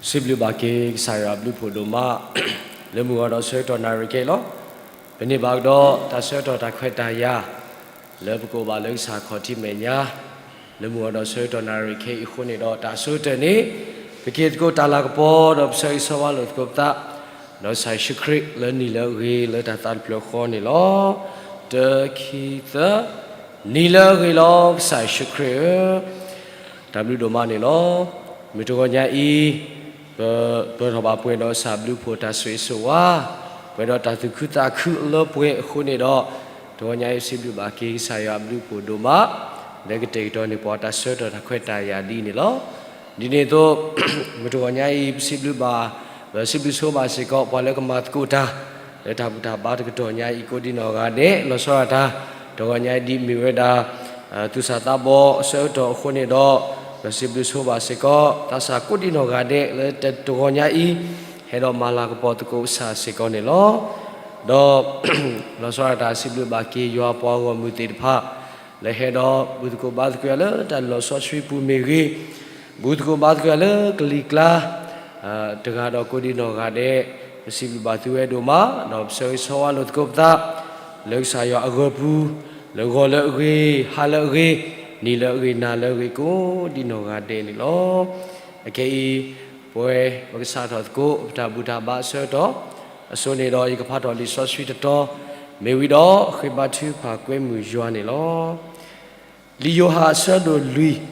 စံးဘျုးဘၣ်က့ၤကစၢ်ယွၤအဘျုးဖှိၣ်ဒိၣ်မး လၢမုၢ်ဂီၤဒီးဆၢကတီၢ်နၣ်ရံၣ်ခဲအံၤလီၤ. ပန့ၢ်ဘၣ်ကဒီးတၢ်ဆၢကတီၢ်တၢ်ခွဲးတၢ်ယာ် လၢပကအိၣ်ဘၣ်လၢကစၢ်ခီၣ်ထံးမဲာ်ညါ လၢမုၢ်ဂီၤဒီးဆၢကတီၢ်နၣ်ရံၣ်ခဲအံၤအဃိန့ၣ်ဒီး တၢ်အဆိကတၢၢ်န့ၣ် ပက့ၤသကိးတၢ်လၤကပီၤဒီးပဆၢဂ့ၤဆၢဝါလိာ်သကိးပသး ဒီးကစၢ်ယ့ၣ်ၡူးခရံာ်လၢနံၣ်လၢအဂ့ၤလၢတၢ်သးတဖျၢၣ်ဃီန့ၣ်လီၤ. တၢ ခံ သၢ, နံၣ်လၢအဂ့ၤလီၤ ကစၢ်ယ့ၣ်ၡူးခရံာ်ဧၢ တၢ်ဘျုးဒိၣ်မးန့ၣ်လီၤ. မုၢ်တဂီၤညါအံၤ ပပၢၤထီၣ်ဘၣ်ပှဲၤဒီးကစၢ်ဘျုးဖှိၣ်တၢ်ဆိၣ်ဂ့ၤဆိၣ်ဝါ ပှဲၤဒီးတၢ်သူၣ်ခုသးခုအလၢပှဲၤအဃိန့ၣ်ဒီး တဂီၤညါအံၤစံးဘျုးဘၣ်က့ၤကစၢ်ယွၤအဘျုးဖှိၣ်ဒိၣ်မး လၢကတဲာ်ကတီၤန့ၢ်ပှၤတၢ်ဆၢကတီၢ်တၢ်ခွဲးတၢ်ယာ်ဒ်အံၤန့ၣ်လီၤ. ဒ်န့ၣ်အသိး မုၢ်တဂီၤညါအံၤ ပစံးဘျုးဘၣ် ပစံးဘျုးဆိဘၣ်စ့ၢ်ကီး ပှၤလၢကမၤသကိးတၢ် လၢတၢ်ဘူၣ်တၢ်ဘါတကတီၢ်ညါအံၤ ကိးဒံနီၢ်ဂၤဒဲး လီၤဆီဒၣ်တၢ် တဂီၤညါအံၤဒ်မ့ၢ်ဝဲဒၣ် သူၣ်စၢ်သးဘီအဆၢကတီၢ်အဃိန့ၣ်ဒီး ပစံးဘျုးဆိဘၣ်စ့ၢ်ကီး သးစၢ်ကိးဒံနီၢ်ဂၤဒဲး လၢတဂီၤညါအံၤ ဟဲဒီးမၤလၤကပီၤသကိးကစၢ်စ့ၢ်ကီးန့ၣ်လီၤ. ဒီး လီၤဆီဒၣ်တၢ်စံးဘျုးဘၣ်က့ၤယွၤပှၤဂီၢ်မုၢ်သ့ၣ်တဖၣ် လၢဟဲဒီးဘူၣ်သကိးဘါသကိးယၤလၢတၢ်လီၢ်စီဆှံပူၤမ့ၢ်ဂ့ၤ, ဘူၣ်သကိးဘါသကိးယၤလၢကလံၤကျါ တဂၤဒီးကိးဒံနီၢ်ဂၤဒဲး ပစံးဘျုးဘၣ်သုဝဲဒိၣ်မး ဒီးပဆၢဂ့ၤဆၢဝါလိာ်သကိးပသး လၢကစၢ်ယွၤအဂီၢ်ပူၤ လၢဂီၤလၢအဂ့ၤ, ဟါလၢအဂ့ၤ, နံၤလၢအဂ့ၤ, နၤလၢအဂ့ၤ ကိးဒံနီၢ်ဂၤဒဲးန့ၣ်လီၤ. အခဲအံၤ ပဝဲပကစးထီၣ်သကိး ပတၢ်ဘူၣ်တၢ်ဘါအဆၢကတီၢ် အစိန့ၣ်ဒီး ယကဖးထီၣ်လံာ်စီဆှံတတီၤ မ့ၢ်ဝံၤဒီး ဃ့ဘါထုကဖၣ်ကွဲမုာ်ယွၤန့ၣ်လီၤ. လံာ်ယိၤဟၣ်အဆၢဒိၣ်လွံၢ်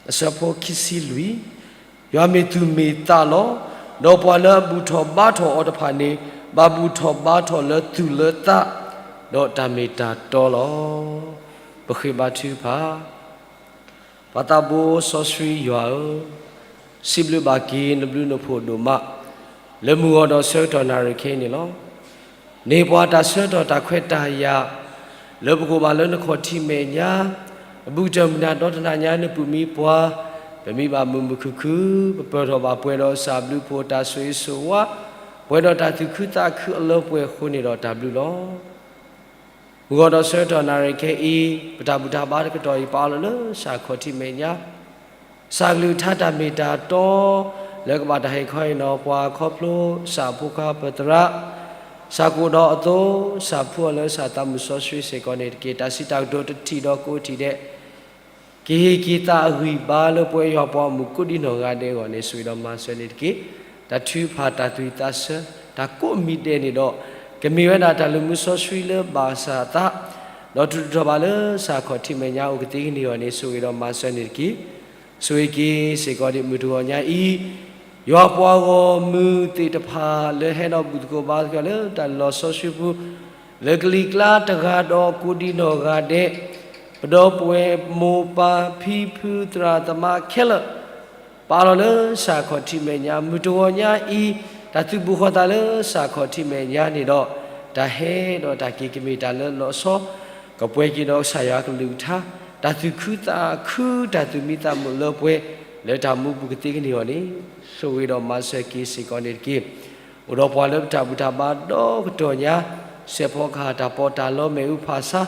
အဆၢဖိခံဆံလွံၢ်, ယွၤမ့ၢ်သူၣ်မ့ၢ်သးလီၤ. ဒီးပှၤလၢအဘူၣ်ထီၣ်ဘါထီၣ်အီၤတဖၣ်န့ၣ် ဘၣ်ဘူၣ်ထီၣ်ဘါထီၣ်လၢသူၣ်လၢသး ဒီးတၢ်မ့ၢ်တၢ်တီလီၤ. ပဃ့ဘါထုကဖၣ် ပၢ်သးဘိစီဆှံယွၤဧၢ, စံးဘျုးဘၣ်က့ၤနဘျုးနဖှိၣ်ဒိၣ်မး လၢမုၢ်ဂီၤဒီးဆၢကတီၢ်နၣ်ရံၣ်ခဲအံၤန့ၣ်လီၤ. န့ၢ်ပှၤတၢ်ဆၢကတီၢ်တၢ်ခွဲးတၢ်ယာ် လၢပကအိၣ်ဘၣ်လၢနခီၣ်ထံးမဲာ်ညါ, အဘူးကတၢၢ်မုၢ်နၤဒီတနၤညါနပုၢ်မံပှၤ, ပမံဘၣ်မုာ်မုာ်ခုၣ်ခုၣ်, ပပၢၤထီၣ်ဘၣ်ပှဲၤဒီးကစၢ်ဘျုးဖှိၣ်တၢ်ဆိၣ်ဂ့ၤဆိၣ်ဝါ, ပှဲၤဒီးတၢ်သူၣ်ခုသးခုအလၢပှဲၤအဃိန့ၣ်ဒီးတၢ်ဘျုးလီၤ. မုၢ်ဂီၤဒီးဆၢကတီၢ်နၣ်ရံၣ်ခဲအံၤ ပတၢ်ဘူၣ်တၢ်ဘါတကတီၢ်အံၤ ပအးလီၤလၢကစၢ်ခီၣ်ထံးမဲာ်ညါ, ကစၢ်ကလုၢ်ကထါတၢ်မ့ၢ်တၢ်တီ လၢကဘၣ်တၢ်ဟ့ၣ်ခီဟ့ၣ်နီၤပှၤခီဖျိ ကစၢ်အဖိခွါပသရၣ်, ကစၢ်ကအိၣ်ဒီးအသိး ကစၢ်ဖှူအီၤလၢကစၢ်သးမုၢ်စီဆှံစ့ၢ်ကီးန့ၣ်တက့ၢ်. တၢ်စံးတၢ်ကတိၤတထံၣ်ဒီးကိးထံၣ်ဒဲး ကဟ့ၣ်က့ၤသးအဂံၢ်ဘါလၢပဝဲယွၤပှၤဂီၢ်မုၢ်ကိးဒံနီၢ်ဂၤဒဲးအဂီၢ်န့ၣ် ဆိၣ်ဂ့ၤဒီးမၤစၢၤန့ၣ်တက့ၢ်. တၢ်ထုကဖၣ်တၢ်သူၣ်ဝံၣ်သးဆၢ တၢ်ကိးမံၤဒဲးန့ၣ်ဒီး ကမ့ၢ်ဝဲဒၣ်တၢ်လၢမူစီဆှံလၢဘၣ်ကစၢ်အသး, ဒီးထုးထီၣ်ဘၣ်လၢကစၢ်ခီၣ်ထံးမဲာ်ညါအိၣ်ကသ့ကန့ၢ်အဂီၢ်န့ၣ် ဆိၣ်ဂ့ၤဒီးမၤစၢၤန့ၣ်တက့ၢ်. ဆိၣ်ဂ့ၤက့ၤစ့ၢ်ကီးဒံးမုၢ်တဂီၤညါအံၤ ယွၤပှၤဂီၢ်မုၢ်သ့ၣ်တဖၣ်လၢဟဲဒီးဘူၣ်သကိးဘါသကိးလၢတၢ်လီၢ်စီဆှံပူၤ လၢကလံၤကျါတဂၤဒီးကိးဒံနီၢ်ဂၤဒဲး, ပဒီပုၢ်ဝဲၢ်မိၢ်ပၢ်ဖံဖုသရၣ်သမါခဲလၢာ် ပအးလီၤလၢကစၢ်ခီၣ်ထံးမဲာ်ညါ မုၢ်တဂီၤညါအံၤ, တၢ်သုးဘူးဃီၤသးလၢကစၢ်ခီၣ်ထံးမဲာ်ညါန့ၣ်ဒီး, တၢ်ဟဲဒီးတၢ်က့ၤကမ့ၢ်တၢ်လၢလီၤဆီ, ကပှဲၤက့ၤဒီးကစၢ်ယွၤကလုၢ်ကထါ, တၢ်သူၣ်ခုသးခု တၢ်သူၣ်မံသးမုာ်လၢပှဲၤ လၢတၢ်မူပူၤကသ့ကန့ၢ်အဂီၢ်န့ၣ်, ဆိၣ်ဂ့ၤဒီးမၤစၢၤက့ၤစ့ၢ်ကီးန့ၣ်တက့ၢ်. အိၣ်ဒီးပှၤလၢပတၢ်ဘူၣ်တၢ်ဘါဒီကတီၢ်ညါ, စဲးဖီကဟၣ်တၢ်ပီးတၢ်လီမဲာ်အူဖးဆါ,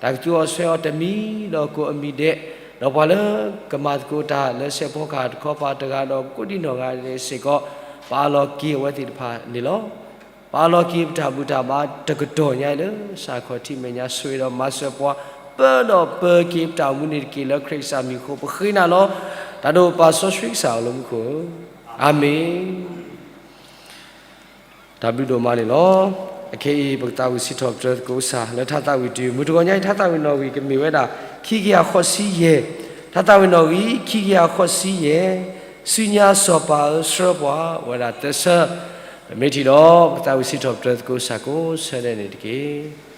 တၢ်ကသူအီၤဆှဲအီၤတမံၤဒီးကိးအမံၤဒဲး, ဒီးပှၤလၢကမၤသကိးတၢ်လၢစဲးဖီကဟၣ်တခီပၤတဂၤဒီးကိးဒံနီၢ်ဂၤဒဲးစ့ၢ်ကီး, ပအးလီၤက့ၤအဝဲသ့ၣ်တဖၣ်န့ၣ်လီၤ. ပအးလီၤက့ၤပတၢ်ဘူၣ်တၢ်ဘါတကတီၢ်ညါအံၤလၢကစၢ်ခီၣ်ထံးမဲာ်ညါ ဆိၣ်ဂ့ၤဒီးမၤစၢၤပှၤ, ပၢဒီးပၢၤက့ၤပတၢ်အိၣ်မူန့ၣ်တက့ၢ်. လၢခရံာ်ကစၢ်မံၤအဃိ ပဃ့နၤလီၤ. တၢ်ဒိၣ်ပၢ်စီဆှံကစၢ်အိၣ်လၢမူခိၣ်ဧၢ, အၤမ့ၣ်. တၢ်ဘျုးဒိၣ်မးန့ၣ်လီၤ. အခဲအံၤ ပကသးဝံၣ်စံးထီၣ်ပတြၢၤသကိးကစၢ် လၢထါသးဝံၣ်တယုၢ် မုၢ်တဂီၤညါအံၤ ထါသးဝံၣ်နီၣ်ဂံၢ်ကမ့ၢ်ဝဲဒၣ် ခံကယၤဃိးဆံယဲၢ်, ထါသးဝံၣ်နီၣ်ဂံၢ် ခံကယၤဃိးဆံယဲၢ်, ဆူညါစီၤပၤဧၢ ဆှၢပှၤ ဝဲဒၣ်သၢဆၢ, ပမ့ၢ်ထံၣ်ဒီး ပကသးဝံၣ်စံးထီၣ်ပတြၢၤသကိးကစၢ်ကိးဆၢဒဲးန့ၣ်တက့ၢ်.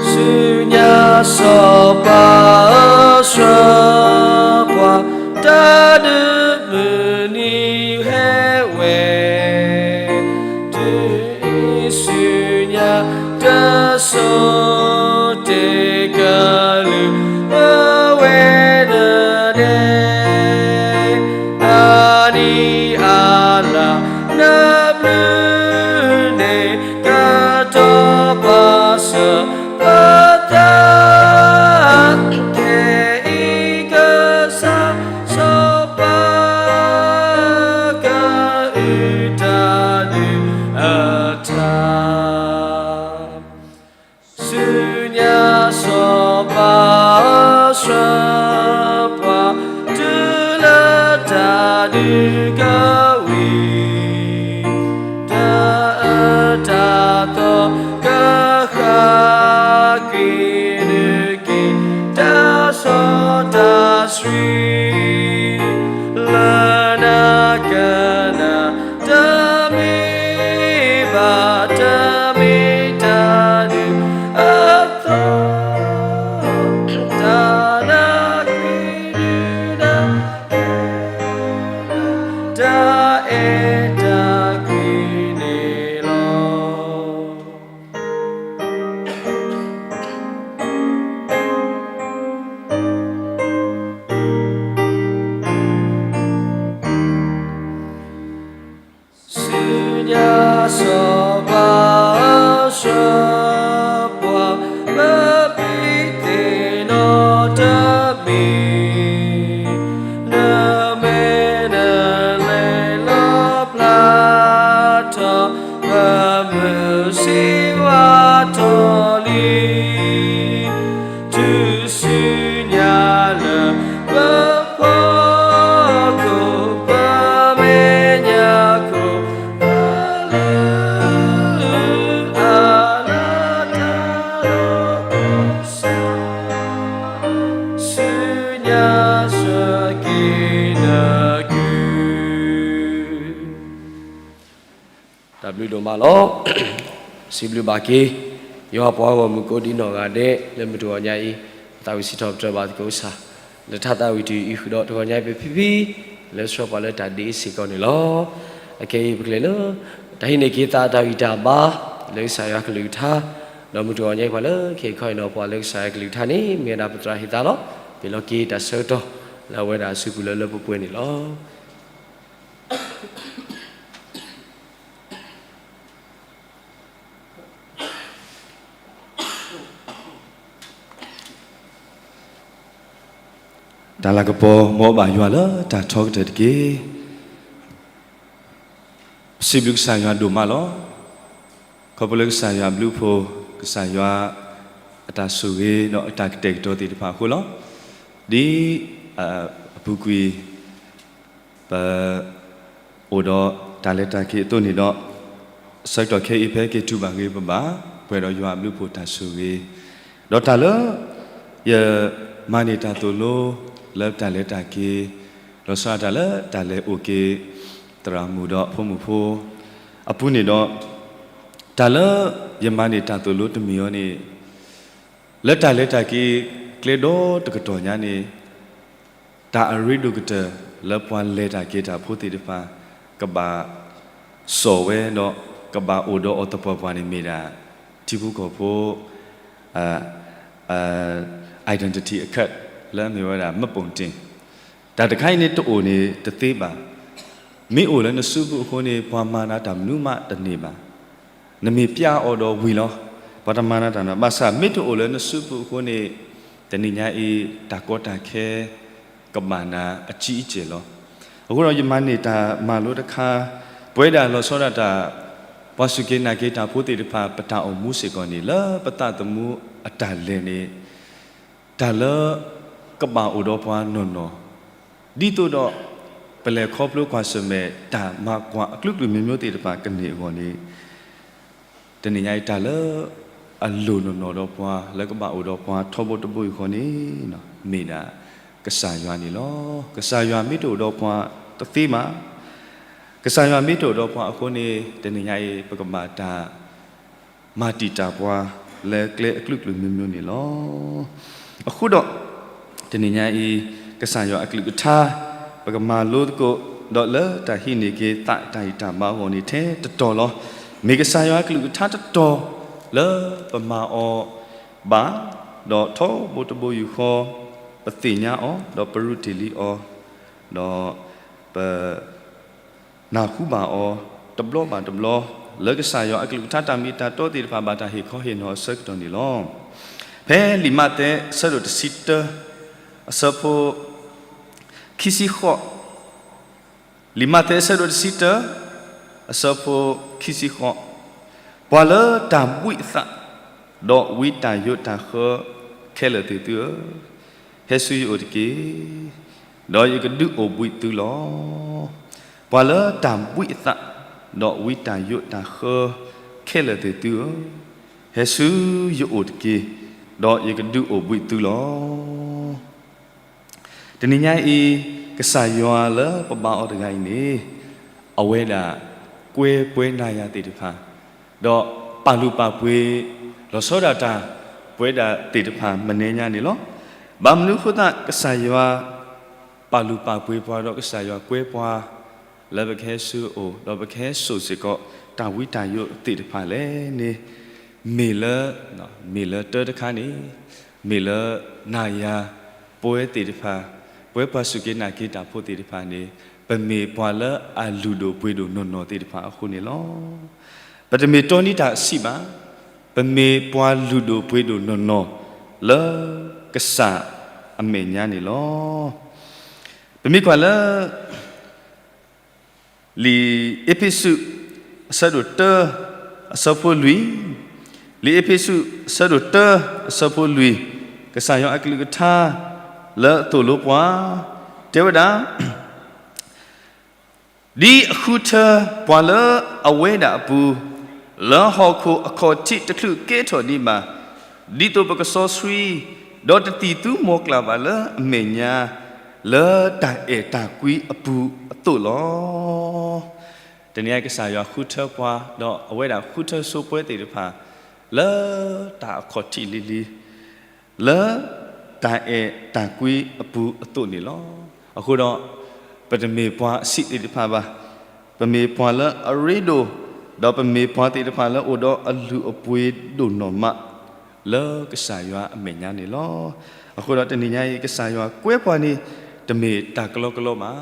ဆူညါစီၤပၤဧၢ ဆှၢပှၤ, တၢ်ဒုးမုၢ်နံၤဟဲဝဲ, တုၤအံၤဆူ ဆူညါလၢပဖီခိၣ် ပမဲာ်ညါခိၣ် ပလၢအလၢတၢ်ဒီးကစၢ် ဆူညါဆှၢက့ၤနကုၢ် တၢ်ဘျုးဒိၣ်မးလီၤ. စံးဘျုးဘၣ်က့ၤ ယွၤပှၤဂီၢ်မုၢ်ကိးဒံနီၢ်ဂၤဒဲး လၢမုၢ်တဂီၤညါအံၤ သးဝံၣ်စံးထီၣ်ပတြၢၤဘၣ်သကိးကစၢ် လၢထါသးဝံၣ်တယုၢ်အံၤဃုာ်ဒီး တဂီၤညါအံၤပဖံဖံ လၢဆှၢပှၤလၢတၢ်ဒ်အံၤစ့ၢ်ကီးန့ၣ်လီၤ. အခဲအံၤပကလဲၤလၢ တၢ်ဟံးန့ၢ်က့ၤသးတၢ်ဂံၢ်တၢ်ဘါ လၢကစၢ်ယွၤကလုၢ်ကထါ ဒီးမုၢ်တဂီၤညါအံၤပှၤလၢခဲအံၤခီအံၤနီၤ ပှၤလၢကစၢ်ယွၤကလုၢ်ကထါန့ၣ် မ့ၢ်ဝဲဒၣ်ပသရၣ်ဟ့ၣ်သးလီၤ. ပလီၤက့ၤတၢ်ဆၢကတီၢ် လၢအဝဲဒၣ်အစုပူၤလၢလၢပှဲၤပှဲၤန့ၣ်လီၤ. တၢ်လၤကပီၤမ်ဘၣ်ယွၤလၢတၢ်ထီကတၢၢ်တက့ၢ်. ပစံးဘျုးကစၢ်ယွၤဒိၣ်မးလီၤ. ခီဖျိလၢကစၢ်ယွၤအဘျုးအဖှိၣ်, ကစၢ်ယွၤအတၢ်ဆိၣ်ဂ့ၤဒီးအတၢ်ကတဲာ်ကတီၤသ့ၣ်တဖၣ်အဃိလီၤ. ဒ်အပူၤကွံာ် ပအိၣ်ဒီးတၢ်လဲၤတၢ်က့ၤအသိးန့ၣ်ဒီး, ဆၢကတီၢ်ခဲအံၤဖဲက့ၤတူၢ်ဘၣ်ဂ့ၤပဘၣ်, ပှဲၤဒီးယွၤအဘျုးအဖှိၣ်တၢ်ဆိၣ်ဂ့ၤ, ဒီးတၢ်လၢ ယမၤန့ၢ်တၢ်သိၣ်လိ လၢတၢ်လဲၤတၢ်က့ၤ, လီၤဆီဒၣ်တၢ်လၢတၢ်လဲၤအိၣ်က့ၤ သရၣ်မုၣ်ဒီးဖိမုၣ်ဖိအပူၤန့ၣ်ဒီး, တၢ်လၢယမၤန့ၢ်တၢ်သိၣ်လိတမံၤအံၤန့ၣ်, လၢတၢ်လဲၤတၢ်က့ၤကျဲဒီတကတီၢ်ညါန့ၣ်, တၢ်အရ့ဒိၣ်ကတၢၢ်လၢပှၤလဲၤတၢ်က့ၤတၢ်ဖိသ့ၣ်တဖၣ် ကဘၣ်စိာ်ဝဲဒီးကဘၣ်အိၣ်ဒီးအီၤသပှၢ်ပှၢ်န့ၣ်မ့ၢ်ဒၣ် ထံဖိကီၢ်ဖိ identity card လၢအမ့ၢ်ဝဲဒၣ် မှတ်ပုံတင်, တၢ်တခါအံၤန့ၣ်တအိၣ်န့ၣ်တသ့ဘၣ်. မ့ၢ်အိၣ်လၢနစုပူၤအဃိန့ၣ် ပှၤမၤနၤတၢ်မနုၤမးတန့ၢ်ဘၣ်. နမ့ၢ်ပျၢ်အီၤဒီးဝံၤလီၤ. ပှၤတမၤနၤတၢ်မနုၤ, ဘၣ်ဆၣ်မ့ၢ်တအိၣ်လၢနစုပူၤအဃိန့ၣ်, တနံၤညါအံၤ တၢ်ကီတၢ်ခဲ ကဘၣ်နၤအကံအကဲလီၤ. အဃိဒီးယမၤန့ၢ်တၢ်မၤလိတခါ, ပဝဲဒၣ်လီၤဆီဒၣ်တၢ် ပှၤစူၢ်က့ၤနာ်က့ၤတၢ်ဖိသ့ၣ်တဖၣ် ပတၢ်အိၣ်မူစ့ၢ်ကီးန့ၣ် လၢပသးသမူအတၢ်လဲၤန့ၣ်, တၢ်လၢကဘၣ်အိၣ်ဒီးပှၤနီၢ်နီၢ်, ဒ်သိးဒီး ပလဲၤခီဖျိကွၢ်ဆၢၣ်မဲာ်တၢ်မၤကွၢ်အကလုာ်ကလုာ်မ့ၢ်မ့ၢ်သ့ၣ်တဖၣ်ကန့ၢ်အဂီၢ်န့ၣ်, တနံၤညါအံၤတၢ်လၢအလိၣ်နီၢ်နီၢ်ဒီးပှၤ လၢကဘၣ်အိၣ်ဒီးပှၤထီဘိတဘိယူၢ်ဃီန့ၣ်, မ့ၢ်ဒၣ်ကစၢ်ယွၤန့ၣ်လီၤ. ကစၢ်ယွၤမ့ၢ်တအိၣ်ဒီးပှၤတသ့မး, ကစၢ်ယွၤမ့ၢ်တအိၣ်ဒီးပှၤအဃိန့ၣ်, တနံၤညါအံၤ ပကဘၣ်တၢ် မၤတံာ်တာ်ပှၤလၢကျဲအကလုာ်ကလုာ်မ့ၢ်မ့ၢ်န့ၣ်လီၤ. အဃိဒီး တနံၤညါအံၤ ကစၢ်ယွၤအကလုၢ်ကထါ ပကမၤလိသကိး ဒီးလၢတၢ်ဟံးန့ၢ်က့ၤသးတၢ်ဂံၢ်တၢ်ဘါအဂီၢ်န့ၣ်ထဲတတီၤလီၤ. မ့ၢ်ကစၢ်ယွၤအကလုၢ်ကထါတတီၤလၢပမၤအီၤဘၣ်, ဒီးထီဘိတဘိယူၢ်ဃီ ပသ့ၣ်ညါအီၤ ဒီးပရူးတ့ၢ်လံအီၤ, ဒီးပ နၢ်ဟူဘၣ်အီၤ တဘျီဘၣ်တဘျီ လၢကစၢ်ယွၤအကလုၢ်ကထါတၢ်မ့ၢ်တၢ်တီသ့ၣ်တဖၣ် ဘၣ်တၢ်ဟ့ၣ်ခီဟ့ၣ်နီၤအဆၢကတီၢ်န့ၣ်လီၤ. ဖဲလံာ်မးသဲ အဆၢဒိၣ်တဆံတၢ အဆၢဖိ ခံဆံဃိး, လံာ်မးသဲ အဆၢဒိၣ်တဆံတၢ အဆၢဖိ ခံဆံဃိး, ပှၤလၢတၢ်ဘှံးအသး ဒီးဝံတၢ်ယိးတၢ်ဃၢ ခဲလၢာ်သ့ၣ်သုဧၢ, ဟဲဆူယအိၣ်တက့ၢ်, ဒီးယကဒုးအိၣ်ဘှံးသုလီၤ. ပှၤလၢတၢ်ဘှံးအသး ဒီးဝံတၢ်ယိးတၢ်ဃၢ ခဲလၢာ်သ့ၣ်သုဧၢ, ဟဲဆူယအိၣ်တက့ၢ်, ဒီးယကဒုးအိၣ်ဘှံးသုလီၤ. တနံၤညါအံၤ ကစၢ်ယွၤလၢပဘါအီၤတဂၤအံၤန့ၣ် အဝဲဒၣ်ကွဲပှၤနၤယၤသ့ၣ်တဖၣ်, ဒီးပာ်လုၢ်ပာ်ပှ့ၤလီၤဆီဒၣ်တၢ် ပဝဲဒၣ်သ့ၣ်တဖၣ်မနုၤညါန့ၣ်လီၤ. ဘၣ်မနုၤအဃိသတး ကစၢ်ယွၤပာ်လုၢ်ပာ်ပှ့ၤပှၤ ဒီးကစၢ်ယွၤကွဲပှၤ လၢပကဟဲဆူအအိၣ် ဒီးပကဟဲစိာ်စ့ၢ်ကီး တၢ်ဝံတၢ်ယိးသ့ၣ်တဖၣ်လဲၣ်န့ၣ်, မ့ၢ်လၢ, မ့ၢ်လၢတၢတခါန့ၣ်, မ့ၢ်လၢနၤယၤ ပဝဲသ့ၣ်တဖၣ်, ပဝဲပှၤစူၢ်က့ၤနာ်က့ၤတၢ်ဖိသ့ၣ်တဖၣ်န့ၣ်, ပမ့ၢ်ပှၤလၢအလုၢ်ဒိၣ်ပှ့ၤဒိၣ်နီၢ်နီၢ်သ့ၣ်တဖၣ်အဃိန့ၣ်လီၤ. ပတမ့ၢ်တီန့ၢ်တၢ်ဆံးဘၣ်, ပမ့ၢ်ပှၤလုၢ်ဒိၣ်ပှ့ၤဒိၣ်နီၢ်နီၢ် လၢကစၢ်အမဲာ်ညါန့ၣ်လီၤ. ပမ့ၢ်ကွၢ်လၢ လံာ်အ့းဖ့းစူး အဆၢဒိၣ်တၢ အဆၢဖိလွံၢ်, လံာ်အ့းဖ့းစူး အဆၢဒိၣ်တၢ အဆၢဖိလွံၢ်, ကစၢ်ယွၤအကလုၢ်ကထါ လၢသိၣ်လိပှၤ တဲဝဲဒၣ်, ဒ်အဃုထၢပှၤလၢအဝဲဒၣ်အပူၤ, လၢဟီၣ်ခိၣ်အခီၣ်ထံးတချုးကဲထီၣ်ဒံးဘၣ်, ဒ်သိးပကစီဆှံ, ဒီးတသံၣ်သူမီၤကျၢ်ဘၣ်လၢအမဲာ်ညါ, လၢတၢ်အဲၣ်တၢ်ကွံအပူၤအသိးလီၤ. တနံၤအံၤကစၢ်ယွၤဃုထၢပှၤ, ဒီးအဝဲဒၣ်ဃုထၢဆိပှဲၤသ့ၣ်တဖၣ်, လၢတၢ်အခီၣ်ထံးလံၤလံၤ လၢတၢ်အဲၣ်တၢ်ကွံအပူၤအသိးန့ၣ်လီၤ. အဃိဒီး, ပတမ့ၢ်ပှၤအဆံးသ့ၣ်တဖၣ်ဘၣ်. ပမ့ၢ်ပှၤလၢအရ့ဒိၣ်, ဒီးပမ့ၢ်ပှၤသ့ၣ်တဖၣ်လၢအိၣ်ဒီးအလုၢ်အပှ့ၤဒိၣ်နီၢ်မး လၢကစၢ်ယွၤအမဲာ်ညါန့ၣ်လီၤ. အဃိဒီးတနံၤညါအံၤ ကစၢ်ယွၤကွဲပှၤန့ၣ် တမ့ၢ်တၢ်ကလီကလီဘၣ်.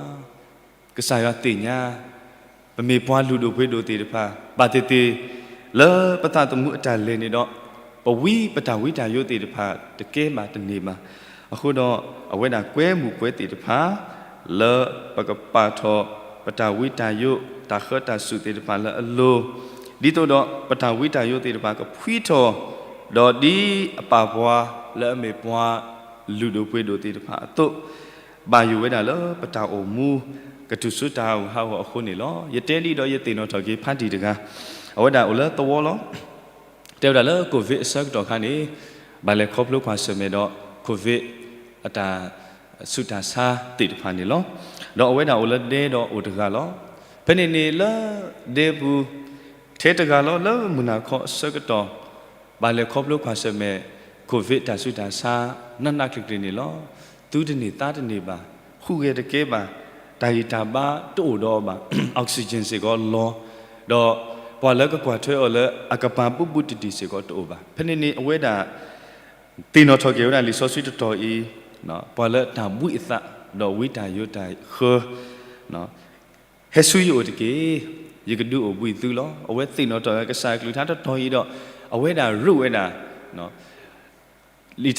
ကစၢ်ယွၤသ့ၣ်ညါ ပမ့ၢ်ပှၤလုၢ်ဒိၣ်ပှ့ၤဒိၣ်သ့ၣ်တဖၣ် ဘၣ်သ့ၣ်သ့ၣ် လၢပသးသမူအတၢ်လဲၤန့ၣ်ဒီး, ပဝံပတၢ်ဝံတၢ်ယိးသ့ၣ်တဖၣ် တကဲဘၣ်တန့ၢ်ဘၣ်. အဃိဒီး, အဝဲဒၣ်ကွဲမုၢ်ပှဲၤသ့ၣ်တဖၣ် လၢပကပာ်ထီၣ်ပတၢ်ဝံတၢ်ယိး တၢ်ဃၢတၢ်စူၣ်သ့ၣ်တဖၣ်လၢအလိၤ, ဒ်သိးဒီးပတၢ်ဝံတၢ်ယိးသ့ၣ်တဖၣ်ကဖှံထီၣ်, ဒီးဒ်အပၢ်ပှၤလၢအမ့ၢ်ပှၤလုၢ်ဒိၣ်ပှ့ၤဒိၣ်သ့ၣ်တဖၣ်အသိး ဘၣ်ယိၣ်ဝဲဒၣ်လၢပတၢ်အိၣ်မူ ကတုၤဆူတၢ်ဟးဂူာ်ဟးဂီၤအဃိန့ၣ်လီၤ. ယတဲဒ်ဒီးယသ့ၣ်နီၣ်ထီၣ်က့ၤဖါတံၢ်တဂၤ, အဝဲဒၣ်အိၣ်လၢသဝီလီၤ. တဲဝဲဒၣ်လၢ COVID အဆၢကတီၢ်ခါန့ၣ်, ဘၣ်လဲၤခီဖျိကွၢ်ဆၢၣ်မဲာ်ဒီး COVID အတၢ်ဆူးတၢ်ဆါသ့ၣ်တဖၣ်န့ၣ်လီၤ. ဒီးအဝဲဒၣ်အိၣ်လၢဒဲဒီးအိၣ်တဂၤလီၤ. ဖဲန့ၣ်န့ၣ်လၢဒဲပူၤ ထဲတဂၤလီၤလၢမုၢ်နၤခီအဆၢကတီၢ် ဘၣ်လဲၤခီဖျိကွၢ်ဆၢၣ်မဲာ် COVID တၢ်ဆူးတၢ်ဆါ နးနးကျံၤကျံၤန့ၣ်လီၤ. သူတန့ၢ်သးတန့ၢ်ဘၣ်, ဟူးဂဲၤတကဲဘၣ်, တၢ်ဂံၢ်တၢ်ဘါတအိၣ်ဒီးအီၤဘၣ်, oxygen စ့ၢ်ကီးလီၤ, ဒီးပှၤလၢကကွၢ်ထွဲအီၤလၢအကပၤဘူးဘူးတံၢ်တံၢ်စ့ၢ်ကီးတအိၣ်ဘၣ်. ဖဲန့ၣ်န့ၣ် အဝဲဒၣ် သ့ၣ်နီၣ်ထီၣ်က့ၤဝဲဒၣ်လံာ်စီဆှံတတီၤအံၤ, ပှၤလၢတၢ်ဘှံးအသး ဒီးဝံတၢ်ယိးတၢ်ဃၢ ဟဲဆူယအိၣ်တက့ၢ်, ယကဒုးအိၣ်ဘှံးသုလီၤ. အဝဲသ့ၣ်နီၣ်ထီၣ်ဝဲကစၢ်အကလုၢ်ကထါတတီၤအံၤဒီး, အဝဲဒၣ်ရူးဝဲဒၣ် လံာ်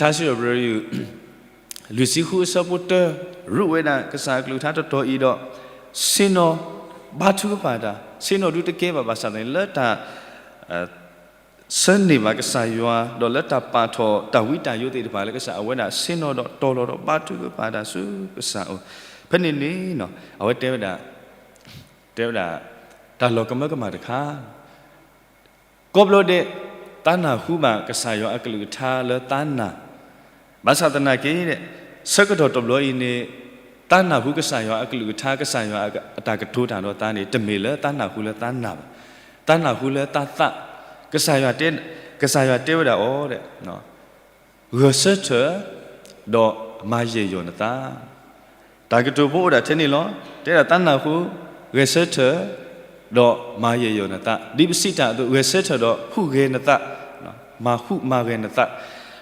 ထါစံးထီၣ်ပတြၢၤ လွံၢ်ဆံဃုအဆၢဖိတၢ, ရူးဝဲဒၣ်ကစၢ်အကလုၢ်ကထါတတီၤအံၤဒီး, ဆ့ၣ်နီၤဘါထုကဖၣ်တၢ်, ဆ့ၣ်နီၤဒုးတကဲဘၣ်ဘၣ်ဆၣ်သနာ်က့ လၢတၢ် ဆၢန့ၢ်ဘၣ်ကစၢ်ယွၤ ဒီးလၢတၢ်ပာ်ထီၣ်တၢ်ဝံတၢ်ယိးသ့ၣ်တဖၣ်လၢကစၢ် အဝဲဒၣ်ဆ့ၣ်နီၤဒီးတီၤလီၤဒီးဘါထုကဖၣ်တၢ်ဆူကစၢ်အအိၣ်, ဖဲန့ၣ်န့ၣ် အဝဲတဲဝဲဒၣ်, တဲဝဲဒၣ်, တၢ်လီၤကမၢကမၣ်တခါ ကိးဘျီဒဲး သးနၢ်ဟူဘၣ်ကစၢ်ယွၤအကလုၢ်ကထါလၢသးနာ်, ဘၣ်ဆၣ်သနာ်က့ ဆၢကတီၢ်တဘျီအံၤန့ၣ် သးနၢ်ဟူကစၢ်ယွၤအကလုၢ်ကထါ ကစၢ်ယွၤအတၢ်ကတိၤတၢ်ဒီးသးန့ၣ် တမ့ၢ်လၢသးနၢ်ဟူလၢသးနာ်ဘၣ်, သးနၢ်ဟူလၢသးသး, ကစၢ်ယွၤတဲဝဲဒၣ်အီၤ ဂဲၤဆၢထၢၣ်, ဒီးမၤယဲၢ်ယီၢ်နသး, တၢ်ကတိၤဖိအိၣ်ဒၣ်ထဲန့ၣ်လီၤ. တဲဒၣ်သးနၢ်ဟူ, ဂဲၤဆၢထၢၣ်, ဒီးမၤယဲၢ်ယီၢ်နသး, ဒ်ပစံးတၢ်အသိး ဂဲၤဆၢထၢၣ်ဒီးဟူးဂဲၤနသး, မၤဟူးမၤဂဲၤနသး,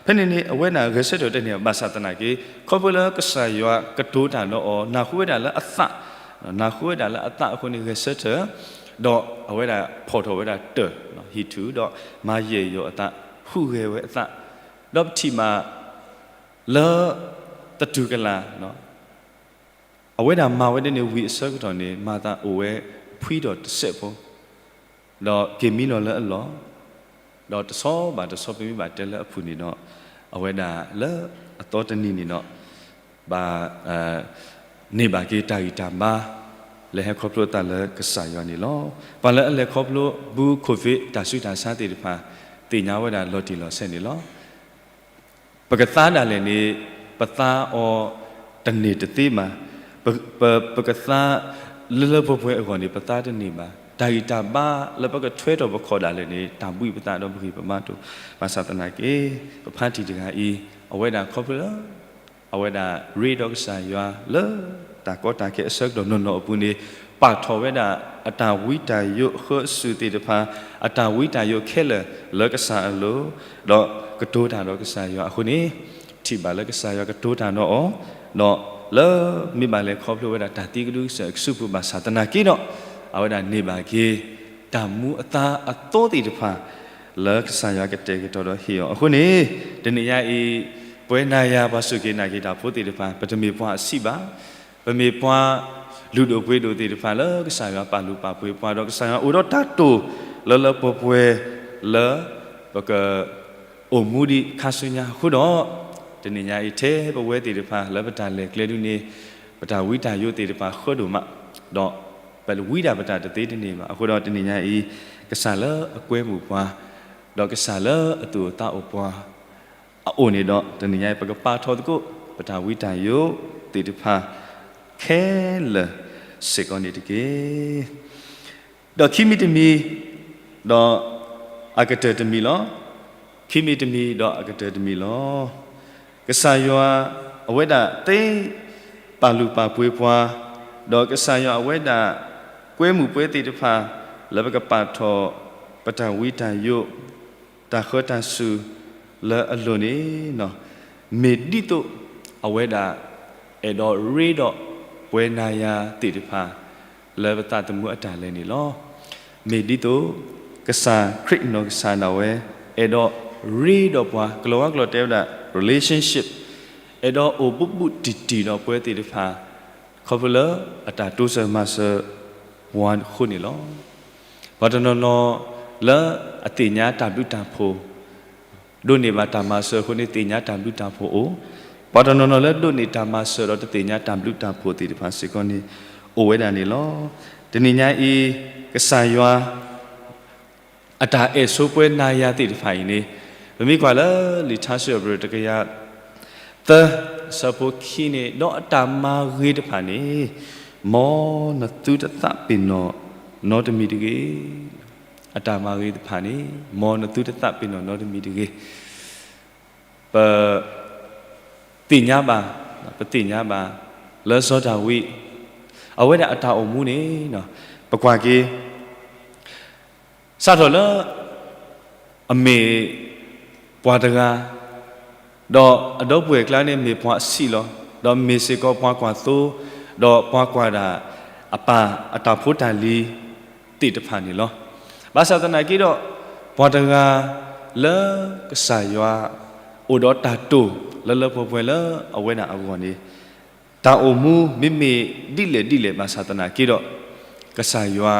ဖဲန့ၣ်န့ၣ် အဝဲဒၣ်ဂဲၤဆၢထၢၣ်တန့ၢ်ဘၣ်ဆၣ်သနာ်က့ ခီဖျိလၢကစၢ်ယွၤကတိၤတၢ်ဒီးအီၤ နၢ်ဟူဝဲဒၣ်လၢအသး, နၢ်ဟူဝဲဒၣ်လၢအသးအဃိန့ၣ် ဂဲၤဆၢထၢၣ်, ဒီးအဝဲဒၣ်ဖီၣ်ထီၣ်ဝဲဒၣ်တၢ်, ဟံၣ်ထူၣ်ဒီးမၤယဲၢ်ယီၢ်အသး, ဟူးဂဲၤဝဲအသး, ဒီးပထံၣ်ဘၣ် လၢသတူၢ်ကလာ် အဝဲဒၣ်မၤဝဲဒ်န့ၣ်ဝံၤအဆၢကတီၢ်န့ၣ် မၤသးအိၣ်ဝဲဖှံဒီးတစဲးဖိ, ဒီးက့ၤမံလီၤလၢအလီၢ်, ဒီးတဆီဘၣ်တဆီပမ့ၢ်ဘၣ်တဲလၢအဖုၣ်န့ၣ်ဒီး, အဝဲဒၣ်လၢအသီတနံၤန့ၣ်ဒီး, ဘၣ် န့ၢ်ဘၣ်က့ၤတၢ်ဂံၢ်တၢ်ဘါ, လဲၤဟဲခီဖျိအသးလၢကစၢ်ယွၤန့ၣ်လီၤ. ပှၤလၢအလဲၤခီဖျိဘူး COVID တၢ်ဆူးတၢ်ဆါသ့ၣ်တဖၣ် သ့ၣ်ညါဝဲဒၣ်လီၤတံၢ်လီၤဆဲးန့ၣ်လီၤ. ပကသါဒၣ်လဲာ်န့ၣ် ပသါအီၤတန့ၢ်တသ့ဘၣ်. ပကသါလၢလၢပှဲၤပှဲၤအဂီၢ်န့ၣ် ပသါတန့ၢ်ဘၣ်. တၢ်ဂံၢ်တၢ်ဘါလၢပကထွဲထီၣ်ပခီၣ်ဒၣ်လဲာ်န့ၣ် တၢ်ဘှံးပသးဒီးပဂံၢ်ပဘါတအိၣ်, ဘၣ်ဆၣ်သနာ်က့ ပဖါတံၢ်တဂၤအံၤ အဝဲဒၣ်ခီဖျိလၢ အဝဲဒၣ်ရ့ဒီးကစၢ်ယွၤလၢ တၢ်ကီတၢ်ခဲအဆၢကတီၢ်နီၢ်နီၢ်အပူၤန့ၣ် ပာ်ထီၣ်ဝဲဒၣ်အတၢ်ဝံတၢ်ယိးအဃၢအစူၣ်သ့ၣ်တဖၣ်, အတၢ်ဝံတၢ်ယိးခဲလၢာ်လၢကစၢ်အလိၤ, ဒီးကတိၤတၢ်ဒီးကစၢ်ယွၤအဃိန့ၣ်, ထံၣ်ဘၣ်လၢကစၢ်ယွၤကတိၤတၢ်ဒီးအီၤ, ဒီးလၢမ့ၢ်ဘၣ်လဲၤခီဖျိဝဲဒၣ်တၢ်သံကဒုကစၢၢ်အကစုပူၤဘၣ်ဆၣ်သနာ်က့ဒီး, အဝဲဒၣ်န့ၢ်ဘၣ်က့ၤ တၢ်မူအသါအသီသ့ၣ်တဖၣ် လၢကစၢ်ယွၤကတဲာ်ကတီၤဒီးဟ့ၣ်အီၤအဃိန့ၣ်, တနံၤညါအံၤ ပဝဲနၤယၤပှၤစူၢ်က့ၤနာ်က့ၤတၢ်ဖိသ့ၣ်တဖၣ် ပတမ့ၢ်ပှၤအဆံးဘၣ်. ပမ့ၢ်ပှၤလုၢ်ဒိၣ်ပှ့ၤဒိၣ်သ့ၣ်တဖၣ်လၢကစၢ်ယွၤပာ်လုၢ်ပာ်ပှ့ၤပှၤဒီး ကစၢ်ယွၤအိၣ်ဒီးတၢ်တိာ်လၢလၢပှဲၤပှဲၤလၢ ပကအိၣ်မူဒံးခါဆူညါအဃိဒီး, တနံၤညါအံၤ ထဲပဝဲသ့ၣ်တဖၣ်လၢပတၢ်လဲၤကျဲဒုန့ၣ် ပတၢ်ဝံတၢ်ယိးသ့ၣ်တဖၣ်ဃၢဒိၣ်မး, ဒီးပဝံဒၣ်ပတၢ်တသ့တန့ၢ်ဘၣ်. အဃိဒီးတနံၤညါအံၤ ကစၢ်လၢအကွဲမုာ်ပှၤ, ဒီးကစၢ်လၢအသူၣ်အိၣ်သးအိၣ်ပှၤ အအိၣ်န့ၣ်ဒီး တနံၤညါအံၤ ပကပာ်ထီၣ်သကိး ပတၢ်ဝံတၢ်ယိးသ့ၣ်တဖၣ် ခဲလၢာ်စ့ၢ်ကီးန့ၣ်တက့ၢ်. ဒီးခံမံၤတမံၤ, ဒီးအကတၢၢ်တမံၤလီၤ. ခံမံၤတမံၤ ဒီးအကတၢၢ်တမံၤလီၤ. ကစၢ်ယွၤအဝဲဒၣ်သ့ ပာ်လုၢ်ပာ်ပှ့ၤပှၤ, ဒီးကစၢ်ယွၤအဝဲဒၣ် ကွဲမုာ်ပှၤသ့ၣ်တဖၣ် လၢပကပာ်ထီၣ် ပတၢ်ဝံတၢ်ယိး တၢ်ဃၢတၢ်စူၤလၢအလိၤန့ၣ်, မ့ၢ်ဒ်သိးအဝဲဒၣ် အဲၣ်ဒိးရ့ဒီးပှၤနၤယၤသ့ၣ်တဖၣ် လၢပသးသမူအတၢ်လဲၤန့ၣ်လီၤ. မ့ၢ်ဒ်သိး ကစၢ်ခရံာ်နီၢ်ကစၢ်ဒၣ်ဝဲ အဲၣ်ဒိးရ့ဒီးပှၤ ကလီၤဝါကျိာ်တဲဝဲဒၣ် relationship အဲၣ်ဒိးအိၣ်ဘူးဘူးတံၢ်တံၢ်ဒီးပှၤသ့ၣ်တဖၣ် ခီဖျိလၢအတၢ်တိစၢၤမၤစၢၤပှၤအဃိန့ၣ်လီၤ. ပှၤတနီၤနီၤလၢအသ့ၣ်ညါတၢ်ဘျုးတၢ်ဖှိၣ် ဒိးန့ၢ်ဘၣ်တၢ်မၤစၢၤအဃိန့ၣ် သ့ၣ်ညါတၢ်ဘျုးတၢ်ဖှိၣ်အိၣ်, ပှၤတနီၤနီၤလၢဒိးန့ၢ်တၢ်မၤစၢၤဒီးတသ့ၣ်ညါတၢ်ဘျုးတၢ်ဖှိၣ်သ့ၣ်တဖၣ်စ့ၢ်ကီးန့ၣ် အိၣ်ဝဲဒၣ်န့ၣ်လီၤ. တနံၤညါအံၤ ကစၢ်ယွၤ အတၢ်အဲၣ်ဆိပှၤနၤယၤသ့ၣ်တဖၣ်အံၤန့ၣ် ပမ့ၢ်ကွၢ်လၢလံာ်ထါစံးထီၣ်ပတြၢၤတကယၤသၢ အဆၢဖိခံန့ၣ် ဒီးအတၢ်မၤဂ့ၤတဖၣ်န့ၣ် မ်နသုတသးပ့ၤနီၣ်နီတမံၤတဂ့ၤ. အတၢ်မၤဂ့ၤတဖၣ်န့ၣ် မ်နသုတသးပ့ၤနီၣ်နီတမံၤတဂ့ၤ. ပသ့ၣ်ညါဘၣ်, ပသ့ၣ်ညါဘၣ် လၢစီၤဒၤဝံး အဝဲဒၣ်အတၢ်အိၣ်မူန့ၣ် ပကွၢ်က့ၤ စးထီၣ်လၢ အမ့ၢ်ပှၤတဂၤ, ဒီးအဒီပုၢ်ဝဲၢ်အကျါန့ၣ်မ့ၢ်ပှၤအဆံးလီၤ. ဒီးမ့ၢ်စ့ၢ်ကီးပှၤကွၢ်သိ, ဒီးပှၤကွၢ်ဒၣ်အပၢ်အတၢ်ဖိတၢ်လံၤသ့ၣ်တဖၣ်န့ၣ်လီၤ. ဘၣ်ဆၣ်သနာ်က့ဒီး ပှၤတဂၤလၢကစၢ်ယွၤအိၣ်ဒီးတၢ်တိာ်လၢလၢပှဲၤပှဲၤလၢအဝဲဒၣ်အဂီၢ်န့ၣ် တၢ်အိၣ်မူမ့မ့ၢ်ဒ်လဲၣ်ဒ်လဲၣ်ဘၣ်ဆၣ်သနာ်က့ဒီး ကစၢ်ယွၤ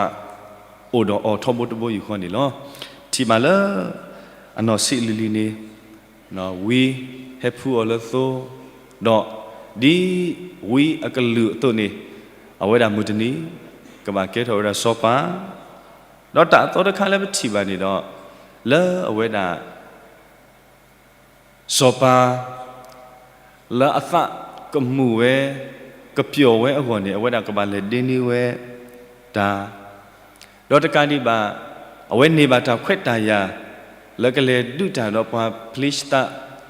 အိၣ်ဒီးအီၤထီဘိတဘိယူၢ်ဃီန့ၣ်လီၤ. ထံၣ်ဘၣ်လၢ အနီၢ်ဆံးလံၤလံၤန့ၣ် ဝံဟဲဖှူအီၤလၢသိ, ဒီးဒ်ဝံအကလုၢ်အသိးန့ၣ် အဝဲဒၣ်မုၢ်တနံၤ ကဘၣ်ကဲထီၣ်ဝဲဒၣ်စီၤပၤ, ဒီးတၢ်အသီတခါလၢပထံၣ်ဘၣ်န့ၣ်ဒီး လၢအဝဲဒၣ် စီၤပၤ လၢအသးကမူၣ်ဝဲ ကပျီၣ်ဝဲအဂီၢ်န့ၣ် အဝဲဒၣ်ကဘၣ်လဲၤဒ့န့ၢ်ဝဲတၢ်, ဒီးတကးဒံးဘၣ် အဝဲန့ၢ်ဘၣ်တၢ်ခွဲးတၢ်ယာ် လၢကလဲၤဒုးတၢ်ဒီးပှၤဖလ့ၡသး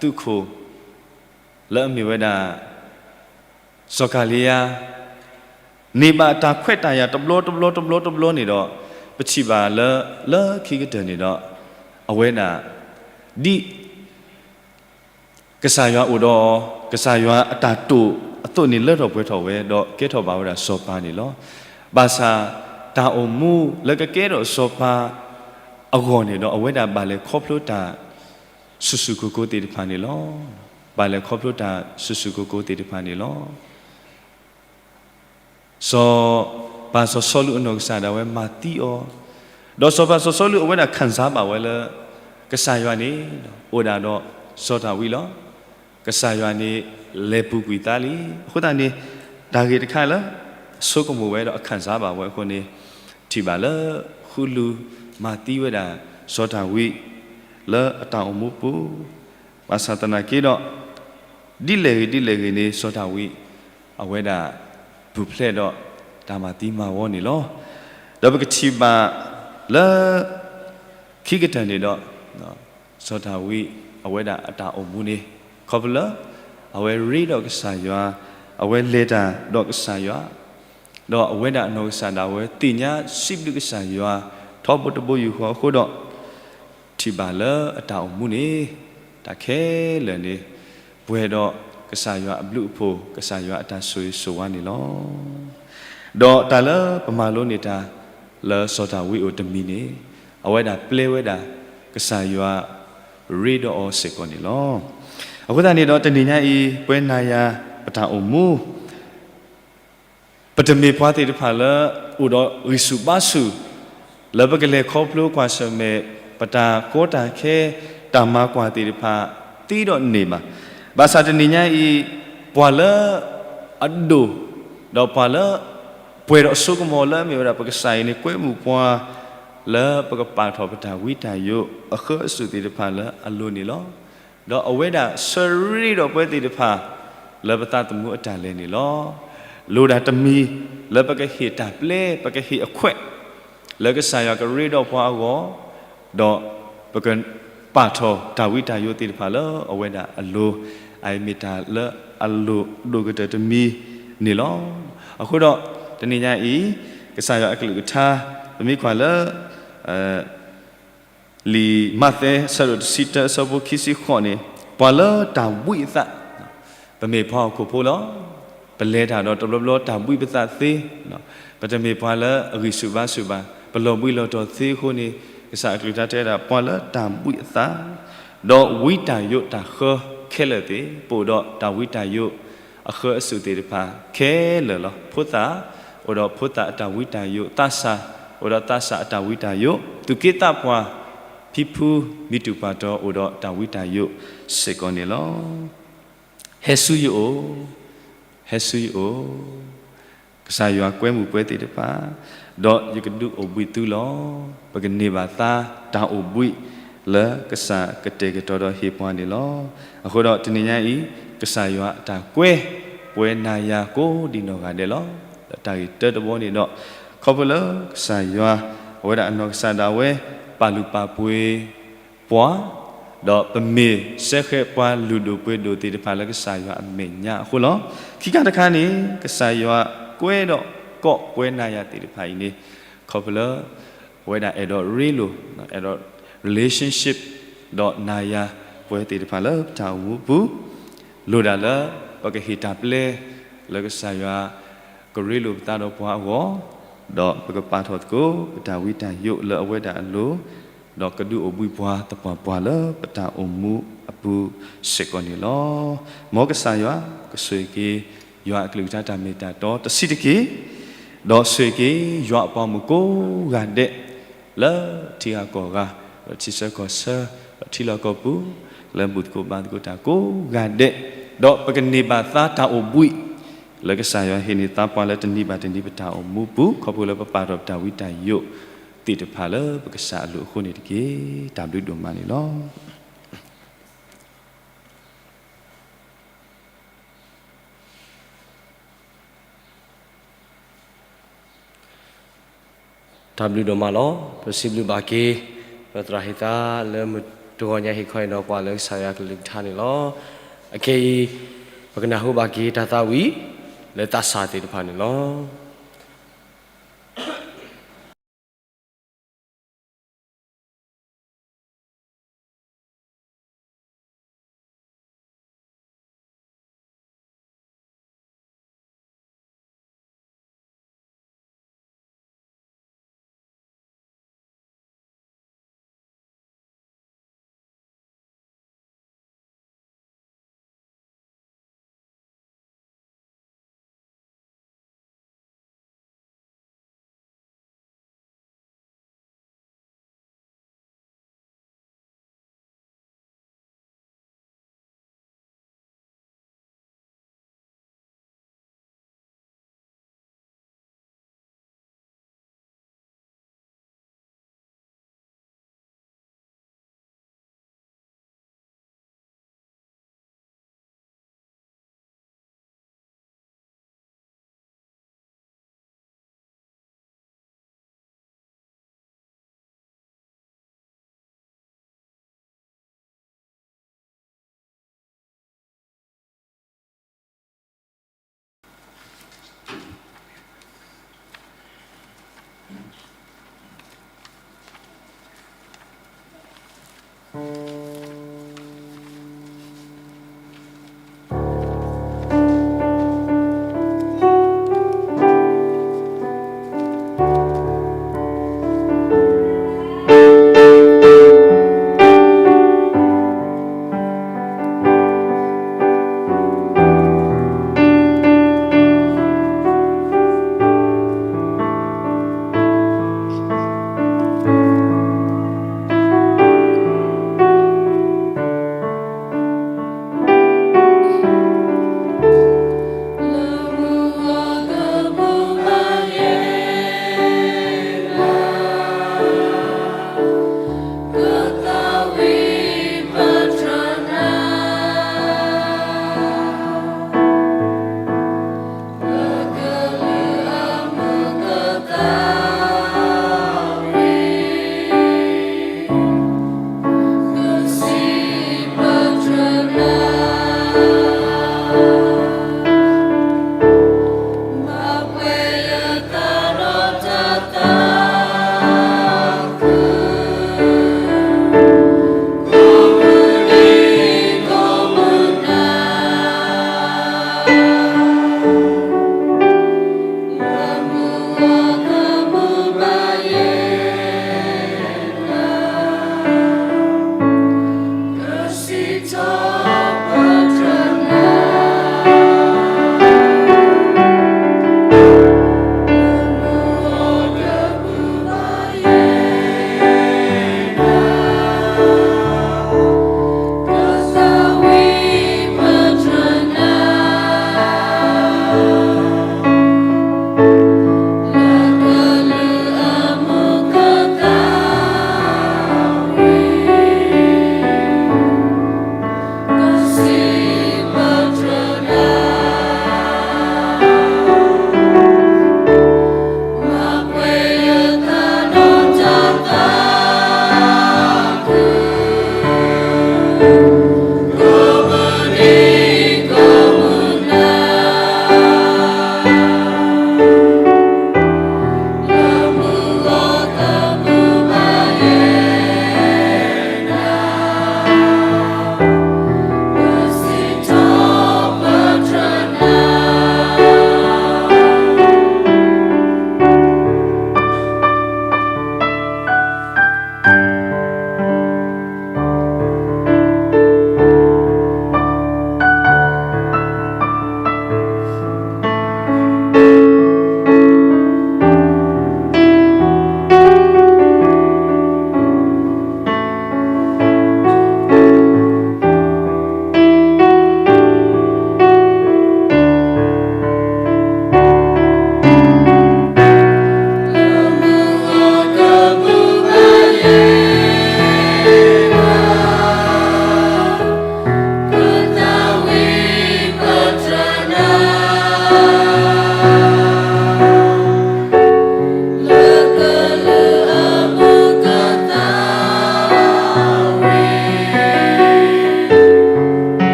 သုးခိၣ် လၢအမ့ၢ်ဝဲဒၣ် စီၤကၤလံယါ န့ၢ်ဘၣ်တၢ်ခွဲးတၢ်ယာ်တဘျီတဘျီတဘျီတဘျီန့ၣ်ဒီး ပထံၣ်ဘၣ်လၢ လၢခံကတၢၢ်န့ၣ်ဒီး အဝဲဒၣ် ဒ် ကစၢ်ယွၤအိၣ်ဒီး ကစၢ်ယွၤအတၢ်တိာ်အသိးန့ၣ်လၢထီၣ်ပှဲၤထီၣ်ဝဲ ဒီးကဲထီၣ်ဘၣ်ဝဲဒၣ်စီၤပၤန့ၣ်လီၤ. ဘၣ်ဆၣ် တၢ်အိၣ်မူလၢကကဲထီၣ်စီၤပၤအဂီၢ်န့ၣ်ဒီး အဝဲဒၣ်ဘၣ်လဲၤခီဖျိတၢ် ဆူၣ်ဆူၣ်ကိၤကိၤသ့ၣ်တဖၣ်န့ၣ်လီၤ. ဘၣ်လဲၤခီဖျိတၢ်ဆူၣ်ဆူၣ်ကိၤကိၤသ့ၣ်တဖၣ်န့ၣ်လီၤ. စီၤပၤစီၤစီလူးအနီၢ်ကစၢ်ဒၣ်ဝဲမၤသံအီၤ, ဒီးစီၤပၤစီၤစီလူးအဝဲဒၣ်ခံစားဘၣ်ဝဲလၢ ကစၢ်ယွၤန့ၣ် အိၣ်ဒၣ်ဒီးစီၤဒၤဝံးလီၤ. ကစၢ်ယွၤန့ၣ် လဲၤပူၤကွံာ်သးလံ. အဃိသတးန့ၣ် တၢ်ဂ့ၢ်တခါလၢ အဆိကမိၣ်ဝဲဒီးအခံစားဘၣ်ဝဲအဃိန့ၣ် ထံၣ်ဘၣ်လၢ ဃုလူၤမၤသံဝဲဒၣ်စီၤဒၤဝံး လၢအတၢ်အိၣ်မူပူၤ ဘၣ်ဆၣ်သနာ်က့ဒီး ဒ်လဲၣ်ဂ့ၤဒ်လဲၣ်ဂ့ၤန့ၣ် စီၤဒၤဝံး အဝဲဒၣ်ပူၤဖျဲးဒီးတၢ်မၤသံမၤဝီန့ၣ်လီၤ. ဒီးပကထံၣ်ဘၣ်လၢ ခံကတၢၢ်န့ၣ်ဒီး စီၤဒၤဝံး အဝဲဒၣ်အတၢ်အိၣ်မူန့ၣ် ခီဖျိလၢ အဝဲရ့ဒီးကစၢ်ယွၤ, အဝဲလဲၤတၢ်ဒီးကစၢ်ယွၤ ဒီးအဝဲဒၣ်အနီၢ်ကစၢ်ဒၣ်ဝဲသ့ၣ်ညါစံးဘျုးကစၢ်ယွၤ ထီဘိတဘိယူၢ်ဃီအဃိဒီး ထံၣ်ဘၣ်လၢအတၢ်အိၣ်မူန့ၣ် တၢ်ခဲလၢာ်န့ၣ် ပှဲၤဒီးကစၢ်ယွၤအဘျုးအဖှိၣ် ကစၢ်ယွၤအတၢ်ဆိၣ်ဂ့ၤဆိၣ်ဝါန့ၣ်လီၤ. ဒီးတၢ်လၢပမၤလိန့ၢ်တၢ်လၢစီၤဒၤဝံးအအိၣ်တမံၤန့ၣ် အဝဲဒၣ်ပျဲဝဲဒၣ် ကစၢ်ယွၤရ့ဒီးအီၤစ့ၢ်ကီးန့ၣ်လီၤ. အဃိသတးန့ၣ်ဒီးတနံၤညါအံၤ ပှၤနၤယၤပတၢ်အိၣ်မူ ပတမ့ၢ်ပှၤသ့ၣ်တဖၣ်လၢ အိၣ်ဒီးဂံၢ်ဆူၣ်ဘါဆူၣ် လၢပကလဲၤခီဖျိကွၢ်ဆၢၣ်မဲာ် ပတၢ်ကီတၢ်ခဲ တၢ်မၤကွၢ်သ့ၣ်တဖၣ် သ့ဒီးန့ၢ်ဘၣ်. ဘၣ်ဆၣ်တနံၤညါအံၤ, ပှၤလၢအဒိၣ်, ဒီးပှၤလၢ ပှဲၤဒီးအစိကမီၤလၢအမ့ၢ်ဝဲဒၣ်ပကစၢ်အံၤန့ၣ် ကွဲမုာ်ပှၤ လၢပကပာ်ထီၣ်ပတၢ်ဝံတၢ်ယိးအဃၢအစူၢ်သ့ၣ်တဖၣ်လၢအလိၤန့ၣ်လီၤ. ဒီးအဝဲဒၣ်ဆၢရ့ဒီးပဝဲသ့ၣ်တဖၣ် လၢပသးသမူအတၢ်လဲၤန့ၣ်လီၤ. လိၣ်ဒၣ်တမံၤ လၢပကဟ့ၣ်တၢ်ပျဲ ပကဟ့ၣ်အခွဲး လၢကစၢ်ယွၤကရ့ဒီးပှၤအဂီၢ်, ဒီးပက ပာ်ထီၣ်တၢ်ဝံတၢ်ယိးသ့ၣ်တဖၣ်လၢအဝဲဒၣ်အလိၤ, အအံၤမ့ၢ်တၢ်လၢအလိၣ်ဒိၣ်ကတၢၢ်တမံၤန့ၣ်လီၤ. အဃိဒီး တနံၤညါအံၤ ကစၢ်ယွၤအကလုၢ်ကထါ ပမ့ၢ်ကွၢ်လၢ လံာ်မးသဲ အဆၢဒိၣ်တဆံတၢ အဆၢဖိခံဆံဃိးန့ၣ်, ပှၤလၢတၢ်ဘှံးအသး, ပမ့ၢ်ပှၤဟီၣ်ခိၣ်ဖိလီၤ. ပလဲၤတၢ်ဒီးတဘျီဘျီတၢ်ဘှံးပသးသ့, ပတမ့ၢ်ပှၤလၢအဂံၢ်ဆူၣ်ဘါဆူၣ်ဘၣ်, ပလီၤဘှံးလီၤတီၤသ့အဃိန့ၣ်, ကစၢ်အကလုၢ်ကထါတဲဝဲဒၣ် ပှၤလၢတၢ်ဘှံးအသး ဒီးဝံတၢ်ယိးတၢ်ဃၢခဲလၢာ်သ့ၣ် ပအိၣ်ဒီးတၢ်ဝံတၢ်ယိး အဃၢအစူၢ်သ့ၣ်တဖၣ်ခဲလၢာ်လီၤ. ဖိသၣ် အိၣ်ဒီးဖိသၣ်အတၢ်ဝံတၢ်ယိး, သးစၢ် အိၣ်ဒီးသးစၢ်အတၢ်ဝံတၢ်ယိး, သူၣ်က့သးပှၢ် ဖံဖု မံၤတူၢ်ပှၤတီၤ အိၣ်ဒီးတၢ်ဝံတၢ်ယိးစ့ၢ်ကီးန့ၣ်လီၤ. ဟဲဆူယအိၣ်, ဟဲဆူယအိၣ်, ကစၢ်ယွၤကွဲမုာ်ပဝဲသ့ၣ်တဖၣ်, ဒီးယကဒုးအိၣ်ဘှံးသုလီၤ. ပကန့ၢ်ဘၣ်သါတၢ်အိၣ်ဘှံး လၢကစၢ်ကတဲာ်ကတီၤဒီးဟ့ၣ်ပှၤန့ၣ်လီၤ. အဃိဒီးတနံၤညါအံၤ, ကစၢ်ယွၤအတၢ်ကွဲ ပဝဲနၤယၤကိးဒံနီၢ်ဂၤဒဲးလီၤ. ဒီးတၢ်ဂ့ၢ်တၢတဘီန့ၣ်ဒီး, ခီဖျိလၢကစၢ်ယွၤ အဝဲဒၣ်အနီၢ်ကစၢ်ဒၣ်ဝဲ ပာ်လုၢ်ပာ်ပှ့ၤ ပှၤ, ဒီးပမ့ၢ်စဲဃဲးပှၤလုၢ်ဒိၣ်ပှ့ၤဒိၣ်သ့ၣ်တဖၣ်လၢကစၢ်ယွၤအမဲာ်ညါအဃိလီၤ. ခံခါတခါန့ၣ် ကစၢ်ယွၤကွဲဒီးကိးပဝဲနၤယၤသ့ၣ်တဖၣ်အံၤန့ၣ်, ခီဖျိလၢ အဝဲဒၣ်အဲၣ်ဒိးရ့လိာ်, အဲၣ်ဒိး relationship ဒီးနၤယၤပဝဲသ့ၣ်တဖၣ်လၢပတၢ်အိၣ်မူအပူၤ, လိၣ်ဒၣ်လၢပကဟ့ၣ်တၢ်ပျဲ လၢကစၢ်ယွၤ ကရ့လိာ်ပသးဒီးပှၤအဂီၢ်, ဒီးပကပာ်ထီၣ်သကိး ပတၢ်ဝံတၢ်ယိးလၢအဝဲဒၣ်အလိၤ, ဒီးကဒုးအိၣ်ဘှံးပှၤသပှၢ်ပှၢ်လၢပတၢ်အိၣ်မူအပူၤစ့ၢ်ကီးန့ၣ်လီၤ. မ်ကစၢ်ယွၤကဆိၣ်ဂ့ၤက့ၤ ယွၤအကလုၢ်ကထါတၢ်မ့ၢ်တၢ်တီတဆံးတက့ၢ်, ဒီးဆိၣ်ဂ့ၤက့ၤယွၤအပှၤမုၣ်ကိးဂၤဒဲး လၢထံဂၤကီၢ်ဂၤ, ဒီးထံဆၢကီၢ်ဆၢ, ဒီးထံလီၢ်ကီၢ်ပူၤ, လၢဘူၣ်သကိးဘါသကိးတၢ်ကိးဂၤဒဲး, ဒီးပကန့ၢ်ဘၣ်သါတၢ်အိၣ်ဘှံး လၢကစၢ်ယွၤဟ့ၣ်န့ၢ်သါပှၤလၢတနံၤဘၣ်တနံၤပတၢ်အိၣ်မူပူၤ, ခီဖျိလၢပပာ်ထီၣ်ပတၢ်ဝံတၢ်ယိးသ့ၣ်တဖၣ်လၢပကစၢ်အလိၤအဃိန့ၣ်တက့ၢ်. တၢ်ဘျုးဒိၣ်မးန့ၣ်လီၤ. တၢ်ဘျုးဒိၣ်မးလီၤ. ပစံးဘျုးဘၣ်က့ၤ ပသရၣ်ဟ့ၣ်သါလၢမုၢ်တဂီၤညါဟ့ၣ်ခီအံၤဒီးကွၢ်လၢကစၢ်ယွၤကလုၢ်ကထါန့ၣ်လီၤ. အခဲအံၤ ပကနၢ်ဟူဘၣ်က့ၤတၢ်သးဝံၣ် လၢသးစၢ်သ့ၣ်တဖၣ်န့ၣ်လီၤ.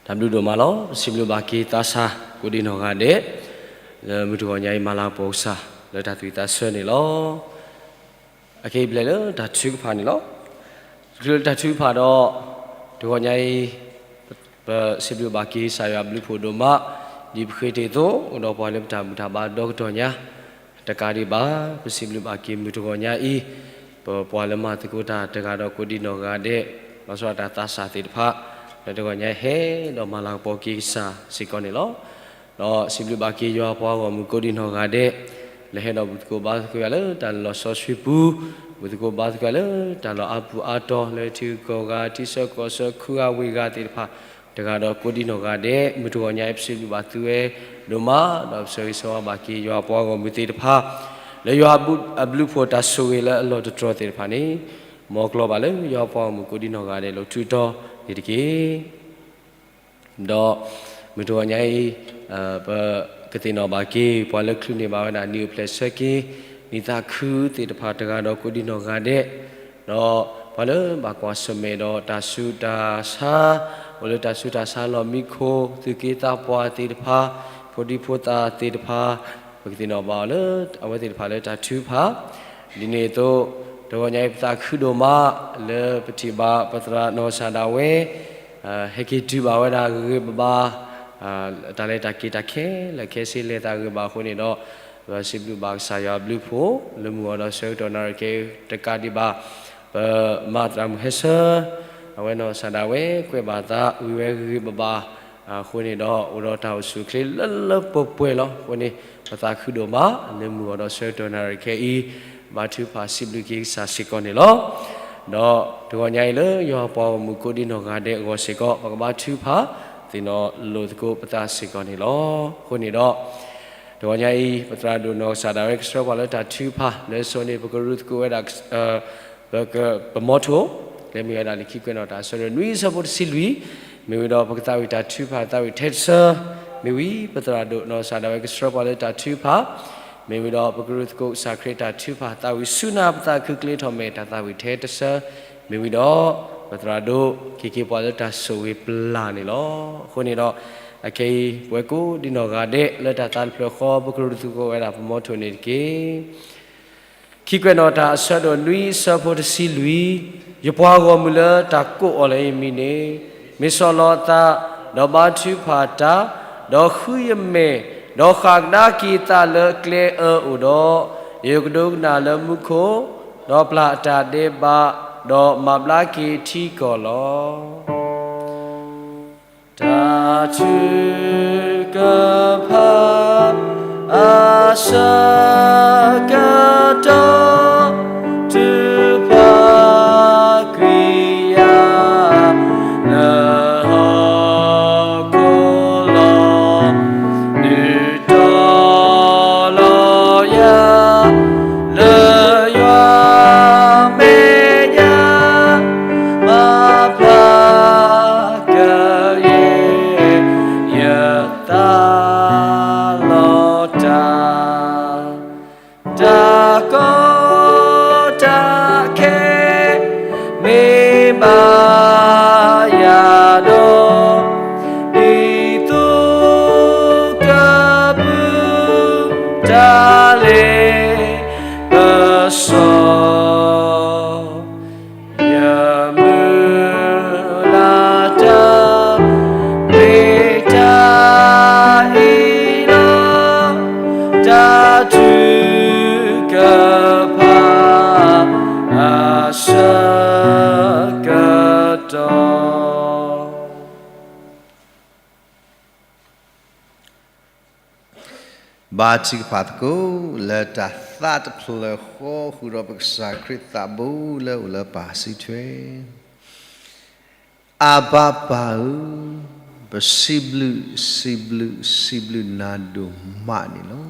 တၢ်ဘျုးဒိၣ်မးလီၤ. ပစံးဘျုးဘၣ်က့ၤသးစၢ်ကိးဒံနီၢ်ဂၤဒဲး လၢမုၢ်တဂီၤညါအံၤ မၤလၤကပီၤကစၢ်လၢတၢ်သူၣ်ဝံၣ်သးဆၢန့ၣ်လီၤ. အခဲအံၤပျဲလၢတၢ်ထုကဖၣ်န့ၣ်လီၤ. တချုးလၢတၢ်ထုကဖၣ်ဒီး တဂီၤညါအံၤ ပစံးဘျုးဘၣ်က့ၤကစၢ်ယွၤအဘျုးအဖှိၣ်ဒိၣ်မး, ဒ်ပဃ့တ့ၢ်အသိး အိၣ်ဒီးပှၤလၢပတၢ်ဘူၣ်တၢ်ဘါဒီကတီၢ်ညါ တကးဒံးဘၣ် ပစံးဘျုးဘၣ်က့ၤမုၢ်တဂီၤညါအံၤ ပပှၤလၢမၤသကိးတၢ်တဂၤဒီးကိးဒံနီၢ်ဂၤဒဲး လီၤဆီဒၣ်တၢ်သးစၢ်သ့ၣ်တဖၣ် လၢတဂီၤညါဟဲဒီးမၤလၤကပီၤက့ၤကစၢ်စ့ၢ်ကီးန့ၣ်လီၤ. ဒီးစံးဘျုးဘၣ်က့ၤယွၤပှၤဂီၢ်မုၢ်ကိးဒံနီၢ်ဂၤဒဲး လၢဟဲဒီးဘူၣ်သကိးဘါသကိးယၤလၢတၢ်လီၤစီဆှံပူၤ, ဘူၣ်သကိးဘါသကိးယၤလၢတၢ်လီၢ်အါပူၤအါတီၤ လၢထံဂုၤကီၢ်ဂၤ ထံဆၢကီၢ်ဆၢ ခုဂၤဝ့ၢ်ဂၤသ့ၣ်တဖၣ် တဂၤဒီးကိးဒံနီၢ်ဂၤဒဲး မုၢ်တဂီၤညါအံၤ ပစံးဘျုးဘၣ်သုဝဲဒိၣ်မး ဒီးပဆၢဂ့ၤဆၢဝါဘၣ်က့ၤယွၤပှၤဂီၢ်မုၢ်သ့ၣ်တဖၣ် လၢယွၤအဘျုးအဖှိၣ်တၢ်ဆိၣ်ဂ့ၤလၢအလီၢ်တတြီၤသ့ၣ်တဖၣ်န့ၣ် မ်ကျီၤဘၣ်လၢယွၤပှၤဂီၢ်မုၢ်ကိးဒံနီၢ်ဂၤဒဲး လီၤထူးတီၤန့ၣ်တက့ၢ်. ဒီးမုၢ်တဂီၤညါအံၤ ပကသ့ၣ်နီၣ်ဘၣ်က့ၤ ပှၤလၢချုးန့ၢ်ဘၣ်ဝဲဒၣ် နံၣ်အိၣ်ဖျဲၣ်ဆၢက့ၤ နံၣ်သးခုသ့ၣ်တဖၣ်တဂၤဒီးကိးဒံနီၢ်ဂၤဒဲး, ဒီးပှၤလၢဘၣ်ကွၢ်ဆၢၣ်မဲာ်ဒီးတၢ်ဆူးတၢ်ဆါ, အိၣ်လၢတၢ်ဆူးတၢ်ဆါလီၢ်မံခိၣ် သူၣ်က့သးပှၢ်သ့ၣ်တဖၣ်, ဖိဒံဖိသၣ်သ့ၣ်တဖၣ်, ပကသ့ၣ်နီၣ်ဘၣ်အီၤလၢအဝဲသ့ၣ်တဖၣ်လၢတၢ်ထုကဖၣ် ဒ်န့ၣ်အသိး တဂီၤညါအံၤပသးခုဒိၣ်မး လၢပထံၣ်ဘၣ်ပသရၣ်နီၢ်ကစၢ်ဒၣ်ဝဲ ဟဲက့ၤတုၤဘၣ်ဝဲဒၣ်ဂ့ၤဂ့ၤဘၣ်ဘၣ်, တၢ်လဲၤတၢ်က့ၤတၢ်ခဲလၢာ်ခဲဆ့လဲၤသးဂ့ၤဘၣ်အဃိန့ၣ်ဒီး ပစံးဘျုးဘၣ်ကစၢ်ယွၤအဘျုးအဖှိၣ် လၢမုၢ်ဂီၤဒီးဆၢကတီၢ်နၣ်ရံၣ်ခဲအံၤတကးဒံးဘၣ် ပမၤသရၣ်မုၣ်ဟဲဆၢ အဝဲနီၢ်ကစၢ်ဒၣ်ဝဲ ကွဲးဘၣ်သးဝံၤဝဲဂ့ၤဂ့ၤဘၣ်ဘၣ် အဃိန့ၣ်ဒီး အိၣ်ဒီးတၢ်အိၣ်ဆူၣ်အိၣ်ချ့လၢလၢပှဲၤပှဲၤလီၤ. အဃိန့ၣ် ပသးခုဒိၣ်မး လၢမုၢ်ဂီၤဒီးဆၢကတီၢ်နၣ်ရံၣ်ခဲအံၤ ဘါထုကဖၣ်စံးဘျုးက့ၤကစၢ်စ့ၢ်ကီးန့ၣ်လီၤ. ဒီးတဂီၤညါအံၤလၢယွၤပှၤဂီၢ်မုၢ်ကိးဒံနီၢ်ဂၤဒဲးအဂီၢ်စ့ၢ်ကီး ပကဘါထုကဖၣ် သ့ၣ်နီၣ်လိာ်သကိးပသးစ့ၢ်ကီးန့ၣ်လီၤ. အဃိန့ၣ်ဒီး တဂီၤညါအံၤ ပသရၣ်ဒိၣ်နီၢ်ကစၢ်ဒၣ်ဝဲကဆှၢပှၤလၢတၢ်ထုကဖၣ် လၢစိၤန့ၣ် ပကရူၢ်သကိးဝဲဒၣ် ပက ပမီထိၣ် လၢမ့ၢ်ဝဲဒၣ်လၢခံကွဲးနီၣ်တၢ်အဆၢဒိၣ်နွံဆၢဖိတဆံလွံၢ်, မ့ၢ်ဝံၤဒီးပကသးဝံၣ်တၢ်ထုကဖၣ်သးဝံၣ်ထဲတဆၢ, မ့ၢ်ဝံၤ ပသရၣ်ဒိၣ်နီၢ်ကစၢ်ဒၣ်ဝဲကဆှၢပှၤလၢတၢ်ထုကဖၣ်, မ့ၢ်ဝံၤဒီးပကရူၢ်သကိးကစၢ်ခရံာ်တၢ်ထုကဖၣ်သးဝံၣ်ဆူနၢ်ပသးခုကျ့ထီၣ်မဲာ်တၢ်သးဝံၣ်ထဲတဆၢ, မ့ၢ်ဝံၤဒီး ပသရၣ်ဒိၣ်က့ၤက့ၤပှၤလၢတၢ်ဆိၣ်ဂ့ၤပျၢ်န့ၣ်လီၤ. အဃိန့ၣ်ဒီး အခဲအံၤ ပဝဲကိးဒံနီၢ်ဂၤဒဲး လၢတၢ်သးတဖျၢၣ်ဃီ ပကရူၢ်သကိးဝဲဒၣ်ပမီထိၣ်န့ၣ်တက့ၢ်. ခံကွဲးနီၣ်တၢ်အဆၢဒိၣ်နွံဆၢဖိတဆံလွံၢ်, ယပှၤဂီၢ်မုၢ်လၢတၢ်ကိးအီၤလၢယမံၤန့ၣ်, မ့ၢ်ဆီၣ်လီၤအသး, ဒီးဘါထုကဖၣ်တၢ်, ဒီးဃုယမဲာ်, ဒီးဃၣ်ကဒါက့ၤအသးလၢကျဲအၢအအိၣ်ဒီး, ယကဒိကနၣ်လၢမူခိၣ်, ဒီးပျၢ်အတၢ်ဒဲးဘး, ဒီးမၤဘျါက့ၤထံကီၢ်လီၤ. တၢ်ထုကဖၣ်အဆၢကတီၢ် ထုကဖၣ်ကွံာ်ယၤ လၢဟီၣ်ခိၣ်လီၤ. နုာ်တီၤလီၤယၤ လၢယွၤမဲာ်ညါ မၤပျၢ်က့ၤ ယသးလီၤတၢ် တၢ်ကီတၢ်ခဲ မ့ၢ်ဘၣ်ယၤဒီး ဒ်သိးကဘုၣ်တၢ်လဲၤကစီၣ် ယမုၢ်လၢ်တၢ် မ့ၢ်တၢ်အံၤလီၤ. တၢ်ထုကဖၣ်အဆၢကတီၢ် ဘါထုကဖၣ်သကိးလၢတၢ်သးတဖျၢၣ်ဃီ ဃုာ်ဒီးပကစၢ်ခရံာ်သးဘိလၢအိၣ်လၢပၢ်စုထွဲ အဘၣ်ပၢ်ဧၢ, ပစံးဘျုး စံးဘျုး စံးဘျုးနၤဒိၣ်မးန့ၣ်လီၤ.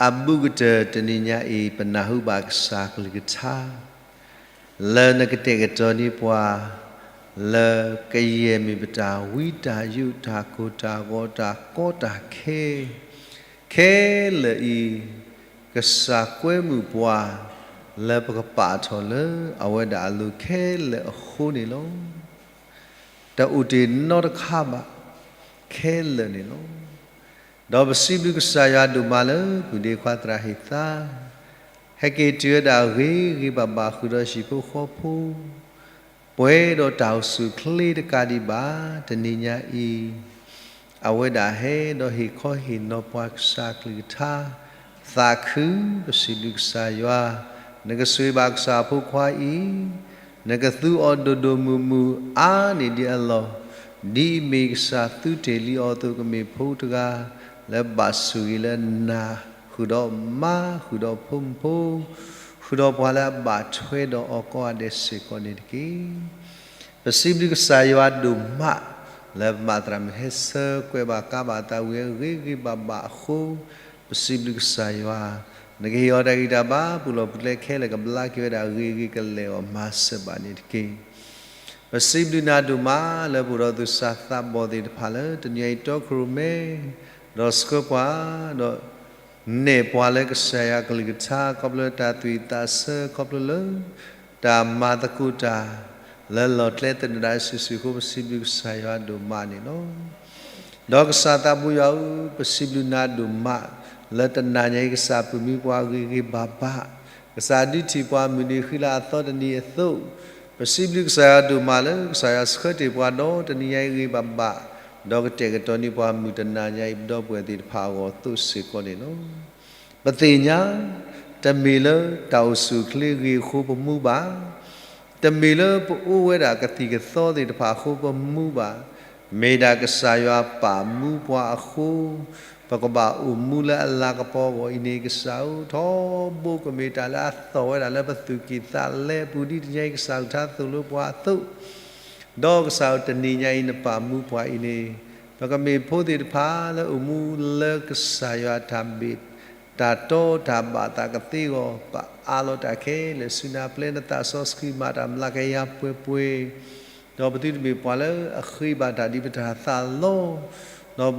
အဘူးကတၢၢ်တနံၤညါအံၤ ပနၢ်ဟူဘၣ်ကစၢ်ကလုၢ်ကထါ လၢနကတဲာ်ကတီၤန့ၢ်ပှၤ လၢကယဲၢ်မ့ၢ်ပတၢ်ဝံတၢ်ယိး တၢ်ကိၢ်တၢ်ဂီၤ တၢ်ကီတၢ်ခဲ ခဲလၢာ်အံၤ ကစၢ်ကွဲမုာ်ပှၤ လၢပကပာ်ထီၣ်လၢအဝဲဒၣ်အလိၤခဲလၢာ်အဃိန့ၣ်လီၤ. တအိၣ်တ့ၢ်နီတခါဘၣ် ခဲလၢာ်န့ၣ်လီၤ. ဒီးပစံးဘျုးကစၢ်ယွၤဒိၣ်မးလၢ ပုၢ်ဒ့ခွါသရၣ်ဟ့ၣ်သါ ဟဲက့ၤတုၤဝဲဒၣ်ဂ့ၤဂ့ၤဘၣ်ဘၣ်ဃုာ်ဒီးဟံၣ်ဖိဃီဖိ ပှဲၤဒီးတၢ်အိၣ်ဆူၣ်အိၣ်ချ့တကးဒံးဘၣ် တနံၤညါအံၤ အဝဲဒၣ်ဟဲဒီးဟ့ၣ်ခီဟ့ၣ်နီၤပှၤကစၢ်ကလုၢ်ကထါ သးခု ပစံးဘျုးကစၢ်ယွၤ, နကဆိၣ်ဂ့ၤဘၣ်ကစၢ်အဖိခွါအံၤ, နကသူအီၤဒိၣ်ဒိၣ်မုၢ်မုၢ်အါန့ၢ်ဒံးအလီၢ်, ဒ်အမ့ၢ်ကစၢ်သူတ့ၢ်လံအီၤအသိး ကမ့ၢ်ဖိတဂၤ လၢဘၣ်ဆိၣ်ဂ့ၤလၢနၤ ဃုာ်ဒီးမါ ဃုာ်ဒီးဖိမုၣ်ဖိ ဃုာ်ဒီးပှၤလၢအဘၣ်ထွဲဒီးအီၤကိးဂၤဒဲးစ့ၢ်ကီးန့ၣ်တက့ၢ်. ပစံးဘျုးကစၢ်ယွၤဒိၣ်မး လၢပမၤသရၣ်မုၣ်ဟဲဆၢကွဲးဘၣ်ကါဘၣ်သးဝံၤ ဂ့ၤဂ့ၤဘၣ်ဘၣ်အဃိ, ပစံးဘျုးကစၢ်ယွၤ, နကဟ့ၣ်အီၤတၢ်ဂံၢ်တၢ်ဘါ ပူၤလီၢ်ပူၤကျဲခဲလၢာ် ကဘျါက့ၤဝဲဒၣ်ဂ့ၤဂ့ၤကလဲာ်အီၤမၤစၢၤဘၣ်န့ၣ်တက့ၢ်. ပစံးဘျုးနၤဒိၣ်မး လၢပအိၣ်ဒီးသူၣ်စၢ်သးဘီၣ်သ့ၣ်တဖၣ်လၢ တနံၤအံၤတီခိၣ်ရိၣ်မဲ ဒီးဆှၢပှၤ ဒီးနဲၣ်ပှၤလၢကစၢ်ယွၤကလုၢ်ကထါ ခီဖျိလၢတၢ်သူၣ်ဝံၣ်သးဆၢ ခီဖျိလၢ တၢ်မၤသကိးတၢ် လၢလီၢ်ကျဲသနၢၣ်ဒၣ်စုာ်စုာ်အဃိ ပစံးဘျုးကစၢ်ယွၤဒိၣ်မးန့ၣ်လီၤ. ဒီးကစၢ်သးဘိယွၤဧၢ, ပစံးဘျုးနၤဒိၣ်မး လၢတနၤညါအံၤ ကစၢ်ပာ်မူပှၤဂ့ၤဂ့ၤဘၣ်ဘၣ်, ကစၢ်ဒုးထံၣ်ပှၤမုၢ်နံၤဃံလၤအသီတနံၤအသိး, ပစံးဘျုးကစၢ်ယွၤဒိၣ်မးလၢ ကစၢ်ယွၤဆှၢတ့ၢ်ပှၤဒီးတနံၤညါအံၤဂ့ၤဘၣ်ဘၣ်, ဒီးကတဲာ်ကတီၤန့ၢ်ပှၤမုၢ်တနၤညါအံၤ ပဒီပုၢ်ဝဲၢ်သ့ၣ်တဖၣ်အဂီၢ်အသိးစ့ၢ်ကီးန့ၣ်လီၤ. ပသ့ၣ်ညါ တမ့ၢ်လၢတၢ်အိၣ်ဆူၣ်အိၣ်ချ့ဂ့ၤအဃိပမူဘၣ်, တမ့ၢ်လၢပအိၣ်ဝဲဒၣ်ကသံၣ်ကသီသ့ၣ်တဖၣ်အဃိပမူဘၣ်, မ့ၢ်ဒၣ်ကစၢ်ယွၤပာ်မူပှၤအဃိ, ပကဘၣ်အိၣ်မူလၢအလၤကပီၤအဂီၢ်အံၤန့ၣ် ကစၢ်ဧၢ, ထီဘိကမ့ၢ်တၢ်လၢအသီၣ်ဝဲဒၣ်လၢပသူၣ်ကံၢ်သးလဲပူၤ ဒ်တနံၤညါအံၤကစၢ်ကလုၢ်ကထါသိၣ်လိပှၤအသိး, ဒီးကစၢ်ဧၢ တနံၤညါအံၤနပာ်မူပှၤအံၤန့ၣ် ပကမ့ၢ်ဖိသ့ၣ်တဖၣ်လၢအိၣ်မူလၢကစၢ်ယွၤတၢ်ဘ့ၣ် တၢ်တီတၢ်ဘၣ်သးကသ့အဂီၢ် ပအးလီၤတၢ်ခဲလၢာ်ဆူနၤ ပျဲနသးစီဆှံမၤတၢ်မျးကယၤပှဲၤပှဲၤ, ဒီးပသုတမ့ၢ်ပှၤလၢအဃ့ဘၣ်တၢ်ဒ်ပတၢ်သးလီ, ဒီး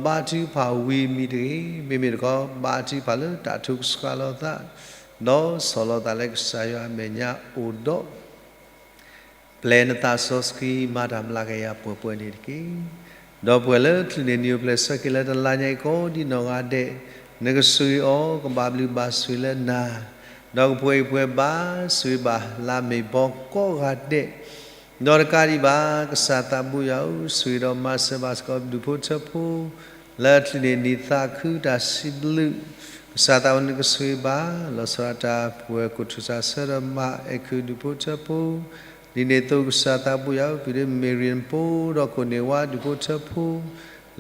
ဘါထုကဖၣ်ဝံၤမံၤတဂ့ၤ, မ့မ့ၢ်တခီ ဘါထုကဖၣ်လၢတၢ်ထုကဆှါလိာ်သး, ဒီးဆီၣ်လီၤသးလၢကစၢ်ယွၤအမဲာ်ညါအိၣ်ဒီး ပျဲနသးစီဆှံမၤတၢ်မျးကယၤပှဲၤပှဲၤန့ၣ်တက့ၢ်. ဒီးပဝဲလၢချုးန့ၢ်နံၤအိၣ်ဖျဲၣ်ဆၢက့ၤလၢတလါညါအံၤကိးဒ်နီၢ်ဂၤဒဲး, နကဆိၣ်ဂ့ၤအီၤ ကဘၣ်ဘျုးဘၣ်ဆိၣ်လၢနၤ, ဒီးကပှဲၤဂံၢ်ပှဲၤဘါ ဆိၣ်ဂ့ၤဘၣ်လၢအမ့ၢ်ဘီကိးဂၤဒဲး, ဒီးတကးဒံးဘၣ် ကစၢ်သးဘိယွၤဧၢ, ဆိၣ်ဂ့ၤဒီးမၤစၢၤဘၣ်စ့ၢ်ကီးဒူၣ်ဖိထၢဖိ လၢအချုးန့ၢ်နံၤသးခုတၢ်စံးဘျုး, ကစၢ်သးဘိယွၤနကဆိၣ်ဂ့ၤဘၣ် လီၤဆီဒၣ်တၢ်ပဝဲၢ်ကိးထူၣ်စးဆၢဒီးမၤအဲၣ်ခုးဒူၣ်ဖိထၢဖိ, ဒ်န့ၣ်အသိးကစၢ်သးဘိယွၤဧၢ, ပုၢ်ဒ့မ့ၢ်ရံၣ်နဖိ ဒီးခိၣ်န့ၢ်ဝါဒူၣ်ဖိထၢဖိ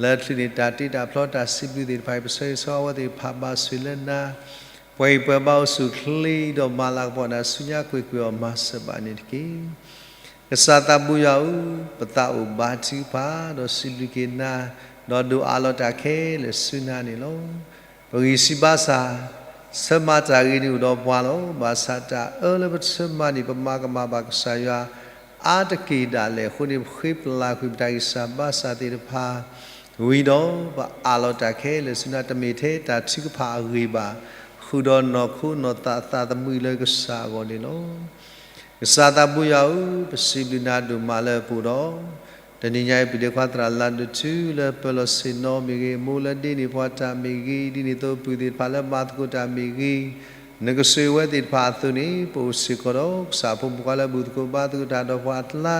လၢချုးန့ၢ်တၢ်တ့တၢ်ဖျီတၢ်စံးဘျုးသ့ၣ်တဖၣ်အံၤ ပဆၢဂ့ၤဆၢဝါအဝဲသ့ၣ်တဖၣ်ဘၣ်ဆိၣ်ဂ့ၤလၢနၤ, ပှဲၤဂံၢ်ပှဲၤဘါအိၣ်ဆူၣ်အိၣ်ချ့ ဒီးမၤလၤကပီၤနၤဆူညါကွ့ၢ်ကွ့ၢ်အီၤမၤစၢၤဘၣ်န့ၣ်တက့ၢ်. ကစၢ်သးဘိယွၤဧၢ, ပသးအိၣ်ဘါထုကဖၣ် ဒီးစံးဘျုးက့ၤနၤ, ဒီးဒိးအးလီၤတၢ်ခဲလၢာ်ဆူနၤန့ၣ်လီၤ. ပဂံၢ်စၢ်ဘါစၢ် ဆၢမၤတၢ်ဂ့ၤန့ၣ်အိၣ်ဒီးပှၤလီၤ. ဘၣ်ဆၣ်တၢ်အၢလၢပဆၢမၤန့ၣ် ပမၤကမၣ်ဘၣ်ကစၢ်ယွၤ အါတက့ၢ်ဒၣ်လဲာ်အဃိန့ၣ် ပဃ့ပလၢ်ကွံာ်ပတၢ်ဂံၢ်စၢ်ဘါစၢ်သ့ၣ်တဖၣ် ဝံၤဒီးပအးလီၤတၢ်ခဲလၢာ်ဆူနၤ တမ့ၢ်ထဲတၢ်ထုကဖၣ်အဂ့ၢ်ဘၣ်, ဃုာ်ဒီးနီၢ်ခိနီၢ်သးသးသမူအံၤလၢကစၢ်အဂီၢ်န့ၣ်လီၤ. ကစၢ်သးဘိယွၤဧၢ, ပစံးဘျုးနၤဒိၣ်မးလၢပအိၣ်ဒီး တနံၤညါအံၤ ပုၢ်ဒ့ခွါသရၣ်လၤဒိၣ်ထူ လၢပၢၤလီၢ်ဆ့ၣ်နီၤမ့ၢ်ဂ့ၤ, မိၢ်လၢဒ့န့ၢ်ပှၤတၢ်မ့ၢ်ဂ့ၤ, ဒ်န့ၣ်အသိးပုၢ်သ့ၣ်တဖၣ်လၢမၤသကိးတၢ်မ့ၢ်ဂ့ၤ, နကဆိၣ်ဂ့ၤဝဲသ့ၣ်တဖၣ်အသိးန့ၣ် ပအိၣ်စ့ၢ်ကီးဒီးကစၢ်ဖိမုၣ်ဖိခွါလၢဘူၣ်သကိးဘါသကိးတၢ်ဒီးပှၤအကျါ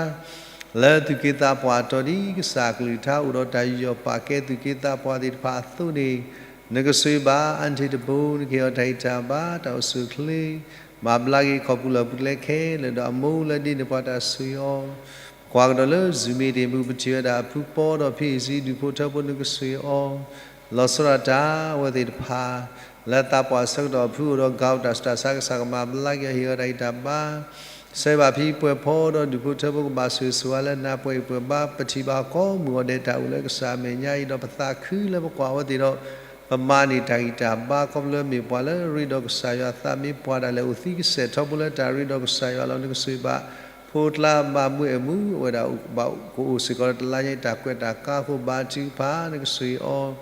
လၢသူၣ်က့သးပှၢ်အတီၤ ဒ်ကစၢ်ကလုၢ်ကထါအိၣ်ဒီးတၢ်ယူးယီၣ်ပာ်ကဲသူၣ်က့သးပှၢ်သ့ၣ်တဖၣ်အသိးန့ၣ်, နကဆိၣ်ဂ့ၤဘၣ် အၣ်ထံၣ်တဘိ, နကဟ့ၣ်အီၤတၢ်ဂံၢ်တၢ်ဘါ တၢ်အိၣ်ဆူၣ်အိၣ်ချ့, မၤဘျါက့ၤခီၣ်ပူၤလီၢ်ပူၤကျဲခဲလၢာ်ဒီး အမိၢ်လၢဒ့န့ၢ်ပှၤတၢ်ဆိၣ်ဂ့ၤအီၤ, ကွၢ်ကဒီးလၢ Zoom meeting ပူၤ ပထံၣ်ဝဲဒၣ်အဖုပီဒီးဖံအံၤစံဒူၣ်ဖိထၢဖိ နကဆိၣ်ဂ့ၤအီၤ, လီၤဆီဒၣ်တၢ်အဝဲသ့ၣ်တဖၣ် လၢသးပှၢ်ဆၢကတီၢ်အဖုအိၣ်ဒီး ကၤတၢ်ဆူးတၢ်ဆါ ကစၢ်ကမၤဘျါက့ၤအီၤ ဟ့ၣ်အီၤတၢ်ဂံၢ်တၢ်ဘါ, ဆၢဂ့ၤဘၣ်ဖံပှဲၤဖီဒီးဒူၣ်ဖိထၢဖိ ကဘၣ်ဆိၣ်ဂ့ၤဆိၣ်ဝါလၢနၤ ပှဲၤဂံၢ်ပှဲၤဘါ ပထံၣ်ဘၣ်ကိးမုၢ်ဂီၤဒဲးတၢ်အိၣ်လၢကစၢ်အမဲာ်ညါအံၤဒီး ပသးခုလၢပကွၢ်အဝဲသ့ၣ်ဒီး ပမၤန့ၢ်တၢ်ဂံၢ်တၢ်ဘါ ခီဖျိလၢမ့ၢ်ပှၤလၢရ့ဒီးကစၢ်ယွၤသး မ့ၢ်ပှၤဒၣ်လဲာ်အိၣ်သံကစဲးထီဘိလၢတၢ်ရ့ဒီးကစၢ်ယွၤလီၤ. နကဆိၣ်ဂ့ၤဘၣ် ဖိကျါမၤမူအဲၣ်မူ အဝဲဒၣ်ဘၣ်ကအိၣ်စ့ၢ်ကီးလၢတလါညါအံၤ တၢ်ကွဲးတၢ်ကါအဃိ ဘါထုကဖၣ် နကဆိၣ်ဂ့ၤ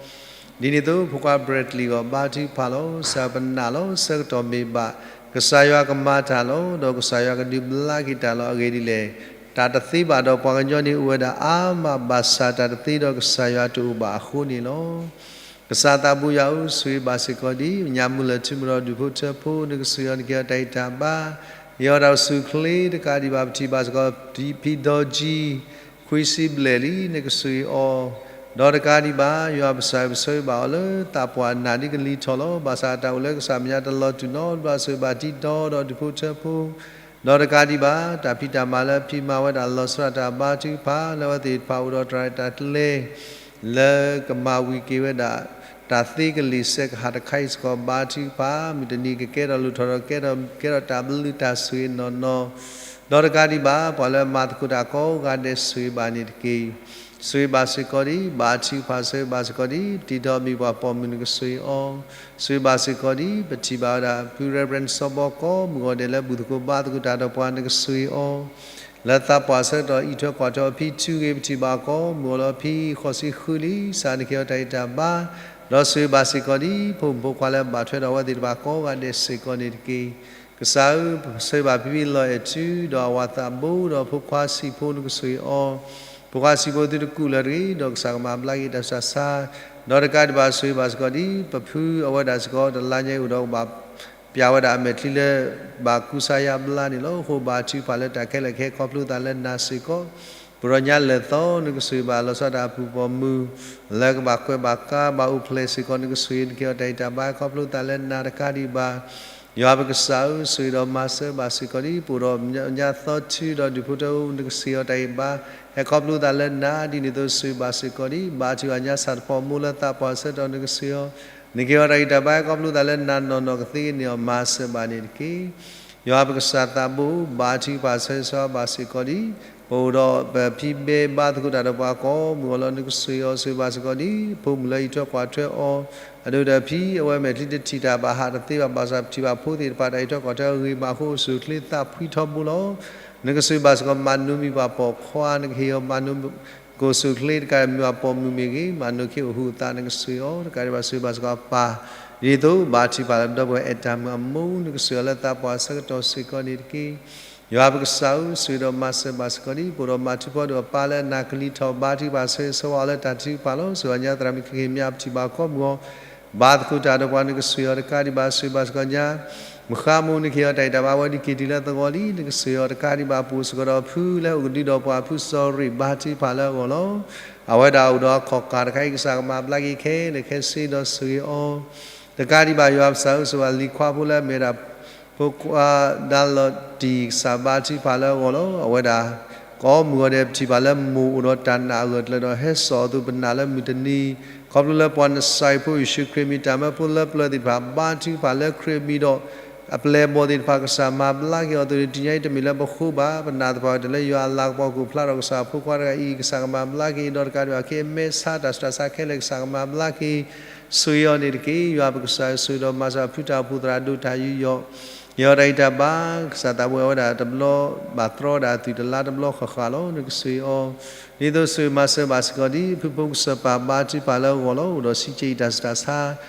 အီၤ ဒ်န့ၣ်အသိး ဖိခွါ Bradley ဂီၢ် ဘါထုကဖၣ်လီၤ. ကစၢ်ပနာ်လီၤ ဆၢကတီၢ်မ့ၢ်ဘၣ် ကစၢ်ယွၤကမၤတၢ်လီၤ ဒီးကစၢ်ယွၤကဒုးဘျါက့ၤတၢ်လီၤ. အဂ့ၢ်ဒ်လဲၣ် တၢ်တသ့ဘၣ်ဒီးပှၤကညီန့ၣ်အိၣ်ဝဲဒၣ်အါမး ဘၣ်ဆၣ်တၢ်တသ့ဒီးကစၢ်ယွၤတအိၣ်ဘၣ်အဃိန့ၣ်လီၤ. ကစၢ်သးဘိယွၤဧၢ, ဆိၣ်ဂ့ၤဘၣ်စ့ၢ်ကီးဒံး ညၣ်မုၢ်လၢၢ်ထူမုၢ်ဒီးဒူၣ်ဖိထၢဖိ နကဆိၣ်ဂ့ၤအီၤ နကဟ့ၣ်အီၤတၢ်ဂံၢ်တၢ်ဘါ, ဟ့ၣ်အီၤတၢ်အိၣ်ဆူၣ်အိၣ်ချ့တကးဒံးဘၣ် ပထံၣ်ဘၣ်စ့ၢ်ကီး ဖံဒီကံ ခွံဆံဘျဲၣ်လံ နကဆိၣ်ဂ့ၤအီၤ ဒီးတကးဒံးဘၣ် ယွၤပကစၢ်ဧၢ ပဆၢဂ့ၤဘၣ်အီၤလၢသးပှၢ်နၢ်ဒ်ကလံၤထီၣ်လီၤ. ဘၣ်ဆၣ်အတၢ်အိၣ်လၢကစၢ်မဲာ်ညါတလီၤတူာ်နီတဘျီ ဆိၣ်ဂ့ၤဘၣ်တံၤတီဒီးဒူၣ်ဖိထၢဖိ ဒီးတကးဒံးဘၣ် တၢ်ဖံးတၢ်မၤလၢအဖံးမၤဝဲဒၣ်လီၤဆီဒၣ်တၢ်ဘါထုကဖၣ် လၢအဝဲသ့ၣ်တဖၣ်အိၣ်ဒီးတၢ်ရဲၣ်တၢ်ကျဲၤ လၢကမၤဝံၤက့ၤဝဲဒၣ် တၢ်သ့ကလံၤစဲးကဟၣ်တခါအံၤစ့ၢ်ကီး ဘါထုကဖၣ် မုၢ်တနံၤကကဲထီၣ်လိၣ်ထီၣ်ဒီးကဲထီၣ် ကဲထီၣ်တၢ်ဘျုးတၢ်ဆိၣ်ဂ့ၤနီၢ်နီၢ် ဒီးတကးဒံးဘၣ် ပှၤလၢမၤသကိးတၢ်ကိးဂၤဒဲး ဆိၣ်ဂ့ၤဘၣ်န့ၣ်တက့ၢ်. ဆိၣ်ဂ့ၤဘၣ်စ့ၢ်ကီးဒံး ဘါထုကဖၣ် ဆိၣ်ဂ့ၤဘၣ်စ့ၢ်ကီးဒံး ပတံၤဒီးမံၤပှၢ်ပိာ်မုၣ် နကဆိၣ်ဂ့ၤအီၤ ဆိၣ်ဂ့ၤဘၣ်စ့ၢ်ကီးဒံး ပထံၣ်ဘၣ်ဝဲဒၣ် ဖု Reverend စီၤဘီကီ မုၢ်ဂီၤဒဲးလၢဘူၣ်သကိးဘါသကိးတၢ်ဒီးပှၤ နကဆိၣ်ဂ့ၤအီၤ လၢသးပှၢ်ဆၢကတီၢ် အံးထွဲကွၢ်ထွဲအဖံ ထုးဂ့ၤ ပထံၣ်ဘၣ်အီၤကိးမုၢ်ဂီၤလၢအဖံ ဃိးဆံဃုလံ ကစၢ်နကဟ့ၣ်အီၤတၢ်ဂံၢ်တၢ်ဘါ ဒီးဆိၣ်ဂ့ၤဘၣ်စ့ၢ်ကီးဒံး ဖိမုၣ်ဖိခွါလၢဘၣ်ထွဲဒီးအဝဲသ့ၣ်တဖၣ်ကိးဂၤဒဲးစ့ၢ်ကီးန့ၣ်တက့ၢ်. ကစၢ်ဧၢ, ဆိၣ်ဂ့ၤဘၣ်ဖံဖံလီၤအဲၣ်ထူ ဒီးအဝၤသးဘိ ဒီးဖိခွါဆံးဖိ နကဆိၣ်ဂ့ၤအီၤ ဖိခွါဆံးဖိသုတကူၣ်လၢၤတဂ့ၤ ဒီးကစၢ်ကမၤဘျါက့ၤတၢ်ဆူးတၢ်ဆါ ဒီးတကးဒံးဘၣ် ဆိၣ်ဂ့ၤဘၣ်စ့ၢ်ကီးဒံး ပဖုအဝဲဒၣ်စ့ၢ်ကီး တလါညါအံၤအိၣ်ဒီးကဘၣ်ပျၢ်ဝဲဒၣ်အမဲာ်ချံလၢ ဘၣ်ကူစါယါဘျါန့ၣ်လီၤ. အဃိဘါထုကဖၣ်လၢတၢ်ခဲလၢာ်ခဲ ခီဖျိသးလၢနၤစ့ၢ်ကီး ပဒီညါလဲၤသီ နကဆိၣ်ဂ့ၤဘၣ်လီၤဆီဒၣ်တၢ်အပုၢ်ပိာ်မုၣ် လၢကဘၣ်ကွဲးဘၣ်ကါဘၣ်အိၣ်ဖျဲၣ်စ့ၢ်ကီး နကဆိၣ်ဂ့ၤ နကဟ့ၣ်အီၤတၢ်ဂံၢ်တၢ်ဘါ ခီဖျိသးလၢနၤတကးဒံးဘၣ် ယွၤပကစၢ်ဧၢ, ဆိၣ်ဂ့ၤဒီးမၤစၢၤဘၣ်စ့ၢ်ကီးဒံး ပအိၣ်ဒီးညါသီထူဒီးဒူၣ်ဖိထၢဖိ နကဆိၣ်ဂ့ၤအီၤတၢ်ဂံၢ်ဘါ ဟဲခီဖျိသးလၢနၤ ဒ်န့ၣ်အသိးဆိၣ်ဂ့ၤဘၣ်စ့ၢ်ကီးဒံး ဘါထုကဖၣ်ညါဆၣ်တဖီမိၢ်လၢသးပှၢ်ဆၢကတီၢ် နကဆိၣ်ဂ့ၤအီၤ နကဟ့ၣ်အီၤတၢ်ဂံၢ်တၢ်ဘါ ဟဲခီဖျိသးလၢနၤနီၢ်နီၢ် ကသ့ကန့ၢ်အီၤ မၤစၢၤဘၣ်န့ၣ်တက့ၢ်. ယွၤပကစၢ်သးဘိ ဘါထုကဖၣ်ဆၢဂ့ၤဆၢဝါဘၣ်စ့ၢ်ကီးဒံး ပအိၣ်ဒီးပဖံဘဲဘါသကိးတၢ်ဒီးပှၤကိးမုၢ်ဂီၤလီၤ နကဆိၣ်ဂ့ၤအီၤ ဆိၣ်ဂ့ၤဘၣ်စ့ၢ်ကီးဒံး ဖိမုၣ်လၢအံးထွဲကွၢ်ထွဲအီၤ အဒိၣ်ဒီးဖံအဝဲမဲာ်ချံတထံၣ်တၢ်ဘၣ်ဟးတသ့ဘၣ် ဘၣ်ဆၣ်ပထံၣ်ဘၣ်ဖိသ့ၣ်တဖၣ်တၢ်အံးထွဲကွၢ်ထွဲအဂ့ၤဘၣ်အဃိ အိၣ်ဆူၣ်အိၣ်ချ့သးဖှံထီဘိလီၤ. နကဆိၣ်ဂ့ၤဘၣ်စ့ၢ်ကီး မၤနိမံၤပှၤပိာ်ခွါ နကဟ့ၣ်အီၤမၤနိ ကအိၣ်ဆူၣ်အိၣ်ချ့တကး မ့ၢ်ပှၤပိာ်မုၣ်မ့ၢ်ဂ့ၤ မၤနိခ့အိၣ်ဟူးအသး နကဆိၣ်ဂ့ၤအီၤ တကးဒံးဘၣ်ဆိၣ်ဂ့ၤဘၣ်စ့ၢ်ကီးပၢ် ဒ်သိးဘါထုကဖၣ်လၢပဒီပုၢ်ဝဲၢ်အဲၣ်တၢ်မုၢ်အမိၢ် နကဆိၣ်ဂ့ၤအီၤလၢသးပှၢ်ဆၢကတီၢ်စ့ၢ်ကီးန့ၣ်တက့ၢ်. ယွၤပကစၢ်ဧၢ, ဆိၣ်ဂ့ၤဒီးမၤစၢၤဘၣ်စ့ၢ်ကီးဒံး ပအိၣ်ဒီးမၤထူဖီဒိၣ်အပၢ်လၢအနၢ်ကလံၤထီၣ် ဘါထုကဖၣ်ဆၢဂ့ၤဆၢဝါအီၤလၢတၢ်ထုကဖၣ်လီၤ. ဆိၣ်ဂ့ၤညါသရၣ်မုၣ်ခံက့ၤမၠါ ပထံၣ်ဘၣ်ကိးမုၢ်ဂီၤ ဘါသကိးတၢ်ဒီးပှၤ နကဆိၣ်ဂ့ၤအီၤတကးဒံးဘၣ် ဆိၣ်ဂ့ၤဘၣ်စ့ၢ်ကီးညါ မုၢ်ဃါမူ နကဟ့ၣ်အီၤတၢ်ဂံၢ်တၢ်ဘါ အဝဲဒၣ်က့ၤတုၤလၢသဂီၤလံ နကဆိၣ်ဂ့ၤအီၤတကးဒံးဘၣ် ပအိၣ်စ့ၢ်ကီးဒီးဖုလၢအအိၣ်ကဒုဒီးပှၤ ဖုစီၤရ့ၣ် ဘါထုကဖၣ်လၢအဂီၢ်လီၤ. အဝဲဒၣ်အိၣ်ဒီးအခီၣ်ကၢ်တခါအံၤ ကစၢ်ကမၤဘျါက့ၤခဲလၢာ်ခဲဆ့ဒီးဆိၣ်ဂ့ၤအီၤ တကးဒံးဘၣ် ယွၤပကစၢ်ဧၢ ဆိၣ်ဂ့ၤဘၣ်လံၤခွါဖိလၢအမ့ၢ်ဝဲဒၣ် ဖိခွါဒါလီၤတံၢ် ကစၢ်ဘါထုကဖၣ်လၢအဂီၢ်လီၤ. အဝဲဒၣ် ကိးမုၢ်ဂီၤဒဲး ပထံၣ်ဘၣ်လၢမိၢ်အိၣ်ဒီးတၢ်နာ်အဂၢၢ်အကျၢၤဒီး ဟဲစိာ်အသိးပနာ်လၢမုၢ်တနံၤ ခီဖျိလၢပှၤနစၤရ့းဖိယ့ၣ်ၡူးခရံာ်မ့ၢ်တၢ်မၢဖိလၢပျၢၤသ့ၣ်တဖၣ် ဘါထုကဖၣ်လၢခရံာ်အမံၤဒီး အပျဲၢ်အဘီၣ်သ့ၣ်တဖၣ် ကစၢ်မၤဘျါက့ၤအီၤအသိးန့ၣ် တနံၤညါအံၤတမ့ၢ်လၢပဃိဘၣ် ပနာ်သပှၢ်ကတၢၢ်လၢယွၤအလၤကပီၤကအိၣ်ဖျါထီၣ် ကစၢ်ဖိခွါတဂၤအံၤ ကစၢ်ကမၤဘျါက့ၤ ဒီးတကးဒံးဘၣ် က့ၤအမဲာ်ဆါတၢ်ဆူးတၢ်ဆါခဲလၢာ် ကစၢ်ကမၤဘျါက့ၤ ဆိၣ်ဂ့ၤအီၤန့ၣ်တက့ၢ်. ယွၤပကစၢ်ဧၢ ဆိၣ်ဂ့ၤဒီးမၤစၢၤဖုတၢ်အိၣ်ဖှိၣ်သရၣ်ဒိၣ်တၢ်ယူးယီၣ် ယွၤတၢ်ဂံၢ်တၢ်ဘါ ကစၢ်သးဘိယွၤဝဲဒၣ်တဘျီ ဘၣ်သြီဒၣ်အသုးတလါတဘျီဃၣ်ဃၣ်လီၤ. နကဆိၣ်ဂ့ၤအီၤ ဒ်သိးဆိၣ်ဂ့ၤမၤစၢၤဘၣ်စ့ၢ်ကီးဒ် ဖုဖိကစၢ်ပၢ်ဘါထုကဖၣ်လၢအဂီၢ်လီၤ. အိၣ်ဒီးဆံးက့အံၤတၢ်ဆူးတၢ်ဆါ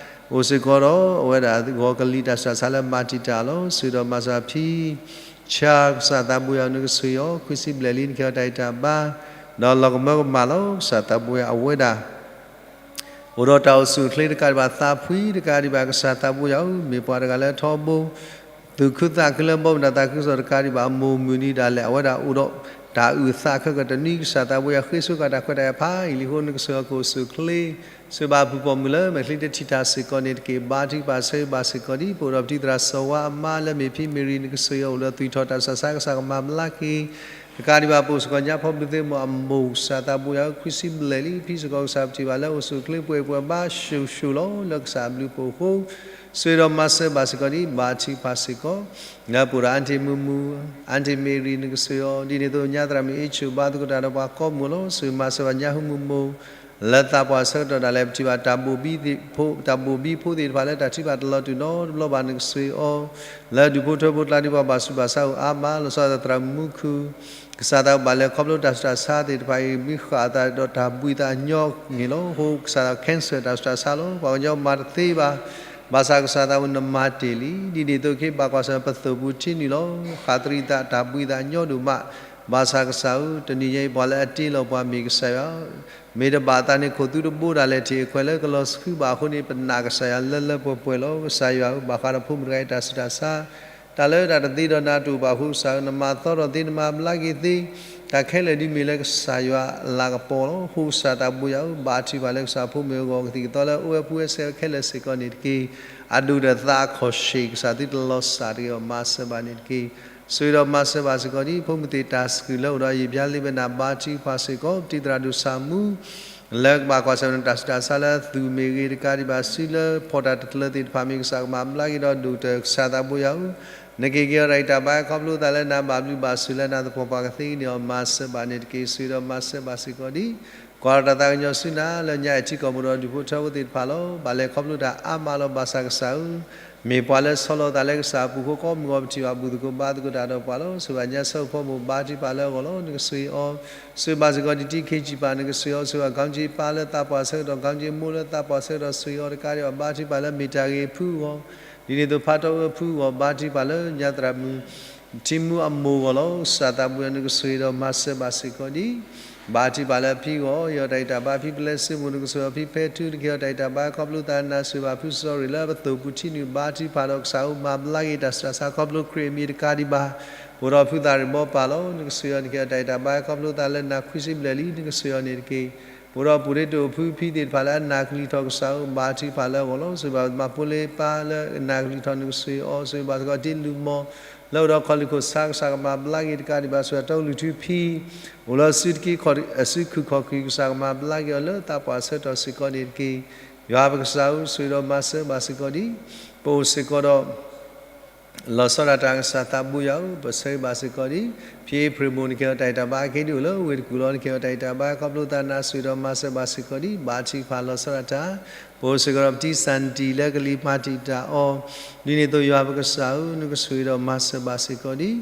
အိၣ်စ့ၢ်ကီးဒီးအဝဲဒၣ်ဂီၤကလံၤတၢ်ဆူးတၢ်ဆါလၢမၤတံာ်တာ်လီၤ. ဆိၣ်ဂ့ၤဒီးမၤစၢၤဖံ ဆါ ကစၢ်သးဘိယွၤ နကဆိၣ်ဂ့ၤအီၤ ခွံဆံဘျဲၣ်လံ နကဟ့ၣ်အီၤတၢ်ဂံၢ်တၢ်ဘါ ဒီးလီၤကမၢကမၣ်လီၤ. ကစၢ်သးဘိယွၤအဝဲဒၣ် အိၣ်ဒီးတၢ်အိၣ်ဆူၣ်အိၣ်ချ့တကးဒံးဘၣ် သးဖှံတကးဒံးဘၣ် ကစၢ်သးဘိယွၤဧၢ မ့ၢ်ပှၤတဂၤလၢထီဘိ သူၣ်ခုသးခုလၢဘီမုၢ်တၢ်သးခုကစီၣ်တကးဒံးဘၣ် အမိၢ်မုၢ်နံၤဒၣ်လဲာ် အဝဲဒၣ်အိၣ်ဒီးတၢ်အုၣ်သးခဲကတနံၤ ကစၢ်သးဘိယွၤဃ့ဆိကမိၣ်တၢ်ခွဲးတၢ်ယာ်ဖးယံာ်လံအဃိ နကဆိၣ်ဂ့ၤအီၤကအိၣ်ဆူၣ်အိၣ်ချ့ ဆိၣ်ဂ့ၤဘၣ်အပုၢ်ပိာ်မုၣ်လၢမဲာ်ချံတထံၣ်တၢ်စ့ၢ်ကီးန့ၣ်တက့ၢ်. ဘါထုကဖၣ်ဆၢဂ့ၤဘၣ်စ့ၢ်ကီးဒ် ပအိၣ်ဒီးပတံၤသရၣ်စီၤဝါအမါလၢမ့ၢ်ဖံမ့ၢ်ရံ နကဆိၣ်ဂ့ၤအီၤအိၣ်လၢသွံၣ်ထီၣ်တၢ်ဆူးတၢ်ဆါ ကစၢ်ကမၤဘျါက့ၤ တကးဒံးဘၣ် ပအိၣ်စ့ၢ်ကီးညါဖီဘုးသ့ၣ်မီၤအမိၢ် ကစၢ်သးဘိယွၤဧၢ ခွံဆံဘျဲၣ်လံ ဖံစ့ၢ်ကီး ကစၢ်ပထံၣ်ဘၣ်လၢအိၣ်ဆူၣ်အိၣ်ချ့ပှဲၤပှဲၤဘါဆှိၣ်ဆှိၣ်လီၤ လၢကစၢ်အဘျုးအဖှိၣ်အဃိ ဆိၣ်ဂ့ၤဒီးမၤစၢၤဘၣ်စ့ၢ်ကီးဒ် ဘါထုကဖၣ်စ့ၢ်ကီး လၢပအိၣ်ဒီး aunty မုၢ်မုၢ် aunty မ့ၢ်ရံ နကဆိၣ်ဂ့ၤအီၤ ဒ်န့ၣ်အသိးညါသရၣ်မုၣ်အ့ၣ်ဆူၣ် ဘါသကိးတၢ်ဒီးပှၤကိးမုၢ်လီၤ. ဆိၣ်ဂ့ၤမၤစၢၤဘၣ်ညါဟူမုၢ်မိၢ် လၢသးပှၢ်ဆၢကတီၢ်ဒၣ်လဲာ် ပထံၣ်ဘၣ်တၢ်ဘိၣ်ဘံဖိ တၢ်ဘိၣ်ဘံဖိသ့ၣ်တဖၣ်လၢတၢ်ထုကဖၣ်တလီၤတူာ်နီတဘျီဘၣ် နကဆိၣ်ဂ့ၤအီၤ လၢဒူၣ်ဖိထၢဖိကျါဒ်ပှၤဘၣ်ဆူးဘၣ်ဆါအိၣ်အါမး လီၤဆီဒၣ်တၢ်သရၣ်မုၣ်မူခိၣ် ကစၢ်သးဘၣ်လဲၤခီဖျိတၢ်ဆူးတၢ်ဆါသ့ၣ်တဖၣ်အံၤ မ့ၢ်ဃၣ်အသးဒီးတၢ်ဘှံးသးညီန့ၣ်လီၤ. အဃိကစၢ်သး cancer တၢ်ဆူးတၢ်ဆါလီၤ. ပှၤကညီမၤတသ့ဘၣ် ဘၣ်ဆၣ်ကစၢ်သးဝဲနမၤတ့ၢ်လံ. ဒ်န့ၣ်အသိးက့ၤဘၣ်ကွၢ်ဆၢၣ်ပသိၣ်ပူၤထံနုာ်လီၤ. ဃၣ်သရံးသးတၢ်ဘှံးသးညီဒိၣ်မး ဘၣ်ဆၣ်ကစၢ်ဧၢ, တနံၤညါအံၤပှၤလၢအတ့လီၤပှၤမ့ၢ်ကစၢ်ယွၤဧၢ, မ့ၢ်တဘၣ်သးန့ၣ်ခိၣ်သူတဘိဒၣ်လဲာ်ထံးအခွဲးလၢကလီၤဆှုဘၣ်အဃိန့ၣ် ပနာ်ကစၢ်ယွၤလၢလၢပှဲၤပှဲၤလီၤ. ကစၢ်ယွၤဧၢ, ဘၣ်ဃးဒီးဖိမုၣ်တဂၤအံၤတၢ်ဆူးတၢ်ဆါ တၢ်လၢတၢ်တသ့ဒီးနၤတအိၣ်ဘၣ်အဃိ ကစၢ်ဧၢ, နမၤသီထီၣ်သ့ နမၤဘျါက့ၤသ့, တၢ်ခဲလၢာ်ဒ်မ့ၢ်လၢကစၢ်ယွၤအလၤကပီၤလီၤ. အဃိကစၢ်သးဘိယွၤဧၢ, ဘါထုကဖၣ်လၢကစၢ်ဖိမုၣ်အဂီၢ် ကသံၣ်ကသီလၢအအိၣ်ဝဲအပူၤဝဲဆဲးခဲလၢာ်စ့ၢ်ကီးန့ၣ်တက့ၢ်. အဒိၣ်ဒီးသးအခီၣ်ဆ့ၣ် ကစၢ်သုတလီၤစၢ်တဂ့ၤအီၤ မၤစၢၤဘၣ်န့ၣ်တက့ၢ်. ဆိၣ်ဂ့ၤဒီးမၤစၢၤဘၣ်စ့ၢ်ကီးဒံး ဖိမုၣ်သ့ၣ်တၢ်စူၢ်လၢအိၣ်ဒီးယံာ်ဘျါလံ ပနၢ်ဘါထုကဖၣ်စ့ၢ်ကီး ပတံၤသရၣ်ဒိၣ်ဆၣ်မူ လၢကဘၣ်ကွၢ်ဆၢၣ်မဲာ်တၢ်ဆူးတၢ်ဆါလၢအသူၣ်မ့ၢ်ဂ့ၤတကးဒံးဘၣ် စုလၢဖီၣ်တၢ်တကျၢၤသ့ၣ်တဖၣ်မ့ၢ်ဂ့ၤ ကစၢ်ကမၤဘျါက့ၤဒီးဒိၣ်ကတၢၢ် ကစၢ်သးဘိယွၤဧၢ, နက့ၤက့ၤအီၤတၢ်ဂံၢ်တၢ်ဘါခီဖျိသးလၢနၤ ဘၣ်ဘျုးဘၣ်ဆိၣ်လၢနၤသပှၢ်ပှၢ်ကသ့န့ၢ်အီၤ မၤစၢၤဘၣ်န့ၣ်တက့ၢ်. ဆိၣ်ဂ့ၤဒီးမၤစၢၤဘၣ်စ့ၢ်ကီးဒံး ကွၢ်ဒီးတၢ်သးကညီၤဆူနၤလၢညါအံၤထံကီၢ်ပူၤဒီးဒူၣ်ဖိထၢဖိသ့ၣ်တဖၣ်လီၤ. ဘၣ်လဲၤခီဖျိတၢ်အါမးလီၤ. ဘၣ်ဆၣ်ကစၢ်ဧၢ, မ့ၢ်ပှၤလၢဆီလီၤသးလၢကစၢ်အပူၤအဃိ ကိးမုၢ်ဂီၤပထံၣ်ဘၣ်ဘူၣ်သကိးဘါသကိးတၢ်ဒီးပှၤလီၤ. ဆိၣ်ဂ့ၤဘၣ်ညါဆၢဖိမိၢ် ဘါထုကဖၣ်လၢအဂီၢ်လီၤ. နကဆိၣ်ဂ့ၤအီၤ, ဆိၣ်ဂ့ၤဘၣ်စ့ၢ်ကီးဒံးတံၤခ့ကၠံၣ်ပၢ် နကဆိၣ်ဂ့ၤအီၤ ဆိၣ်ဂ့ၤဘၣ် ခေါင်းကြီး ပါလၢသးပှၢ်ဆၢကတီၢ် ခေါင်းကြီး မိုးလၢသးပှၢ်ဆၢကတီၢ် ဆိၣ်ဂ့ၤအီၤတကးဒံးဘၣ် ဘါထုကဖၣ်လၢမ့ၢ်တၢ်ဂ့ၤအဖုအဂီၢ် ဒ်န့ၣ်အသိးဖးထီၣ်အၢအဖုအဂီၢ် ဘါထုကဖၣ်လၢညါသရၣ်မုၣ် ထံမူအမိၢ်အဂီၢ်လီၤ. ကစၢ်သးဘိယွၤ နကဆိၣ်ဂ့ၤဒီးမၤစၢၤဘၣ်စ့ၢ်ကီးဒံး ဘါထုကဖၣ်လၢအဖံအဂီၢ် ယီၤတၢ်ဂံၢ်တၢ်ဘါ ဖံပလဲစ့မိၢ် နကဆိၣ်ဂ့ၤအီၤ ဖံဖဲထူ နကဟ့ၣ်အီၤတၢ်ဂံၢ်တၢ်ဘါခီဖျိသးလၢနၤ ဆိၣ်ဂ့ၤဘၣ်ဖုစီၤရ့ၣ်လၢပသိၣ်ပူၤထံနုာ် ဘါထုကဖၣ်ဒီးကစၢ်ဧၢ မၤဘျါက့ၤတၢ်ဆူးတၢ်ဆါခီဖျိခရံာ်အမံၤတကးဒံးဘၣ် အိၣ်ဒီးဖုသးရ့ၣ်ဘီပၢ်လီၤ. နကဆိၣ်ဂ့ၤအီၤ နကဟ့ၣ်အီၤတၢ်ဂံၢ်တၢ်ဘါခီဖျိသးလၢနၤ ခွံဆံဘျဲၣ်လံ နကဆိၣ်ဂ့ၤအီၤန့ၣ်တက့ၢ်. အိၣ်ဒီးပူၤဒ့တအိၣ်ဖုဖံသ့ၣ်တဖၣ်လၢအနၢ်ကလံၤထီၣ် ကစၢ်ဧၢ ဘါထုကဖၣ်လၢအဂီၢ်လီၤ. ဆိၣ်ဂ့ၤဘၣ်မၤဖိလ့ပၢ်လၢအနၢ်ကလံၤထီၣ် နကဆိၣ်ဂ့ၤအီၤ ဆိၣ်ဂ့ၤဘၣ်စ့ၢ်ကီးတံၤလူၤမီၤ လၢအိၣ်ဒီးခီၣ်လံၢ်ခိၣ်ဆါ ကစၢ်ကမၤဘျါက့ၤတကးဒံးဘၣ် ဆိၣ်ဂ့ၤအီၤ တီကလုၢ်ထူဖံ အိၣ်လၢစုတက့ အစုခုၣ်ခီၣ်ခုၣ် ကစၢ်ကမၤဘျါက့ၤအီၤ လၢသးပှၢ်ဆၢကတီၢ်စ့ၢ်ကီးန့ၣ်တက့ၢ်. ယွၤပကစၢ်ဧၢ ဆိၣ်ဂ့ၤဒီးမၤစၢၤဘၣ်စ့ၢ်ကီးဒံး ပအိၣ်စ့ၢ်ကီးဒီး လီၤဆီဒၣ်တၢ် ကစၢ်သးဘိယွၤဧၢ, ပဆၢဂ့ၤဘၣ်စ့ၢ်ကီးဒံး ဖံအ့ဖြ့ၣ်မိၢ် နကဟ့ၣ်အီၤတၢ်ဂံၢ်တၢ်ဘါ အက့ဒုၣ်အိၣ်လၢဝ့ၢ်တကူၣ်လီၤ နကဟ့ၣ်အီၤတၢ်ဂံၢ်တၢ်ဘါ ခီဖျိသးနၤ ဆိၣ်ဂ့ၤဒီးမၤစၢၤဘၣ်စ့ၢ်ကီးဒံး ဘါထုကဖၣ်လီၤဆီဒၣ်တၢ်. ပအိၣ်စ့ၢ်ကီးဒီးပတံၤစၣ်နတံၣ် လၢကလံၤမၤတံာ်တာ်အီၤ ဒ်န့ၣ်အသိး ယွၤပကစၢ်ဧၢ နကဆိၣ်ဂ့ၤဒီးမၤစၢၤဘၣ်စ့ၢ်ကီးဒံး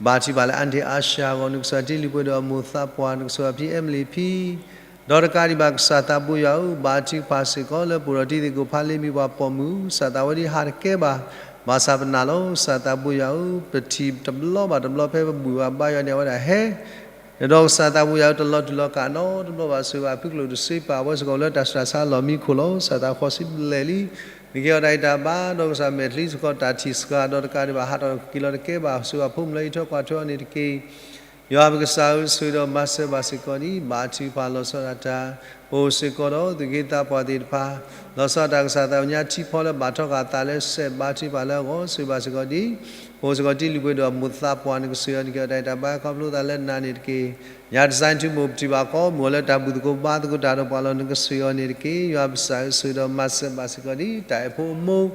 ဘါထုကဖၣ်လၢအါဒ့အါရှါအဂီၢ် နကဆိၣ်ဂ့ၤတံၤလုၢ်ပှဲၤဒီးအမိၢ်သးပှၢ် နကဆိၣ်ဂ့ၤဖံအဲမလံဖံ ဒီးတကးဒံးဘၣ် ကစၢ်သးဘိယွၤဧၢ, ဘါထုကဖၣ်စ့ၢ်ကီးလၢပအိၣ်ဒီးတံၤသကိးဖးလ့မ့ၢ်ပှၤပိာ်မုၣ် ကစၢ်သးဝဲဒၣ်ဟးတကဲဘၣ် ဘၣ်ဆၣ်ပနာ်လီၤ ကစၢ်သးဘိယွၤဧၢ, ပထံၣ်တဘျီဘၣ်တဘျီဖဲပဘူၣ်ဘၣ်ဘါယွၤန့ၣ် အဝဲဒၣ်ဟဲ ဒီးကစၢ်သးဘိယွၤဧၢ တလီၤတူာ်လီၤကာ်နီတဘျီဘၣ် ဆိၣ်ဂ့ၤဘၣ်ဖုကျိၣ်တစ့ပာ်ဝဲစ့ၢ်ကီးလၢတၢ်ဆူးတၢ်ဆါလီၢ်မံခိၣ်လီၤ. ကစၢ်သးဃိးဆံဘျဲၣ်လံ နကဟ့ၣ်အီၤတၢ်ဂံၢ်တၢ်ဘါ ဒီးကစၢ်မဲာ်ချံစ့ၢ်ကီးတၢ်ထံၣ်စှၤ ဒီးတကးဒံးဘၣ် ဟးထီၣ်က့ၤလီၤတကဲဘၣ် ဆိၣ်ဂ့ၤဘၣ်ဖိမုၣ်လၢအံးထွဲကွၢ်ထွဲအီၤန့ၣ်တက့ၢ်. ယွၤပကစၢ်ဧၢ ဆိၣ်ဂ့ၤဒီးမၤစၢၤဘၣ်စ့ၢ်ကီးဒံး ဘါထုကဖၣ်လီၤဆီဒၣ်တၢ်. ပအိၣ်စ့ၢ်ကီးဒီးသူၣ်က့သးပှၢ်သ့ၣ်တဖၣ် လီၤဆီဒၣ်တၢ် ကစၢ်သးကညီထံဖီလၢဘၣ်ထီၣ်ဃာ်အသးလၢစဲး ဘါထုကဖၣ်လၢအဂီၢ် ဆိၣ်ဂ့ၤဘၣ်စ့ၢ်ကီးဒံး ပအိၣ်စ့ၢ်ကီးတံၤလုၢ်ပှဲၤဒီးအမိၢ်သးပှၢ် နကဆိၣ်ဂ့ၤအီၤ နကဟ့ၣ်အီၤတၢ်ဂံၢ်တၢ်ဘါ ခီဖျိသးလၢနၤန့ၣ်တက့ၢ်. ညါတစဲးထူမိၢ်ပထံၣ်ဘၣ်ကိးမုၢ်ဂီၤလၢတၢ်ဘူၣ်သကိးဘါသကိးတၢ်ဒီးပှၤလီၤ နကဆိၣ်ဂ့ၤအီၤန့ၣ်တက့ၢ်. ယွၤပကစၢ်ဧၢ ဆိၣ်ဂ့ၤဒီးမၤစၢၤဘၣ်စ့ၢ်ကီးဒံး တၢ်အဲၣ်ဖိအမိၢ်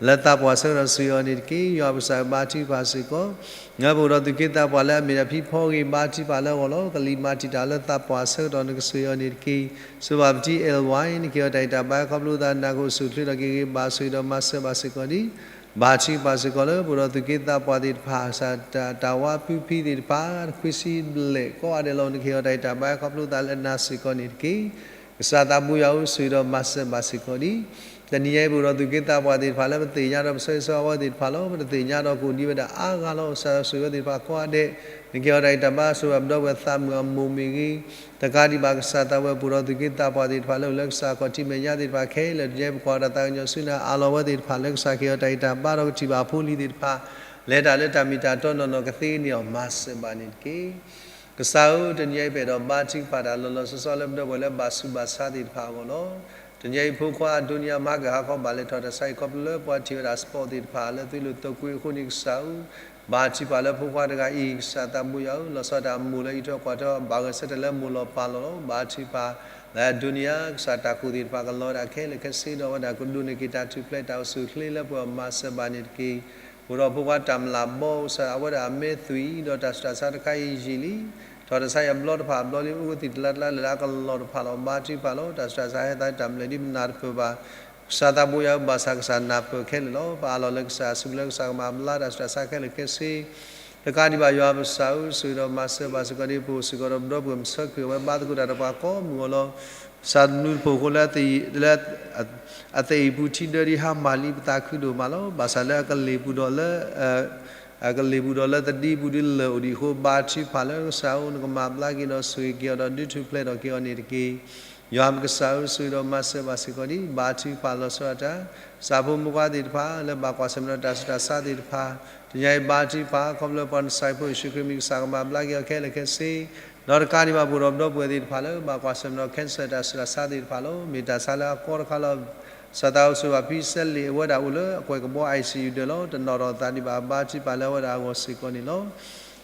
လၢသးပှၢ်ဆၢကတီၢ် ဆိၣ်ဂ့ၤအီၤန့ၣ်တက့ၢ်. ယွၤပကစၢ်ဧၢ ဘါထုကဖၣ်စ့ၢ်ကီး ပအိၣ်ဒီးသူၣ်က့သးပှၢ်လၢအမ့ၢ်ဒၣ်ဖံဖီဂ့ၤ ဘါထုကဖၣ်လၢအဂီၢ်လီၤ. ကလံၤမၤတံာ်တာ်လၢသးပှၢ်ဆၢကတီၢ် နကဆိၣ်ဂ့ၤအီၤန့ၣ်တက့ၢ်. ဆိၣ်ဂ့ၤဘၣ်ပတံၤ အဲလ်ဝါအ့ နကဟ့ၣ်အီၤတၢ်ဂံၢ်တၢ်ဘါ ခီဖျိသးနၤ ကအိၣ်ဆူၣ်အိၣ်ချ့ထီၣ်က့ၤဂ့ၤဘၣ် ဆိၣ်ဂ့ၤဒီးမၤစၢၤဘၣ်စ့ၢ်ကီးဒံး ဘါထုကဖၣ်စ့ၢ်ကီးလၢပအိၣ်ဒီးသူၣ်က့သးပှၢ်သ့ၣ်တဖၣ် ကစၢ်တၢ်ဝါဖုဖံသ့ၣ်တဖၣ် ခွံဆံဘျဲၣ်ကိးဂၤဒဲးလီၤ နကဟ့ၣ်အီၤတၢ်ဂံၢ်တၢ်ဘါ ခီဖျိသးလၢနၤစ့ၢ်ကီးန့ၣ်တက့ၢ်. ကစၢ်သးဘိယွၤဧၢ ဆိၣ်ဂ့ၤဒီးမၤစၢၤဘၣ်စ့ၢ်ကီးဒံး တနံၤညါအံၤ ပအိၣ်ဒီးသူၣ်က့သးပှၢ်သ့ၣ်တဖၣ်လၢပသ့ၣ်ညါဒီးပဆၢဂ့ၤဆၢဝါဝဲသ့ၣ်တဖၣ်လီၤ. ပတသ့ၣ်ညါဒီးကအိၣ်ဒံးဝဲဒၣ်အါဂၤလီၤ. ကစၢ်ဆိၣ်ဂ့ၤဝဲသ့ၣ်တဖၣ်ကိးဂၤဒဲး နကဟ့ၣ်အီၤတၢ်ဂံၢ်တၢ်ဘါ ဆိၣ်ဂ့ၤဘၣ်ပဒီပုၢ်ဝဲၢ်သးမုၣ်အမိၢ်မ့ၢ်ဂ့ၤ တကးဒံးဘၣ် ကစၢ်သးဝဲ ပအိၣ်ဒီးသူၣ်က့သးပှၢ်သ့ၣ်တဖၣ်လၢအိၣ်လၢကစၢ်ခီၣ်ထံးမဲာ်ညါသ့ၣ်တဖၣ်ခဲလၢာ် တနံၤညါအံၤ ပကွၢ်တၢ်သးကညီၤဆူနၤ အးလီၤဝဲသ့ၣ်တဖၣ်လၢကစၢ်ကဟ့ၣ်အီၤတၢ်ဂံၢ်တၢ်ဘါဒီးကထံၣ်ဘၣ်အဖိအလံၤသ့ၣ်တဖၣ် လဲၤတၢ်လၢတၢ်မ့ၢ်တၢ်တီနီၢ်နီၢ်ကသ့န့ၣ်အီၤ မၤစၢၤဘၣ်န့ၣ်တက့ၢ်. ကစၢ်ဧၢ တနံၤညါအံၤ ပအဲၣ်ဒိးဘါထုကဖၣ်တၢ်လီၤလီၤဆီဆီလၢပဒီပုၢ်ဝဲၢ်လၢဘၣ်ဆူးဘၣ်ဆါသ့ၣ်တဖၣ်အဂီၢ်လီၤ. တနံၤညါအံၤ ဖိခွါအဒိနံယၤ မၤကဟးခီဘၣ်လဲၤထီၣ်တၢ်ဆါအံၤ ခီဖျိလၢပှၤထံၣ်ဝဲဒၣ် sport သ့ၣ်တဖၣ်လၢသွံၣ်လိာ်သကိးအဃိန့ၣ် ကစၢ်ဧၢ ဘါထုကဖၣ်လၢဖိခွါတဂၤအံၤ ကစၢ်သးဘိယွၤဧၢ လီၤဆီဒၣ်တၢ်အမိၢ်လၢအံးထွဲကွၢ်ထွဲ ဘၣ်ဂဲၤဆၢထၢၣ်လၢမိၢ်လီၤပၢ်လီၤလီၤ. ဘါထုကဖၣ်လၢအဒိနံယၤ ကစၢ်တၢ်ကူၣ်သ့ၣ်တဖၣ်ကလီၤဝဲဒၣ်ခဲလၢာ်ခဲဆ့ဒီးဝဲဒၣ်ကဒိးန့ၢ်က့ၤတၢ်ထူၣ်ဖျဲးတၢ်အိၣ်ဆူၣ်အိၣ်ချ့လၢပှၤအမၤစၢၤဘၣ်န့ၣ်တက့ၢ်. ပအိၣ်ဒီးဖိခွါတၢ်မျၢ်ဘီ ကစၢ်အဝဲဒၣ်အမဲာ်သွံၣ်အံၤ ဒီးတၢ်ဆူးတၢ်ဆါတခါအံၤယံာ်လံ ထီၣ်တၢ်ဆါအံၤအဘျီတဖၣ်အဘျီလံ အိၣ်ဝဲသ့ၣ်တလါတလါလၢ်လၢ်အကလီၢ်တဖၣ်လီၤ. ဘါထုကဖၣ်လီၤ. တၢ်ဆူးတၢ်ဆါဟဲသးတၢ်မျၢ်ဒ်ပနၢ်တပၢၢ်ဘၣ် ကစၢ်သးဘိယွၤဧၢ ဘၣ်ဆၣ်ကစၢ်နၢ်ပၢၢ်ခဲလၢာ်လီၤ. ပအးလီၤလၢကစၢ်အစုပူၤလၢကစၢ်ကမၤဘျါတၢ်ဆူးတၢ်ဆါခဲလၢာ်ခဲဆ့ တကးဒံးဘၣ် ယွၤပကစၢ်ဧၢ ဆိၣ်ဂ့ၤဒီးမၤစၢၤဘၣ်စ့ၢ်ကီးဒ်ပအိၣ်စ့ၢ်ကီးဒီးပဒီပုၢ်ဝဲၢ်မုၣ်ဆၢကွံာ်အဝဲဘါသကိးတၢ်ဒီးပှၤကိးမုၢ်ဂီၤလီၤ. ကစၢ်တနူတဖိးဃိလၢ လၢ အသအံၣ်ပူၤထံဒၢဒ်ဟါမၢ်လံ ပသးခုဒိၣ်မးလီၤ. ဘၣ်ဆၣ်လၢအကလ့ၢ်ပူၤဒီးလၢ အ အကလ့ၢ်ပူၤဒီးလၢသဒံပူၤဒုလၢာ်အိၣ်ဒံးအဃိ ဘါထုကဖၣ်လၢကစၢ်ဧၢ နကမၤဘျါက့ၤဒီးဆိၣ်ဂ့ၤက့ၤအီၤဒီးဒုးထူၣ်ဖျဲးထီၣ်က့ၤအီၤန့ၣ်တက့ၢ်. ယွၤပကစၢ်ဧၢ ဆိၣ်ဂ့ၤဒီးမၤစၢၤဘၣ်စ့ၢ်ကီးဒံး ဘါထုကဖၣ်လီၤဆီဒၣ်တၢ် ကစၢ်ဖိမုၣ်ခွါသ့ၣ်တဖၣ် လၢဘၣ်ကွၢ်ဆၢၣ်မဲာ်ဒီးတၢ်ဆူးတၢ်ဆါသ့ၣ်တဖၣ် တနံၤအံၤဘါထုကဖၣ် ခီဖျိပှၤနစၢ်ဖိယ့ၣ်ၡူးခရံာ်မံၤ ကစၢ်ကမၤဘျါက့ၤအီၤခဲလၢာ်ခဲဆ့ ဒီးတကးဒံးဘၣ်ပအိၣ်ဒီးပဒီပုၢ်ဝဲၢ်သ့ၣ်တဖၣ်လၢ ဘၣ်ကွၢ်ဆၢၣ်မဲာ်ဒီး cancer တၢ်ဆူးတၢ်ဆါသ့ၣ်တဖၣ်လီၤ. မ့ၢ်တၢ်ဆါလၢအကီတခါလီၤ. ကစၢ်သးအိၣ်ဆိၣ်ဂ့ၤဘၣ်ဖံစဲလ့ၣ်အဝဲဒၣ်အိၣ်လၢအကွဲးကဘီ I C U ဒၢးလီၤ. တနီၤထီၣ်သးဒံးဘၣ် ဘါထုကဖၣ်လၢအဝဲဒၣ်အဂီၢ်စ့ၢ်ကီးန့ၣ်လီၤ.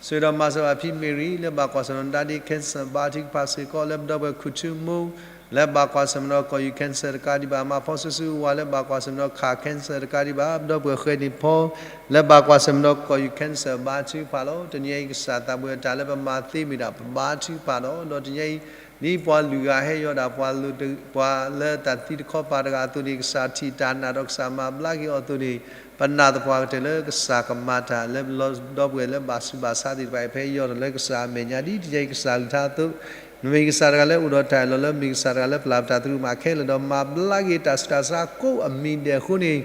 ဆိၣ်ဂ့ၤဒီးမၤစၢၤဘၣ်ဖံမ့ၢ်ရံ လၢဘၣ်ကွၢ်ဆၢၣ်မဲာ်ဒီးနဒါဒ့ cancer ဘါထုကဖၣ်စ့ၢ်ကီး လၢပဒီပုၢ်ဝဲၢ်ခူၣ်ထူမိၢ် လၢဘၣ်ကွၢ်ဆၢၣ်မဲာ်ဒီးကီၢ်ယူၢ် cancer တကးဒံးဘၣ် မၤဖီဆူဆူဝါ လၢဘၣ်ကွၢ်ဆၢၣ်မဲာ်ဒီးခး cancer တကးဒံးဘၣ် ပဒီပုၢ်ဝဲၢ်ဃဲန့ၣ်ဖီ လၢဘၣ်ကွၢ်ဆၢၣ်မဲာ်ဒီးကီၢ်ယူၢ် cancer ဘါထုကဖၣ်လီၤ. တနံၤအံၤကစၢ်သးဘိယွၤ တၢ်လၢပမၤသ့မ့ၢ်ဒၣ် ပဘါထုကဖၣ်ဒီး ဒီးတနံၤအံၤ ဒ်ပှၤလုၢ်ဂၤဟဲယီၤဒၣ် ပှၤလၢတၢ်သံတခီပၤတဂၤအသိးန့ၣ် ကစၢ်ထံၣ်တၢ်နာ်ဒီးကစၢ်မၤဘျါက့ၤအီၤအသိးန့ၣ် ပနာ်သပှၢ်ကတၢၢ်လၢကစၢ်ကမၤတၢ်လၢပဒီပုၢ်ဝဲၢ်လၢဘၣ်ဆူးဘၣ်ဆါသ့ၣ်တဖၣ်အံၤ ဖဲယီၤထီၣ်လၢကစၢ်အမဲာ်ညါ ဒ်တနံၤအံၤကစၢ်လုၢ်ထါအသိး နမ့ၢ်ကစၢ်တဂၤလၢအိၣ်ဒီးတၢ်အၢၣ်လီၤလၢ မ့ၢ်ကစၢ်တဂၤလၢပျၢ်ပတၢ်သရူးမးခဲလၢာ်ဒီး မၤဘျါက့ၤတၢ်ဆူးတၢ်ဆါကိးအမံၤဒဲးအဃိန့ၣ်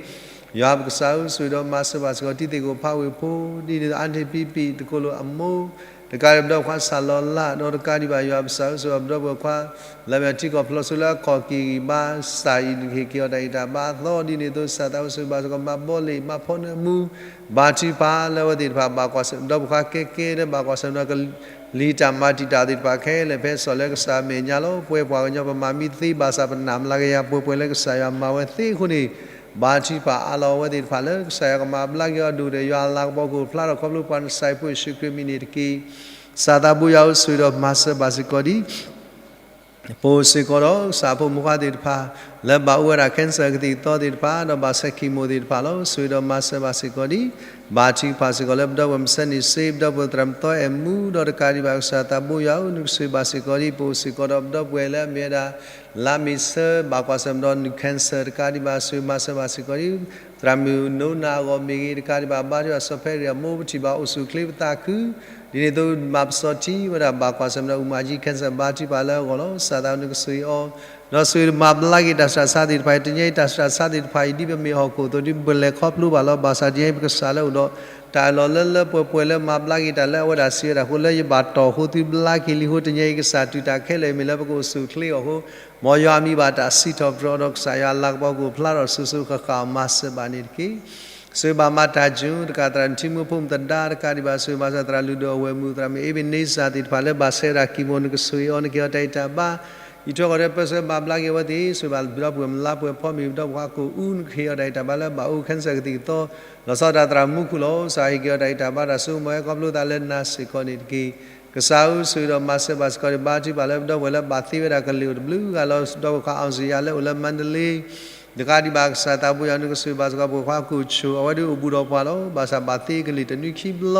ယွၤပကစၢ်ဧၢ ဆိၣ်ဂ့ၤဒီးမၤစၢၤဘၣ်စ့ၢ်ကီး တံၤသကိးဖးဝ့ၢ်ဖိ ဒ်န့ၣ်အါန့ၢ်ပံပံၤ သကိးလိာ်အမိၢ် တကးဒံးဘၣ် ပဒီပုၢ်ဝဲၢ်ခွါစၢ်လီၤလး ဒီးတကးဒံးဘၣ် ယွၤပကစၢ်ဧၢ ဆိၣ်ဂ့ၤဘၣ်ပဒီပုၢ်ဝဲၢ်ခွါ လၢမ့ၢ်ထံကီၢ်ဖျိးစိလၢအခီၣ်က့ၤဂံၢ်ဘါစၢ်အံၤ နကဟ့ၣ်က့ၤအီၤတၢ်ဂံၢ်တၢ်ဘါအသီ ဒ်န့ၣ်အသိး ကစၢ်သးအိၣ်ဆိၣ်ဂ့ၤဘၣ်စ့ၢ်ကီး မၤဘီလ့ၣ် မၤဖီနၢမူ ဘါထုကဖၣ်လၢအဝဲသ့ၣ်တဖၣ် ဘၣ်ကွၢ်ဆၢၣ် ဒီပုၢ်ဝဲၢ်ခွါကဲကဲလၢဘၣ်ကွၢ်ဆၢၣ်မဲာ်ဒီး ကလံၤတၢ်မၤတံာ်တာ်သ့ၣ်တဖၣ်ခဲလၢာ် ဖဲစီၤလၢကစၢ်အမဲာ်ညါလီၤ. ပဝဲပှၤကညီပမၤမံသ့ဘၣ်ဆၣ် ပနာ်မလၤကယၤ ပှဲၤပှဲၤလၢကစၢ်ယွၤမၤဝဲသ့အဃိန့ၣ် ဘါထုကဖၣ်အါလီၤအဝဲသ့ၣ်တဖၣ်လၢ ကစၢ်ယွၤကမၤဘျါက့ၤအီၤဒိၣ်ဒီး ယွၤအလၤကပီၤကအိၣ်ဖျါထီၣ်ခီဖျိပှၤနစၢ်ဖိယ့ၣ်ၡူးခရံာ်မံၤန့ၣ်တက့ၢ်. ကစၢ်သးဘိယွၤဧၢ ဆိၣ်ဂ့ၤဒီးမၤစၢၤဘၣ်စ့ၢ်ကီးဒ် ပအိၣ်စ့ၢ်ကီးဒီး ကစၢ်ဖိမုၣ်ခွါသ့ၣ်တဖၣ် လၢဘၣ်အိၣ်ဝဲဒၣ် cancer ကသံၣ်ကသီသ့ၣ်တဖၣ် ဒီးဘၣ်ဆဲး chemo သ့ၣ်တဖၣ်လီၤ. ဆိၣ်ဂ့ၤဒီးမၤစၢၤဘၣ်စ့ၢ်ကီးဒ် ဘါထုကဖၣ်စ့ၢ်ကီးလၢပဒီပုၢ်ဝဲၢ်မုၢ်ဆ့ၣ်န့ၣ်စ့ ပဒီပုၢ်ဝဲၢ်သရၣ်မုၣ်သီအဲၣ်မူ ဒီးတကးဒံးဘၣ် ကစၢ်သးဘိယွၤဧၢ နကဆိၣ်ဂ့ၤဘၣ်စ့ၢ်ကီးဒ် ပအိၣ်စ့ၢ်ကီးဒီးပဒီပုၢ်ဝဲၢ်လၢအမ့ၢ်ဝဲဒၣ် လါမ့ၤဆၢ ဘၣ်ကွၢ်ဆၢၣ်မဲာ်ဒီး နုၢ် cancer တကးဒံးဘၣ် ဆိၣ်ဂ့ၤမၤစၢၤဘၣ်စ့ၢ်ကီးဒ် သရၣ်မုၣ်နိနၤအဂီၢ်မ့ၢ်ဂ့ၤ တကးဒံးဘၣ် ဘါထုကဖၣ်စီၤဖဲရံၣ်အမိၢ် ပထံၣ်ဘၣ်အိၣ်ဆူၣ်အိၣ်ချ့ပသးခု ဒ်န့ၣ်အသိး မၤပစီထံဝဲဒၣ် ဘၣ်ကွၢ်ဆၢၣ်မဲာ်ဒီး အူမၤကၠံ cancer ဘါထုကဖၣ်လၢအဂီၢ်လီၤ. ကစၢ်သးနကဆိၣ်ဂ့ၤအီၤ ဒီးဆိၣ်ဂ့ၤမၤဘျါက့ၤတၢ်ဆူးတၢ်ဆါသ့ၣ်တဖၣ်အံၤ တနံၤအံၤတၢ်ဆူးတၢ်ဆါသ့ၣ်တဖၣ်အံၤ ဒ်ပမ့ၢ်ဟီၣ်ခိၣ်အသိး ဒ်ပလဲၤခီဖျိဘၣ်လီၤ. ဘၣ်ဆၣ်တနံၤအံၤပကစၢ်လၢအိၣ်ဒီး တၢ်အၢၣ်လီၤလၢလၢပှဲၤပှဲၤလၢမၤဘျါက့ၤတၢ်လၢအဝဲဒၣ်စံးဝဲဒၣ်အဃိ လၢယဘၣ်တီၢ်အဃိသုဘျါက့ၤလံအဃိ တနံၤအံၤကစၢ်တူၢ်တၢ်ခဲလၢာ်အံၤမ့ၢ်လၢပကအိၣ်ဆူၣ်အိၣ်ချ့အီၤအဃိ မ်ယွၤအမံၤဘၣ်တၢ်စံးထီၣ်ပတြၢၤအီၤဒီး ကစၢ်ယွၤအလၤကပီၤကအိၣ်ဖျါထီၣ်စိၤစိၤဃၣ်ဃၣ်အီၤမၤစၢၤဘၣ်န့ၣ်တက့ၢ်. ဆိၣ်ဂ့ၤဘၣ်မၤတၢ်စူၣ် တကးသရၣ်နထံမူဖိမုၣ်သဒါ တကးဒံးဘၣ် ဆိၣ်ဂ့ၤမၤစၢၤသရၣ်လုၢ်ဒိၣ်အဝဲၢ်မုၣ် သရၣ်မုၣ်အ့ဘ့ၣ်န့စၢ်သ့ၣ်တဖၣ်လၢဘၣ်ဆဲးဝဲဒၣ် chemo နကဆိၣ်ဂ့ၤအီၤ နကဟ့ၣ်အီၤတၢ်ဂံၢ်တၢ်ဘါ အံးထွဲဃီၤထွဲပၢဆှၢမၤဘျါက့ၤအဝဲသ့ၣ် ဆိၣ်ဂ့ၤဘၣ်ပဒီပုၢ်ဝဲၢ်မုၢ်လါပှဲၤဖီမ့ၢ်ပဒီပုၢ်ဝဲၢ်ခွါကိၣ်အူ နကဟ့ၣ်အီၤတၢ်ဂံၢ်တၢ်ဘါလၢဘၣ်အိၣ် cancer ကသံၣ်ကသီ လီၤဆီဒၣ်တၢ်သရၣ်မူခိၣ်လီၤ. ကစၢ်ဟ့ၣ်က့ၤအီၤတၢ်ဂံၢ်တၢ်ဘါတၢ်ဆိကမိၣ်ဟဲခီဖျိသးလၢနၤစ့ၢ်ကီးန့ၣ်တက့ၢ်. ကစၢ်ဧၢ ဆိၣ်ဂ့ၤဒီးမၤစၢၤဘၣ်စ့ၢ်ကီးန့ၣ် ဘါထုကဖၣ်လၢပဒီပုၢ်ဝဲၢ်လၢဘၣ်သ့ဝဲဒၣ်ကလံၤအိၣ်တဘျုးဂၤလီၤ. ဒီပုၢ်ဝဲၢ်ခွါ အောင်ဇေယျ လၢအိၣ်လၢမန္တလေး တကးဒံးဘၣ် ကစၢ်သးဘိယွၤ နကဆိၣ်ဂ့ၤဘၣ်စ့ၢ်ကီး ပုၢ်ဝဲၢ်ခွါကိၣ်ဆိၣ် အဝဲဒၣ်အိၣ်ဘူးဒီးပှၤလီၤ. ဘၣ်ဆၣ်ဘၣ်သ့ကလံၤတနွံခံဘျီ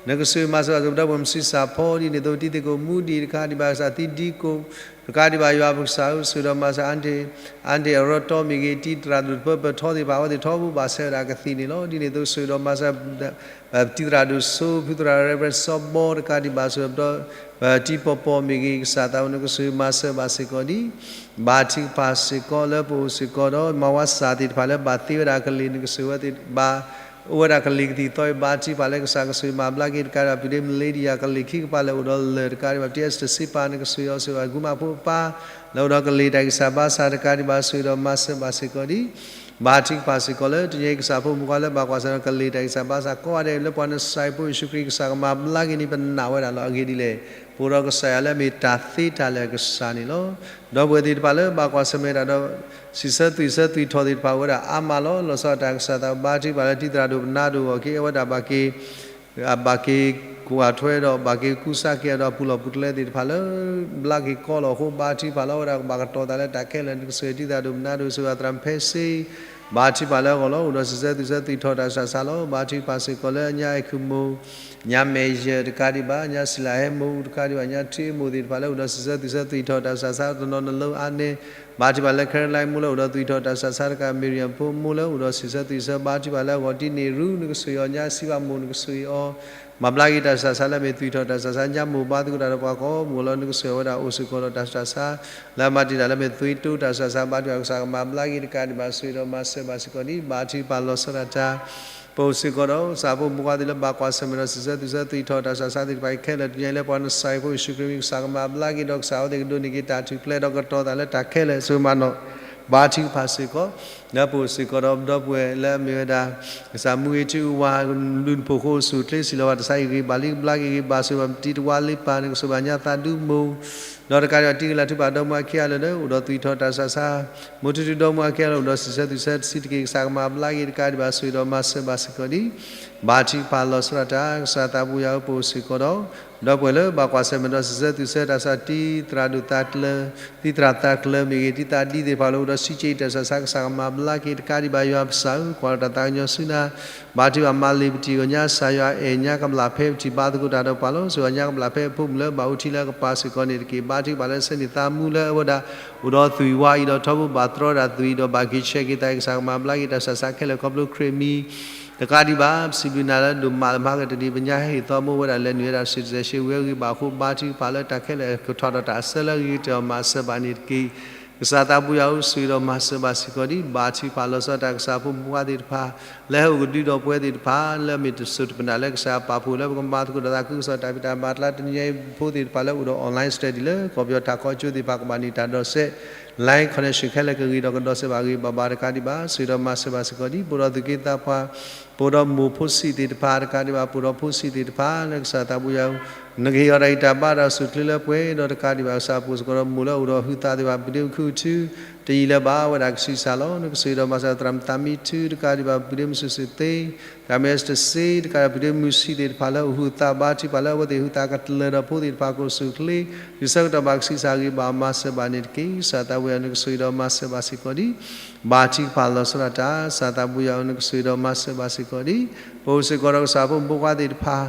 နကဆိၣ်ဂ့ၤမၤစၢၤဘၣ်စ့ၢ်ကီး ပဒီပုၢ်ဝဲၢ်မုၢ်ဆံးစၢ်ဖီ ဒ်န့ၣ်အသိး တံၤသကိးမူဒံး တကးဒံးဘၣ် ကစၢ်သံဒံကိၣ် တကးဒံးဘၣ် ယွၤပကစၢ်ဧၢ ဆိၣ်ဂ့ၤဒီးမၤစၢၤ အါတ့ၢ် အါတ့ၢ်အရီတီမ့ၢ်ဂ့ၤ တံၤသရၣ်ဒိၣ်တဖၢပၢၢ်ထီသ့ၣ်တဖၣ် အဝဲသ့ၣ်ထီဘိဘၣ်ဆဲးဝဲဒၣ်ကသံၣ်န့ၣ်လီၤ. ဒ်န့ၣ်အသိး ဆိၣ်ဂ့ၤဒီးမၤစၢၤ တံၤသရၣ်ဒိၣ်စိ ဖုသရၣ် Reverend စီၤဘီ တကးဒံးဘၣ် ဆိၣ်ဂ့ၤဒီး တံၤပီၤပီၤမ့ၢ်ဂ့ၤ ကစၢ်သးဘိ နကဆိၣ်ဂ့ၤမၤစၢၤဘၣ်စ့ၢ်ကီးဒ် ဘါထုကဖၣ်စ့ၢ်ကီးလၢပအိၣ်စ့ၢ်ကီးဒီး မၤဝါစၢ်သ့ၣ်တဖၣ်လၢဘၣ်သ့ဝဲဒၣ်ကလံၤ နကဆိၣ်ဂ့ၤဝဲသ့ၣ်ဘၣ် အိၣ်ဝဲဒၣ်ကလံၤကသံၣ်သီအံၤ ဘါထုကဖၣ်လၢကစၢ်ကဆိၣ်ဂ့ၤမၤဘျါက့ၤ တကးဒံးဘၣ် ပုၢ်ဒ့မလ့ဒံယၤ ကလံၤခံကပၤလၢအိၣ်ဒီးလၢၢ် တကးဒံးဘၣ် ပတံၤအၢၣ်စတၢၢ်စ့ပၤ နကဆိၣ်ဂ့ၤအီၤ ဆိၣ်ဂ့ၤဘၣ် ကုမၣ်ဖိအပၢ် လၢအိၣ်ဒီးကလံၤတၢ်ဂံၢ်စၢ်ဘါစၢ် တကးဒံးဘၣ် ဆိၣ်ဂ့ၤဒီးမၤစၢၤဘၣ်စ့ၢ်ကီးဒ် ဘါထုကဖၣ်စ့ၢ်ကီးလၢ တနံၤအံၤကစၢ်ဖိမုၣ်ခွါလၢဘၣ်ကွၢ်ဆၢၣ်မဲာ်ဒီးကလံၤတၢ်ဂံၢ်စၢ်ဘါစၢ်ကိးဂၤဒဲး လၢပှၤနစၢ်ဖိယ့ၣ်ၡူးခရံာ်ကစၢ်ကမၤဘျါက့ၤန့ၣ် ပနာ်ဝဲဒၣ်လီၤ. အဂ့ၢ်ဒ်လဲၣ် ပအိၣ်ဒီးကစၢ်ယွၤလၢအမ့ၢ်တၢ်သ့တၢ်လၢာ်အကစၢ်န့ၣ်လီၤ. ဒီပုၢ်ဝဲၢ်သ့ၣ်တဖၣ်လၢဘၣ်ကွၢ်ဆၢၣ်မဲာ်တၢ်ဒီး စံးဆၢသွံၣ်ဆၢသွံၣ်ထီၣ်သ့ၣ်တဖၣ်အိၣ်ဝဲဒၣ်အါမးလီၤ. လီၤဆီဒၣ်တၢ်ကစၢ်သးဘါထုကဖၣ်လၢတံၤသရၣ်ဒိၣ်ပနါဒိၣ်အဂီၢ် ကဟ့ၣ်ဝဲဒၣ်ဘၣ်က့ၤ ဘၣ်က့ၤကွၢ်ထွဲဒီး ဘၣ်က့ၤကူစါက့ၤအီၤဒီး ပူၤလီၢ်ပူၤကျဲသ့ၣ်တဖၣ်လၢ ဘျါက့ၤကီလီၤအဃိ ဘါထုကဖၣ်လၢအဝဲဒၣ်ကဘၣ်ကတီၤသးလၢတၢ်ခဲလၢာ် နကဆိၣ်ဂ့ၤတံၤသရၣ်ဒိၣ်ပနါဒိၣ် ဆိၣ်ဂ့ၤသရၣ်မုၣ်ဖဲစ့ ဘါထုကဖၣ်လၢအဂီၢ်လီၤ. အိၣ်ဒီးစံးဆၢသွံၣ်ဆၢသွံၣ်ထီၣ်တၢ်ဆူးတၢ်ဆါလီၤ. ဘါထုကဖၣ်စ့ၢ်ကီးလၢညါအဲၣ်ခိၣ်မိၢ် ညါမဲာ်ယၢၢ်တကးဒံးဘၣ် ညါစံလၤဟဲမိၢ်တကးဒံးဘၣ် ညါထံမိၢ်သ့ၣ်တဖၣ်လၢအိၣ်ဒီးစံးဆၢသွံၣ်ဆၢသွံၣ်ထီၣ်တၢ်ဆူးတၢ်ဆါ တနီၤနလၢအါန့ၣ် ဘါထုကဖၣ်လၢ Caroline မိၢ်လၢအိၣ်ဒီးသွံၣ်ထီၣ်တၢ်ဆူးတၢ်ဆါတကး Miriam ဖိမိၢ်လၢအိၣ်ဒီးစံးဆၢသွံၣ်ဆၢ ဘါထုကဖၣ်လၢအဂီၢ် တံၤန့ၣ်ရူ နကဆိၣ်ဂ့ၤအီၤ ညါစံးဘၣ်မိၢ် နကဆိၣ်ဂ့ၤအီၤ မၤဘျါက့ၤတၢ်ဆူးတၢ်ဆါလၢအမ့ၢ်သွံၣ်ထီၣ်တၢ်ဆူးတၢ်ဆါ ညါမိၢ်ဘါသကိးတၢ်ဒီးပှၤကိးမုၢ်လီၤ နကဆိၣ်ဂ့ၤဝဲဒၣ်အိၣ်စ့ၢ်ကီးဒီးတၢ်ဆူးတၢ်ဆါ လၢအမၤတံာ်တာ်လၢအမ့ၢ်သွံၣ်တိတၢ်ဆူးတၢ်ဆါ ဘါထုကဖၣ်ကစၢ်ကမၤဘျါက့ၤတကးဒံးဘၣ် ဆိၣ်ဂ့ၤဒီးမၤစၢၤဘၣ်စ့ၢ်ကီးဒ် ဘါထုကဖၣ်လီၤဆီဒၣ်တၢ် ပအိၣ်စ့ၢ်ကီးဒီး ကစၢ်ဖိမုၣ်ဖိခွါသ့ၣ်လၢဘၣ်ကွၢ်ဆၢၣ်မဲာ်ဒီးစံးဆၢသူၣ်ဆၢ သူၣ်ထီၣ်တၢ်ဆူးတၢ်ဆါသ့ၣ်တဖၣ်အံၤခဲလၢာ် တနံၤအံၤလၢပှၤနစၢ်ယွၤဖိယ့ၣ်ၡူးခရံာ်အမံၤ ကစၢ်ကမၤဘျါက့ၤဒီး ကစၢ်အဝဲသ့ၣ်ကဒိးန့ၢ်က့ၤတၢ်ထူၣ်ဖျဲးဒီးကတီၤသးလၢတၢ်ခဲလၢာ် ဆိၣ်ဂ့ၤမၤနီၣ် ဘါထုကဖၣ်စ့ၢ်ကီး လၢပအိၣ်စ့ၢ်ကီးဒီးပဒီပုၢ်ဝဲၢ်လၢအမ့ၢ်ဝဲဒၣ် ကစၢ်မူဂ့ၤထူဝါ လုၢ်နဖိဃိစူၣ်ချ့စံးလီၤဝဲ တၢ်ဆါအံၤဂ့ၤဘၣ်လံ ကဘျါက့ၤဂ့ၤဘၣ်ဆိၣ်ဂ့ၤဘၣ် ပတံၤတဝါလ့ပၢ် နကဆိၣ်ဂ့ၤဘၣ်ညါသးဒူမိၢ် ဒီးတကးဒံးဘၣ် တံၤကလၢ်ထူဘၣ်ဒီမါအခံဂၤလၢာ်လၢ အိၣ်ဒီးသူၣ်ထီၣ်တၢ်ဆူးတၢ်ဆါ မိၢ်ထူထူဒီမါအခံဂၤလၢာ် အိၣ်ဒီးစံးဆၢသူၣ်ဆၢတဆံးတက့ၢ် ကစၢ်ကမၤဘျါက့ၤတကးဒံးဘၣ် ဆိၣ်ဂ့ၤဒီးမၤစၢၤဘၣ်စ့ၢ်ကီးဒံး ဘါထုကဖၣ်လီၤဆီဒၣ်တၢ် ကစၢ်သးဘိယွၤဧၢ ပအိၣ်စ့ၢ်ကီးဒီး ဒီပုၢ်ဝဲၢ်လၢဘၣ်ကွၢ်ဆၢၣ်မဲာ်ဒီးစံးဆၢသူၣ်ဆၢတၢ်ဆူး တံၤသရၣ်ဒိၣ်သးကျၢၤ တံၤသရၣ်သးကျၢၤမ့ၢ်ဂ့ၤ တံၤသးဒံသ့ၣ်တဖၣ်လၢအိၣ်ဒီးစံးက့ၤတၢ်ဆူးတၢ်ဆါ ကစၢ်ကမၤဘျါက့ၤတကးဒံးဘၣ် ယွၤပစၢ်ဧၢ ကွၢ်လီၤတၢ်သးကညီၤဆူနၤ ဘါထုကဖၣ်မၤလ့ၤပတံၤအီၤညါ ကစၢ်ယွၤအဲၣ်ညါကဘျၣ်ဖဲပထံၣ် ဘါသကိးတၢ်ဒီးပှၤလီၤ ဆိၣ်ဂ့ၤညါကဘျၣ်ဖဲအဖိမုၣ်လၢဘၣ်အိၣ်ထံလၢအကပၤစ့ၢ်ကီးန့ၣ်တက့ၢ် ဘါထုကဖၣ်လၢဆဲးန့ၢ်သးမူလၢအဝဲဒၣ် အိၣ်ဒီးသွံၣ်ဝါအံၤဒီးထီဘိဘၣ်တြီဒၣ်သွံၣ်ဒီးဘၣ်က့ၤဆဲးက့ၤသး ကစၢ်ကမၤဘျါက့ၤတၢ်ဆူးတၢ်ဆါခဲလၢာ် ခီဖျိခရံာ်အမံၤ တကးဒံးဘၣ် ပစံးဘျုးနၤလၢဒိၣ်မးလၢမၤကတၢၢ်တနံၤ ပညါဟဲဟ့ၣ်သီမူဝဲဒၣ်လဲၤနုာ်ဝဲဒၣ်စံၣ်တဲၤတဲၤရှဲဝံၤအဂ့ၢ်ဘၣ်အဃိ ဘါထုကဖၣ်လၢတၢ်ခဲလၢာ်ကထီၣ်ဒီးတၢ်အဆၢလၢအဂ့ၤကတၢၢ်အီၤ မၤစၢၤဘၣ်န့ၣ်တက့ၢ်. ကစၢ်သးဘိယွၤဧၢ ဆိၣ်ဂ့ၤဒီးမၤစၢၤဘၣ်စ့ၢ်ကီးဒံး ဘါထုကဖၣ်လီၤဆီဒၣ်တၢ် ကစၢ်ဖိမုၣ်ဖိခွါသ့ၣ်တဖၣ် လၢဟဲအိၣ်ကဒုဒီးပဝဲသ့ၣ်တဖၣ် လၢအမ့ၢ်တစိၢ်တပနၢ်လၢကစၢ်ပာ်ဖှိၣ်လၢပကမၤသကိးတၢ်သးခုကစီၣ်တၢ်ဖံးတၢ်မၤအကျါ တနံၤအံၤဖိသ့ၣ်တဖၣ်လၢအိၣ်ဒီး online study လၢကီၢ်ပယီၤထးခီကၠိသ့ၣ်တဖၣ် ကဘၣ်န့ၢ်တၢ်ဒီးစဲး line connection ခဲလၢာ်ကဂ့ၤဒီးကဒီးစဲးဘၣ်ဂ့ၤဘၣ်ဘၣ်တကးဒံးဘၣ် ဆိၣ်ဂ့ၤဒီးမၤစၢၤဘၣ်စ့ၢ်ကီးဒံး ပအိၣ်ဒီးသူၣ်က့သးပှၢ် ပအိၣ်ဒီးမိၢ်ဖိဆံးသ့ၣ်တဖၣ်တကးဒံးဘၣ် ပအိၣ်ဒီးဖိဆံးသ့ၣ်တဖၣ်လၢကစၢ်သးဘိယွၤ နကဟ့ၣ်အီၤတၢ်ဂံၢ်တၢ်ဘါဒီးစိၢ်ချ့လၢပှဲၤဒီးတကးဒံးဘၣ် ကစၢ်ပအိၣ်စ့ၢ်ကီးဒီးမိၢ်လၢအိၣ်ဒီးဟုသးသ့ၣ်တဖၣ် ပဒ့မုၣ်ခုၣ်ထူ တယံာ်လၢၤဘၣ်ဝဲဒၣ်ကဆံးစၢ်လီၤ နကဆိၣ်ဂ့ၤဒီးမၤစၢၤသရၣ်မုၣ်သးမံထူတကးဒံးဘၣ် ပဒ့မုၣ်စူၢ်စ့ၣ်သ့ သရၣ်မုၣ်အ့စတၢၢ်စ့ တကးဒံးဘၣ် ပဒ့မုၣ်ဆံးသ့ၣ်တဖၣ်လၢအိၣ်ဟုသးဘါထုကဖၣ်လၢ အဝဲသ့ၣ်ဟုသးကတၢၢ်ဒီးဖိသ့ၣ်တဖၣ်ကအိၣ်ဆူၣ်အိၣ်ချ့ တုၤဆၢကတီၢ်ဘၣ်ကဆံးစၢ်ဂ့ၤဘၣ်မၤစၢၤဘၣ်န့ၣ်တက့ၢ်. ကစၢ်သးဘိယွၤ နကဆိၣ်ဂ့ၤဒီးမၤစၢၤဘၣ်စ့ၢ်ကီးဒံး ဘါထုကဖၣ်လီၤဆီဒၣ်တၢ် ကစၢ်သးဘိယွၤဧၢ နကဆိၣ်ဂ့ၤဒီးမၤစၢၤဘၣ်စ့ၢ်ကီးဒံး ပအိၣ်စ့ၢ်ကီးဒီးကစၢ်ဖိမုၣ်ဖိခွါသ့ၣ်တဖၣ်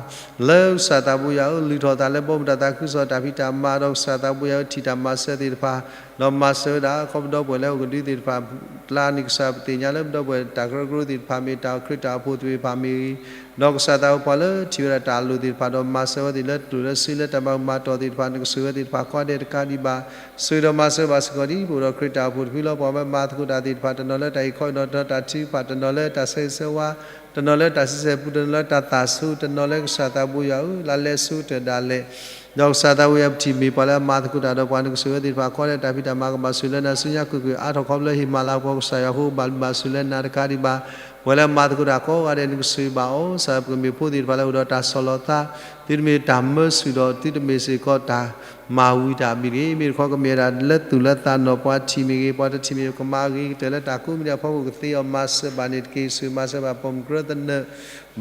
လၢကစၢ်သးဘိယွၤဧၢ လုၢ်ထီၣ်သးလၢဘီမုၢ်တၢ်သးခုကစီၣ်တၢ်ဖံးတၢ်မၤဒီးကစၢ်သးဘိယွၤဧၢ ထံၣ်တၢ်မၤစၢၤသ့ၣ်တဖၣ် ဒီးမၤစၢၤဝဲဒၣ် ခီပဒီပုၢ်ဝဲၢ်လၢအိၣ်ကဒုသ့ၣ်တဖၣ် ကျါန့ၣ် ကစၢ်ပသ့ၣ်ညါလၢပဒီပုၢ်ဝဲၢ်တၢ်ကရၢကရိသ့ၣ်တဖၣ်မ့ၢ်တၢ်ခရံာ်တၢ်အိၣ်ဖှိၣ်သ့ၣ်တဖၣ်မ့ၢ်ဂ့ၤ ဒီးကစၢ်သးဘိပှၤလၢထံၣ်ဝဲဒၣ်တၢ်အလိၣ်သ့ၣ်တဖၣ် ဒီးမၤစၢၤဝဲသ့ၣ်လၢတလိၣ်လၢဆံးလၢတၢ်ဘၣ်မူဘၣ်တီၢ်သ့ၣ်တဖၣ် နကဆိၣ်ဂ့ၤဝဲသ့ၣ်တဖၣ်ကိးဂၤဒဲးတကးဒံးဘၣ် ဆိၣ်ဂ့ၤဒီးမၤစၢၤဘၣ်စ့ၢ်ကီးဒံး ပအိၣ်ဒီးခရံာ်တၢ်အိၣ်ဖှိၣ်တဖုလီၤ ပှၤမ့ၢ်မၤသကိးတၢ်သ့ၣ်တဖၣ် တနီၤလၢတၢ်အံးခီအံးနီၤ တနီၤတၢ်ထုကဖၣ် တနီၤလၢတၢ်ဆၢဂ့ၤဆၢဝါ တနီၤလၢတၢ်ဆံဆဲၣ်ပူ တနီၤလၢတၢ်သၣ်ဆိ တနီၤလၢကစၢ်သးဘိယွၤဧၢ လါလဲဆိကတၢၢ်ဒၣ်လဲာ် ဒီးကစၢ်သးဘိယွၤပထံၣ်မ့ၢ်ပှၤလၢအမၤသကိးတၢ်ဒီးပှၤ နကဆိၣ်ဂ့ၤဝဲသ့ၣ်တဖၣ်ကိးဂၤဒဲး တၢ်ဖံးတၢ်မၤကဘၣ်ဆိၣ်လၢနၤဆူညါကွ့ၢ်ကွ့ၢ် အါထီၣ်ခီဖျိဟ့ၣ်မၤလၤကပီၤကစၢ်ယွၤအဃိ ဘၣ်လုၢ်ဘၣ်ဆိၣ်လၢနၤတကးဒံးဘၣ် ပှၤလၢအမၤသကိးတၢ်ကိးဂၤဒဲး နကဆိၣ်ဂ့ၤဘၣ်အီၤ ကစၢ်ယွၤ ပကမ့ၢ်ဖိသ့ၣ်တဖၣ်လၢအိၣ်ဒီးတၢ်ဆီၣ်လီၤသး သုတမ့ၢ်တၢ်မၢဆူၣ်ဒီးသုတမ့ၢ်စ့ၢ်ကီးတၢ်မၤဝံၤတၢ်မံၤတဂ့ၤ မ့ၢ်တခီကမ့ၢ်ဝဲဒၣ်လၢသူၣ်လၢသးနီၢ်ပှၤထံၣ်မ့ၢ်ဂ့ၤ ပှၤတထံၣ်မ့ၢ်ကမၤဂ့ၤကတၢၢ်လၢတၢ်ကိးမံၤဒဲးအဖီခိၣ်ကသ့အီၤ မၤစၢၤဘၣ်န့ၣ်တက့ၢ် ဆိၣ်ဂ့ၤမၤစၢၤဘၣ်ပိာ်မုၣ်ကရၢသနၢၣ်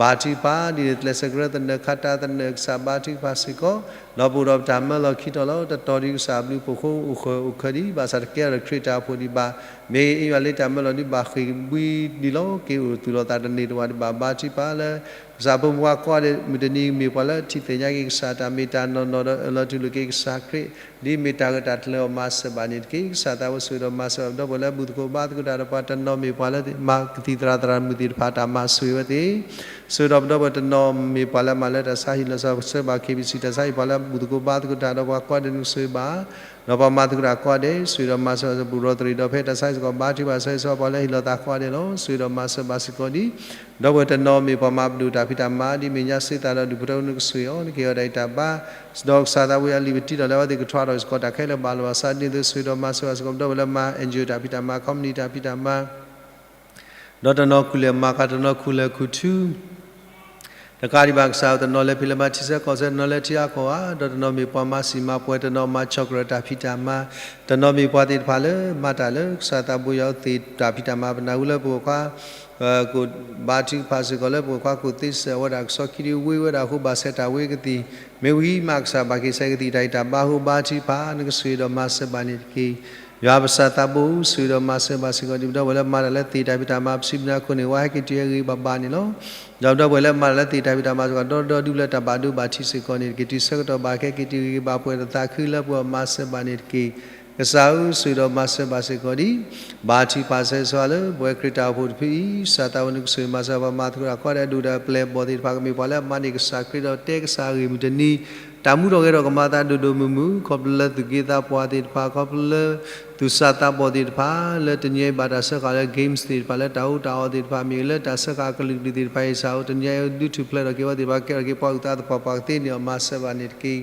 ဘါထုကဖၣ်ဒ်န့ၣ် ကျဲးစၢးကရၢသနၢၣ် ခါတၢသနၢၣ် ကစၢ်ဘါထုကဖၣ်စ့ၢ်ကီး ဒီးပအိၣ်ဒီးပတၢ်မၢလီၤခံတီၤလီၤ တတီၤဒံးကစၢ်အဘျုးအဖှိၣ်ဃိအိၣ်ဃၢၤအိၣ်ခၢၣ်ဒံး ဘၣ်ဆၣ်တကဲထီၣ်တၢ်ခရံာ်တၢ်အိၣ်ဖှိၣ်ဒံးဘၣ် မ့ၢ်ဂ့ၤ အ့ၣ်ယွၤလၢတၢ်မၢလီၤဒံးဘၣ်ဃ့ၢ်ဘှံးဒံးလီၤ က့ၤအိၣ်သူၣ်လီၤသးတန့ၢ်တဝၣ်ဒံးဘၣ် ဘါထုကဖၣ်လၢ ကစၢ်ဖိမုၣ်ဖိခွါကိးဂၤဒဲး မုၢ်တနံၤမ့ၢ်ပှၤလၢထံၣ်သ့ၣ်ညါက့ၤကစၢ်တၢ်မ့ၢ်တၢ် နီၢ်နီၢ်ဒီးအၢၣ်လီၤတူၢ်လိာ်က့ၤကစၢ်ခရံာ် ဒ်မ့ၢ်တၢ်ဂၢၢ်တၢ်ကျၢၤအီၤ မၤစၢၤဘၣ်န့ၣ်တက့ၢ်. ကစၢ်သးဘိဆိၣ်ဂ့ၤဒီးမၤစၢၤဘၣ်ပဒီပုၢ်ဝဲၢ်လၢဘူၣ်သကိးဘါသကိးတၢ်ဒီးပှၤ တနီၤမ့ၢ်ပှၤလၢမၤကသံၣ်သရၣ်သရၣ်မုၣ်သ့ၣ်တဖၣ် တၢ်မၤဆိၣ်ဂ့ၤဝဲသ့ၣ် ဆိၣ်ဂ့ၤဒီးပဒီပုၢ်ဝဲၢ်တနီၤမ့ၢ်ပှၤလၢမၤလၢတၢ်ဆါဟံၣ်လီၤဆီဆၢဘၣ် ခ့ၣ်ဘံၣ်စံၣ် တၢ်ဆါဟံၣ်ပှၤလၢဘူၣ်သကိးဘါသကိးတၢ်ဒီးပှၤကိးဂၤဒဲး နကဆိၣ်ဂ့ၤဘၣ် ဒီးပှၤမၤသကိးတၢ်ကိးဂၤဒဲး ဆိၣ်ဂ့ၤဒီးမၤစၢၤဘၣ်စ့ၢ်ကီး ပူၤဒီးတရံးဒီးဖဲတၢ်ဆါဟံၣ်စ့ၢ်ကီး ဘါထုကဖၣ်ဆၢဂ့ၤဆၢဝါပှၤလၢဟ့ၣ်လီၤသးကိးဂၤဒဲးလီၤ. ဆိၣ်ဂ့ၤဒီးမၤစၢၤဘၣ်စ့ၢ်ကီးဒံး ဒီပုၢ်ဝဲၢ်တနီၤမ့ၢ်ပှၤမၤပဒိၣ်တၢ်ဖံးတၢ်မၤ ဒ်မ့ၢ်ညါစ့သးဒီးဒူၣ်ဖိထၢဖိ နကဆိၣ်ဂ့ၤအီၤ နကဟ့ၣ်အီၤတၢ်ဂံၢ်တၢ်ဘါ ဒီးကစၢ်သးဘိယွၤလံာ်ပတံထီၣ်လၢအဝဲသ့ၣ်ကထွါထီၣ်စ့ၢ်ကီးတၢ်ခဲလၢာ်ဘၣ်လီၤဘၣ်ဆၣ် ဒ်သိးဆိၣ်ဂ့ၤဒီးမၤစၢၤဘၣ်စ့ၢ်ကီး ပဒီပုၢ်ဝဲၢ်လၢမၤ NGO တၢ်ဖံးတၢ်မၤ ခီပနံၣ်တၢ်ဖံးတၢ်မၤ ဒီးတနီၤခူၣ်လဲၢ်မၤကၤ တနီၤခူၣ်လဲၢ်ခူၣ်ထူ တကးဒံးဘၣ်ကစၢ်ဧၢ တနီၤလဲၤဖံးလဲၤမၤထံဆၢကီၢ်ဆၢ တနီၤလဲၤထံအါကီၢ်အါ ဒီးတနီၤမ့ၢ်ပှၤမၤစံာ်မၤပှဲၤ တနီၤမၤဆီၣ်ကြၢးတၢ်ဖံးတၢ်မၤ တနီၤမ့ၢ်ပှၤသ့ၣ်တဖၣ်လၢမၤတၢ်လၢကစၢ်သးဘိယွၤအသ့ၣ်တၢ်ဖံးတၢ်မၤ ပနၢ်ဟူလၢပှၤခွါ ကဘါထုကဖၣ်စ့ၢ်ကီးလၢပှၤခွါ ကအိၣ်သ့စဲးအဝဲဒၣ်ကဆီခံဒုဝ့ဝဲဒၣ်အဃိ ဘၣ်ဆဲးတၢ်ဝ့ကသံၣ် မ့ၢ်ဝံၤမးကစၢ်ဘၣ်က့ၤဆဲးကသံၣ်တၢ်အံၤတၢ်ဘါဟိဘါထုကဖၣ် နကဆိၣ်ဂ့ၤဒီးမၤစၢၤဘၣ်န့ၣ်တက့ၢ်. ယွၤပကစၢ်သးဘိ ဆိၣ်ဂ့ၤဒီးမၤစၢၤဘၣ်စ့ၢ်ကီး ဒ်ပဒီပုၢ်ဝဲၢ်လၢမၤတၢ်လၢသ့ၣ်တၢ်ဖံးတၢ်မၤ ပစံးဘျုးနၤခိၣ်န့ၣ် ဝဲဟဲက့ၤတုၤအဂ့ၤဘၣ်ဘၣ်န့ၣ်လီၤ. ဒီးပဒီပုၢ်ဝဲၢ်လၢမၤတၢ်လၢသ့ၣ်တၢ်ဖံးတၢ်မၤစ့ၢ်ကီး ဒီဒီဒူၣ်လၢတၢ်ဘၣ်ဒိဘၣ်ထံးစ့ၢ်ကီးန့ၣ်တက့ၢ်. တုၤဆၢကတီၢ်ဘၣ်ကဲက့ၤတုၤဂ့ၤဂ့ၤဘၣ်ပှဲၤဒီးသးခုလၢပှဲၤအီၤ မၤစၢၤဘၣ်န့ၣ်တက့ၢ်. ကစၢ်ဧၢ ဆိၣ်ဂ့ၤဒီးမၤစၢၤဘၣ်စ့ၢ်ကီးဒ် ဘါထုကဖၣ်ဆၢဂ့ၤဆၢဝါလၢ ပဝဲခရံာ်တၢ်အိၣ်ဖှိၣ်တဖုအံၤ ကစၢ်သးဘိ နကဆိၣ်ဂ့ၤမၤစၢၤပှၤမၤသကိးတၢ်ကိးဂၤဒဲး ဒိၣ်ဒီးအပျဲၢ်အဘီၣ်သ့ၣ်တဖၣ် ကမ့ၢ်ပှၤလၢအမၤန့ၢ်ကစၢ်ခရံာ်ဒီးတဲကစၢ်အဂ့ၢ်မုၢ်တနံၤ တၢ်မူထီၣ်ဂဲၤထီၣ်ကမၤသးဒိၣ်ဒိၣ်မုၢ်မုၢ် ခီဖျိလၢသူၣ်က့သးပှၢ်သ့ၣ်တဖၣ် ခီဖျိလၢသူၣ်စၢ်သးဘီၣ်သ့ၣ်တဖၣ် လၢတနံၤအံၤဘၣ်တၢ်စၢဃာ်လၢ games သ့ၣ်တဖၣ် လၢတၢ်အူတၢ်အီသ့ၣ်တဖၣ်မ့ၢ်ဂ့ၤ လၢတၢ်စၢဃာ်အကလုာ်ကဒုၣ်သ့ၣ်တဖၣ်အံၤ ကစၢ်ဧၢ တနံၤအံၤဒုးထူၣ်ဖျဲးထီၣ်က့ၤဝဲသ့ၣ်တဖၣ် ကဲထီၣ်က့ၤပှၤအုၣ်သးသပှၢ်ပှၤကသ့န့ၣ်အီၤ မၤစၢၤဘၣ်န့ၣ်တက့ၢ်.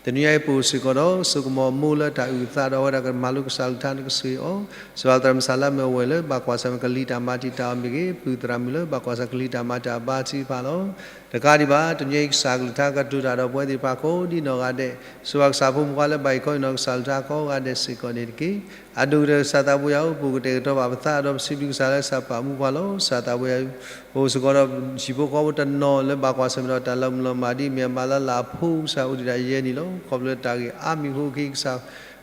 တနံၤအံၤပအိၣ်စ့ၢ်ကီးဒီး စိကမီၤမိၢ်လၢတၢ်အုၣ်အသးဒီးအဝဲဒၣ် ကမၤလိကစၢ်အကလုၢ်ကထါန့ၣ် ကစၢ်ဧၢ, စံးဘၣ်သရၣ်မုၣ်စၢ်လၢအမ့ၢ်အဝဲၢ်လၢ ဘၣ်ကွၢ်ဆၢၣ်မဲာ်ကလံၤတၢ်မၤတံာ်တာ်အီၤမ့ၢ်ဂ့ၤ, ပုၢ်သရၣ်မုၣ်လၢ ဘၣ်ကွၢ်ဆၢၣ်ကလံၤတၢ်မၤတံာ်အီၤဘါထုကဖၣ်လီၤ. တကးဒံးဘၣ် တနံၤအံၤကစၢ်အကလုၢ်ကထါ ကတိၤတၢ်ဒီးပဝဲသ့ၣ်တဖၣ်ကိးဒ်နီၢ်ဂၤဒဲး, စံးဘၣ်ကစၢ်ဖိမုၣ်ဖိခွါလၢဘၣ်အံၤခီအံၤနီၢ်ကစၢ်အကလုၢ်ကထါကိးဂၤဒဲးစ့ၢ်ကီးန့ၣ်တက့ၢ်. အဒိၣ်ကတၢၢ်ကစၢ်သးပူၤယၤဧၢ, ပအိၣ်ကတဲာ်ကတီၤဘၣ်ပသးဒီးပစံးဘျုးကစၢ်လၢကစၢ်ပာ်မူပှၤလီၤ. ကစၢ်သးပူၤယၤဧၢ, အိၣ်စ့ၢ်ကီးဒီးဟံၣ်ဖိဃီဖိတနီၤလၢဘၣ်ကွၢ်ဆၢၣ်မဲာ်ဒီးတၢ်လီၤမုၢ်လီၤမၢ်ဒ်အမ့ၢ်အမါလၢ်လၢ်အဖိ ကစၢ်အိၣ်ဒံးဒၣ်ယဲန့ၣ်လီၤ. ခီဖျိလၢတၢ်ဂ့ၢ်အါမံၤဖိအခံ ကစၢ်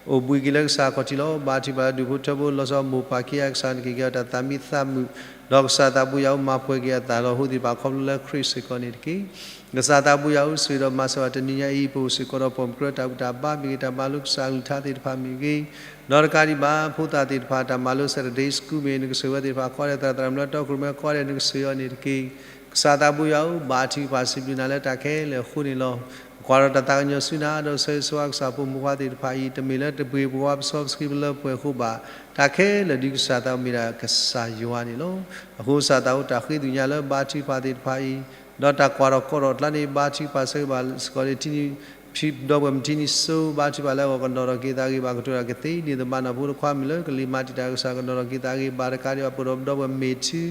အိၣ်ဘှံးက့ၤလၢကစၢ်ခီၣ်ထံးလီၤ. ဘါထုကဖၣ်လၢဒူၣ်ဖိထၢဖိလီၤဆီ မိၢ်ပၢ်ခံဂၤ ကစၢ်နက့ၤက့ၤအီၤတၢ်သးမံသးမုာ်, ဒီးကစၢ်သးပူၤယၤဧၢ, မၤပှဲၤက့ၤအသးလီၤ အဃိသ့ၣ်တဖၣ်ခီဖျိလၢခရံာ်စ့ၢ်ကီးန့ၣ်တက့ၢ်. ကစၢ်သးပူၤယၤဧၢ, ဆိၣ်ဂ့ၤဒီးမၤစၢၤဘၣ်တနံၤညါအံၤ ပအိၣ်စ့ၢ်ကီးဒီးပိာ်မုၣ်ကြၢးတၢ်ဘူၣ်တၢ်ဘါမ့ၢ်ဂ့ၤ, တၢ်မၤလိကစၢ်အကလုၢ်ကထါသ့ၣ်တဖၣ်မ့ၢ်ဂ့ၤ, ဒီးတကးဒံးဘၣ် ဖိသၣ်သ့ၣ်တဖၣ် တၢ်မၤလိ Saturday School မ့ၢ်ဂ့ၤ နကဆိၣ်ဂ့ၤဝဲသ့ၣ်တဖၣ်ကိးဂၤဒဲး, သရၣ်သရၣ်မုၣ်လၢတီခိၣ်ရိၣ်မဲကိးဂၤဒဲး နကဆိၣ်ဂ့ၤအီၤန့ၣ်တက့ၢ်. ကစၢ်သးပူၤယၤဧၢ, ဘါထုကဖၣ်စံးဘျုးနၤလၢတၢ်ခဲလၢာ်အဃိန့ၣ်လီၤ. ပကွၢ်ဒီးတၢ်သးကညီၤဆူနၤ ဒီးဆၢဂ့ၤဆၢဝါကစၢ်ဖိမုၣ်ဖိခွါသ့ၣ်တဖၣ်အံၤ တမ့ၢ်လၢတပှ့ၤပဝါပစီပဆှံလၢပှဲၤအဃိဘၣ်, တၢ်ခဲလၢာ်ဒ်ကစၢ်သးမ့ၢ်ဒၣ်ကစၢ်ယွၤန့ၣ်လီၤ. အဃိကစၢ်သးအိၣ်တၢ်ဃ့သ့ၣ်ညါလၢဘါထုကဖၣ်သ့ၣ်တဖၣ်အံၤ, ဒီးတၢ်ကွၢ်ထီၣ်ကိးထီၣ်ကျါန့ၣ် ဘါထုကဖၣ်ဆၢဂ့ၤဘၣ်စ့ၢ်ကီးန့ၣ် ထံနံၤ ဒီပုၢ်ဝဲၢ်မုၣ်ထံနံၤစိ ဘါထုကဖၣ်လၢအဂီၢ် ကနီၤထီၣ်က့ၤသးဂ့ၤဘၣ် ကတိၤတၢ်ကသ့န့ၢ်သဘၣ်နီၢ်ဖိတခွါမုၣ်လၢ ကလံၤမၤတံာ်တာ်ကစၢ် ကနီၤထီၣ်က့ၤသးဂ့ၤဘၣ်တကးဒံးဘၣ် ပဒီပုၢ်ဝဲၢ်မ့ၢ်ထံ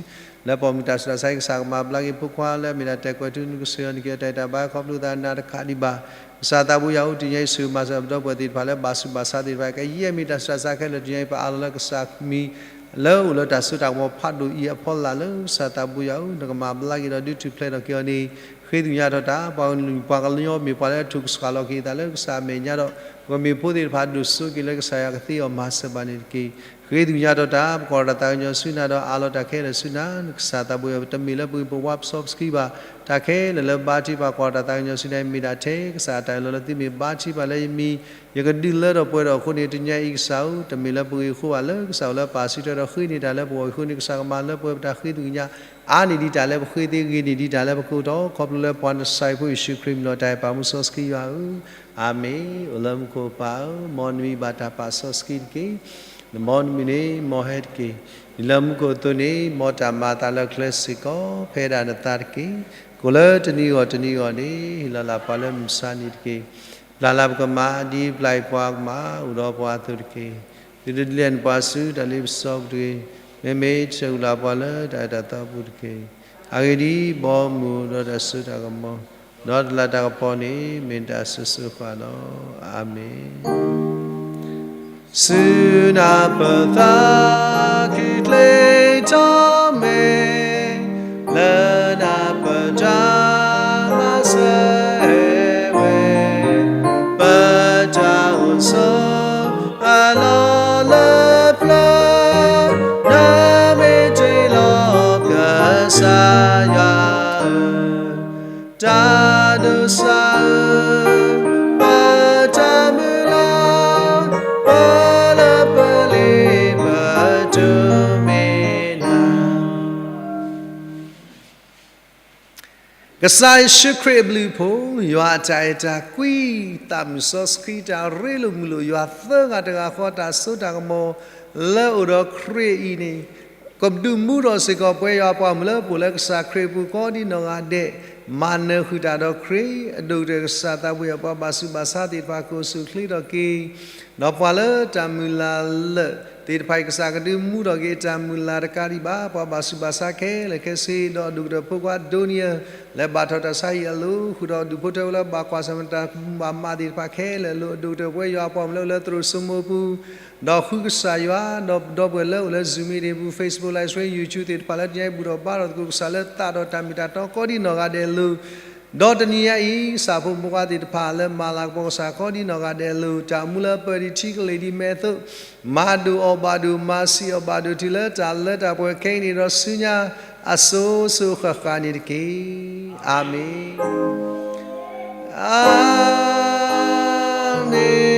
လၢပိာ်မုၣ်တၢ်ဆူးတၢ်ဆါအံၤ ကစၢ်ကမၤဘျါက့ၤဖိခွါလၢအမ့ၢ်ဒၣ်တဲာ်ကွဲးထူ နကဆိၣ်ဂ့ၤအီၤ နက့ၤအီၤတၢ်အဲၣ်တၢ်ဘါခီဖျိသးနၤတကးဒံးဘၣ်. ကစၢ်သးပူၤယၤဧၢ, တနံၤညါအံၤ ဆိၣ်ဂ့ၤမၤစၢၤပဒီပုၢ်ဝဲၢ်သ့ၣ်တဖၣ်လၢဘၣ်ဆူးဘၣ်ဆါသ့ၣ်တဖၣ် ကယဲၢ်မ့ၢ်တၢ်ဆူးတၢ်ဆါခဲလၢာ် တနံၤညါအံၤ ပအးလီၤလၢကစၢ်မံၤ လၢအိၣ်လၢတၢ်စိတၢ်ကမီၤဖးဒိၣ်အံၤအဖီလာ်လၢ ကစၢ်သးပူၤယၤဧၢ, နကမၤဘျါက့ၤဒီးဒုးထူၣ်ဖျဲးထီၣ်က့ၤအီၤန့ၣ် ဃ့သ့ၣ်ညါထီၣ်တၢ် ပှၤကညီ ပှၤကညီမ့ၢ်ပှၤလၢအထုးကဆှီလီၤက့ၤအသးလၢကစၢ်အမဲာ်ညါဒီး ပကမ့ၢ်ဖိသ့ၣ်တဖၣ်ဒိၣ်စိက့ၤလၢကစၢ်ယွၤကသ့အီၤမၤစၢၤဘၣ်န့ၣ်တက့ၢ်. ဃ့သ့ၣ်ညါထီၣ်တၢ် ပကွၢ်ထီၣ်တၢ်သးကညီၤဆူနၤဒီးအးလီၤတၢ်ခဲလၢာ်ဆူနၤ ကစၢ်သးပူၤယၤဧၢ, တမ့ၢ်လၢပဂ့ၤပဝါပစီပဆှံဘၣ်, တၢ်ခဲလၢာ်လၢဘါထုကဖၣ်ကွၢ်ထီၣ်တၢ်သးကညီၤဆူနၤ မ့ၢ်ဒၣ်ထဲကစၢ်အတၢ်အၢၣ်လီၤလၢသုမ့ၢ်ဘါထုကဖၣ်လၢယမံၤ ယကဒုးလၢထီၣ်ပှဲၤထီၣ်အဃိန့ၣ် တနံၤညါအံၤကစၢ်ဧၢ, တမ့ၢ်လၢပဂ့ၤအဃိဘၣ် လၢကစၢ်အိၣ်လၢပၢ်စုထွဲဒီးဃ့န့ၢ်တၢ်လၢပဂီၢ်အံၤအဃိန့ၣ် ကစၢ်ကမၤလၢပှဲၤပတၢ်ဃ့သ့ၣ်ညါ အါန့ၢ်ဒံးတၢ်လၢပဃ့သ့ ဂ့ၤန့ၢ်ဒံးတၢ်လၢပကအိၣ်ထီၣ် ခီဖျိလၢပှၤနၢ်စၤရ့းဖိယ့ၣ်ၡူးခရံာ်မံၤလီၤ. တၢ်အဲၣ်ပာ်မူစီဆှံယွၤဧၢ, အၤမ့ၣ်. အိၣ်လၢမူခိၣ်ပၢ်ဧၢ, မ်နမံၤဘၣ်တၢ်ပာ်စီဆှံတက့ၢ်. နမ်နမုၢ်န့ၣ် မ်ဟဲတက့ၢ်. ဒ်လၢမူခိၣ်အသိးန့ၣ် မ်တၢ်မၤအသးလၢကျဲစ့ၢ်ကီး ဖဲဒၣ်နသးတက့ၢ်. ကိၣ်လၢတနံၤအဂီၢ်တနံၤအဂီၢ်န့ၣ် ဟ့ၣ်လီၤလၢပှၤလၢမုၢ်မဆါတနံၤတက့ၢ်. ပျၢ်လၢပကမၣ် ဒ်ပျၢ်အံၤပှၤကမၣ် အိၣ်ဒီးပှၤအသိးတက့ၢ်. သုတဒုးလဲနပှၤဆူတၢ်လ့ပစီပူၤတဂ့ၤ. မ့မ့ၢ်ဆၢဂ့ၤလၢပှၤလၢတၢ်အဲၣ်တၢ်သးပူၤတက့ၢ်. အဂ့ၢ်ဒ်အံၤ, ဘီမုၢ်ဒီးတၢ်စိတၢ်ကမီၤ, ဒီးတလၢ်တၢ်ကပီၤန့ၣ် မ့ၢ်တၢ်ဆိၣ်ဂ့ၤဆိၣ်ဝါလီၤ. အၤမ့ၣ်. ဆူနၤပသးခုချ့ထီၣ်မဲာ်, လၢနၤပတၢ်မၤစၢၤဝဲ, ပတၢ်အိၣ်ဆိးအလီၢ်လၢပျၢၤ, နမ့ၢ်တ့လီၤကစၢ်ယွၤဧၢ, တၢ်ဒိးစၢ်ဧၢ, ပတၢ်မုၢ်လၢ်, ပလၢပလ့ပတိၢ်မ့ၢ်နၤ ကစၢ်ယ့ၣ်ၡူးခရံာ်အဘျုးအဖှိၣ်, ယွၤအတၢ်အဲၣ်တၢ်ကွံ, သးမုၢ်စီဆှံတၢ်ရ့လိာ်မုာ်လိာ်, ယွၤသၢဂၤတဂၤဃီ တၢ်စိတၢ်ကမီၤလၢအိၣ်ဒီးခရံာ်အံၤန့ၣ်, ကဒုးမူထီၣ်စ့ၢ်ကီးပဝဲယွၤအပှၤမုၣ်လၢပအိၣ်လၢကစၢ်ခရံာ်အပူၤကိးဒ်နီၢ်ဂၤဒဲး, မၤနၢၤဃုာ်တၢ်ဒီးခရံာ်, အဒိၣ်ကတၢၢ်ကစၢ်သးပူၤယၤ ပှၤဘၣ်ဆူးဘၣ်ဆါသ့ၣ်တဖၣ်ကအိၣ်ဆူၣ်အိၣ်ချ့ထီၣ်က့ၤ ဒီးပှၤလၢတၢ်မုၢ်လၢ်လၢာ်သ့ၣ်တဖၣ်အံၤ ကစၢ်ကဒုးမူထီၣ်က့ၤတၢ်မုၢ်လၢ်တကးဒံးဘၣ် ပှၤဘၣ်ဆူးဘၣ်ဆါခဲလၢာ်ခဲဆ့ ဒီးအဒိၣ်ကတၢၢ်ဖိခွါဒိနံယၤ လၢဘၣ်ထီၣ်တၢ်ဆါဟံၣ်အလိၤ ဃုာ်ဒီးဒူၣ်ဖိထၢဖိလၢဘၣ်ကွၢ်ဆၢၣ်မဲာ်တၢ်မၤမးသ့ၣ်တဖၣ်ခဲလၢာ်အလိၤ အဒိၣ်ကတၢၢ်ပဝဲယွၤအပှၤမုၣ်လၢအိၣ်လၢသရိာ်စိမိၤပူၤ ဒီးဃုကစၢ်ယွၤ ဒီးပဒီပုၢ်ဝဲၢ်လၢအိၣ်လၢ Zoom meeting ပူၤ Facebook Live Stream YouTube သ့ၣ်တဖၣ်လၢတနံၤအံၤဘူၣ်ထီၣ်ဘါထီၣ်သကိးကစၢ်လၢသးဒီးတၢ်မ့ၢ်တၢ်တီကိးဒ်နီၢ်ဂၤဒဲးအလိၤ ဒီးတနံၤညါအံၤ ကစၢ်ဖိမုၣ်ဖိခွါသ့ၣ်တဖၣ်လၢမၤလၤကပီၤကစၢ်ခီဒ်နီၢ်ဂၤဒဲးအလိၤ တၢ်အိၣ်မူလၢပၢၢ်ဒံးထံကလ့ၢ်ဒံးမဲးသိး မၤဒိၣ်အီၣ်ဘၣ်ဒိၣ် မၤဆံးအီၣ်ဘၣ်ဒိၣ်တုၤလၢတၢ်လၢတၢ်ပှဲၤခဲအံၤန့ၣ်ဒီးဆူညါ အစိၤစိၤဃၣ်ဃၣ်န့ၣ်တက့ၢ်. အၤမ့ၣ်, အၤမ့ၣ်.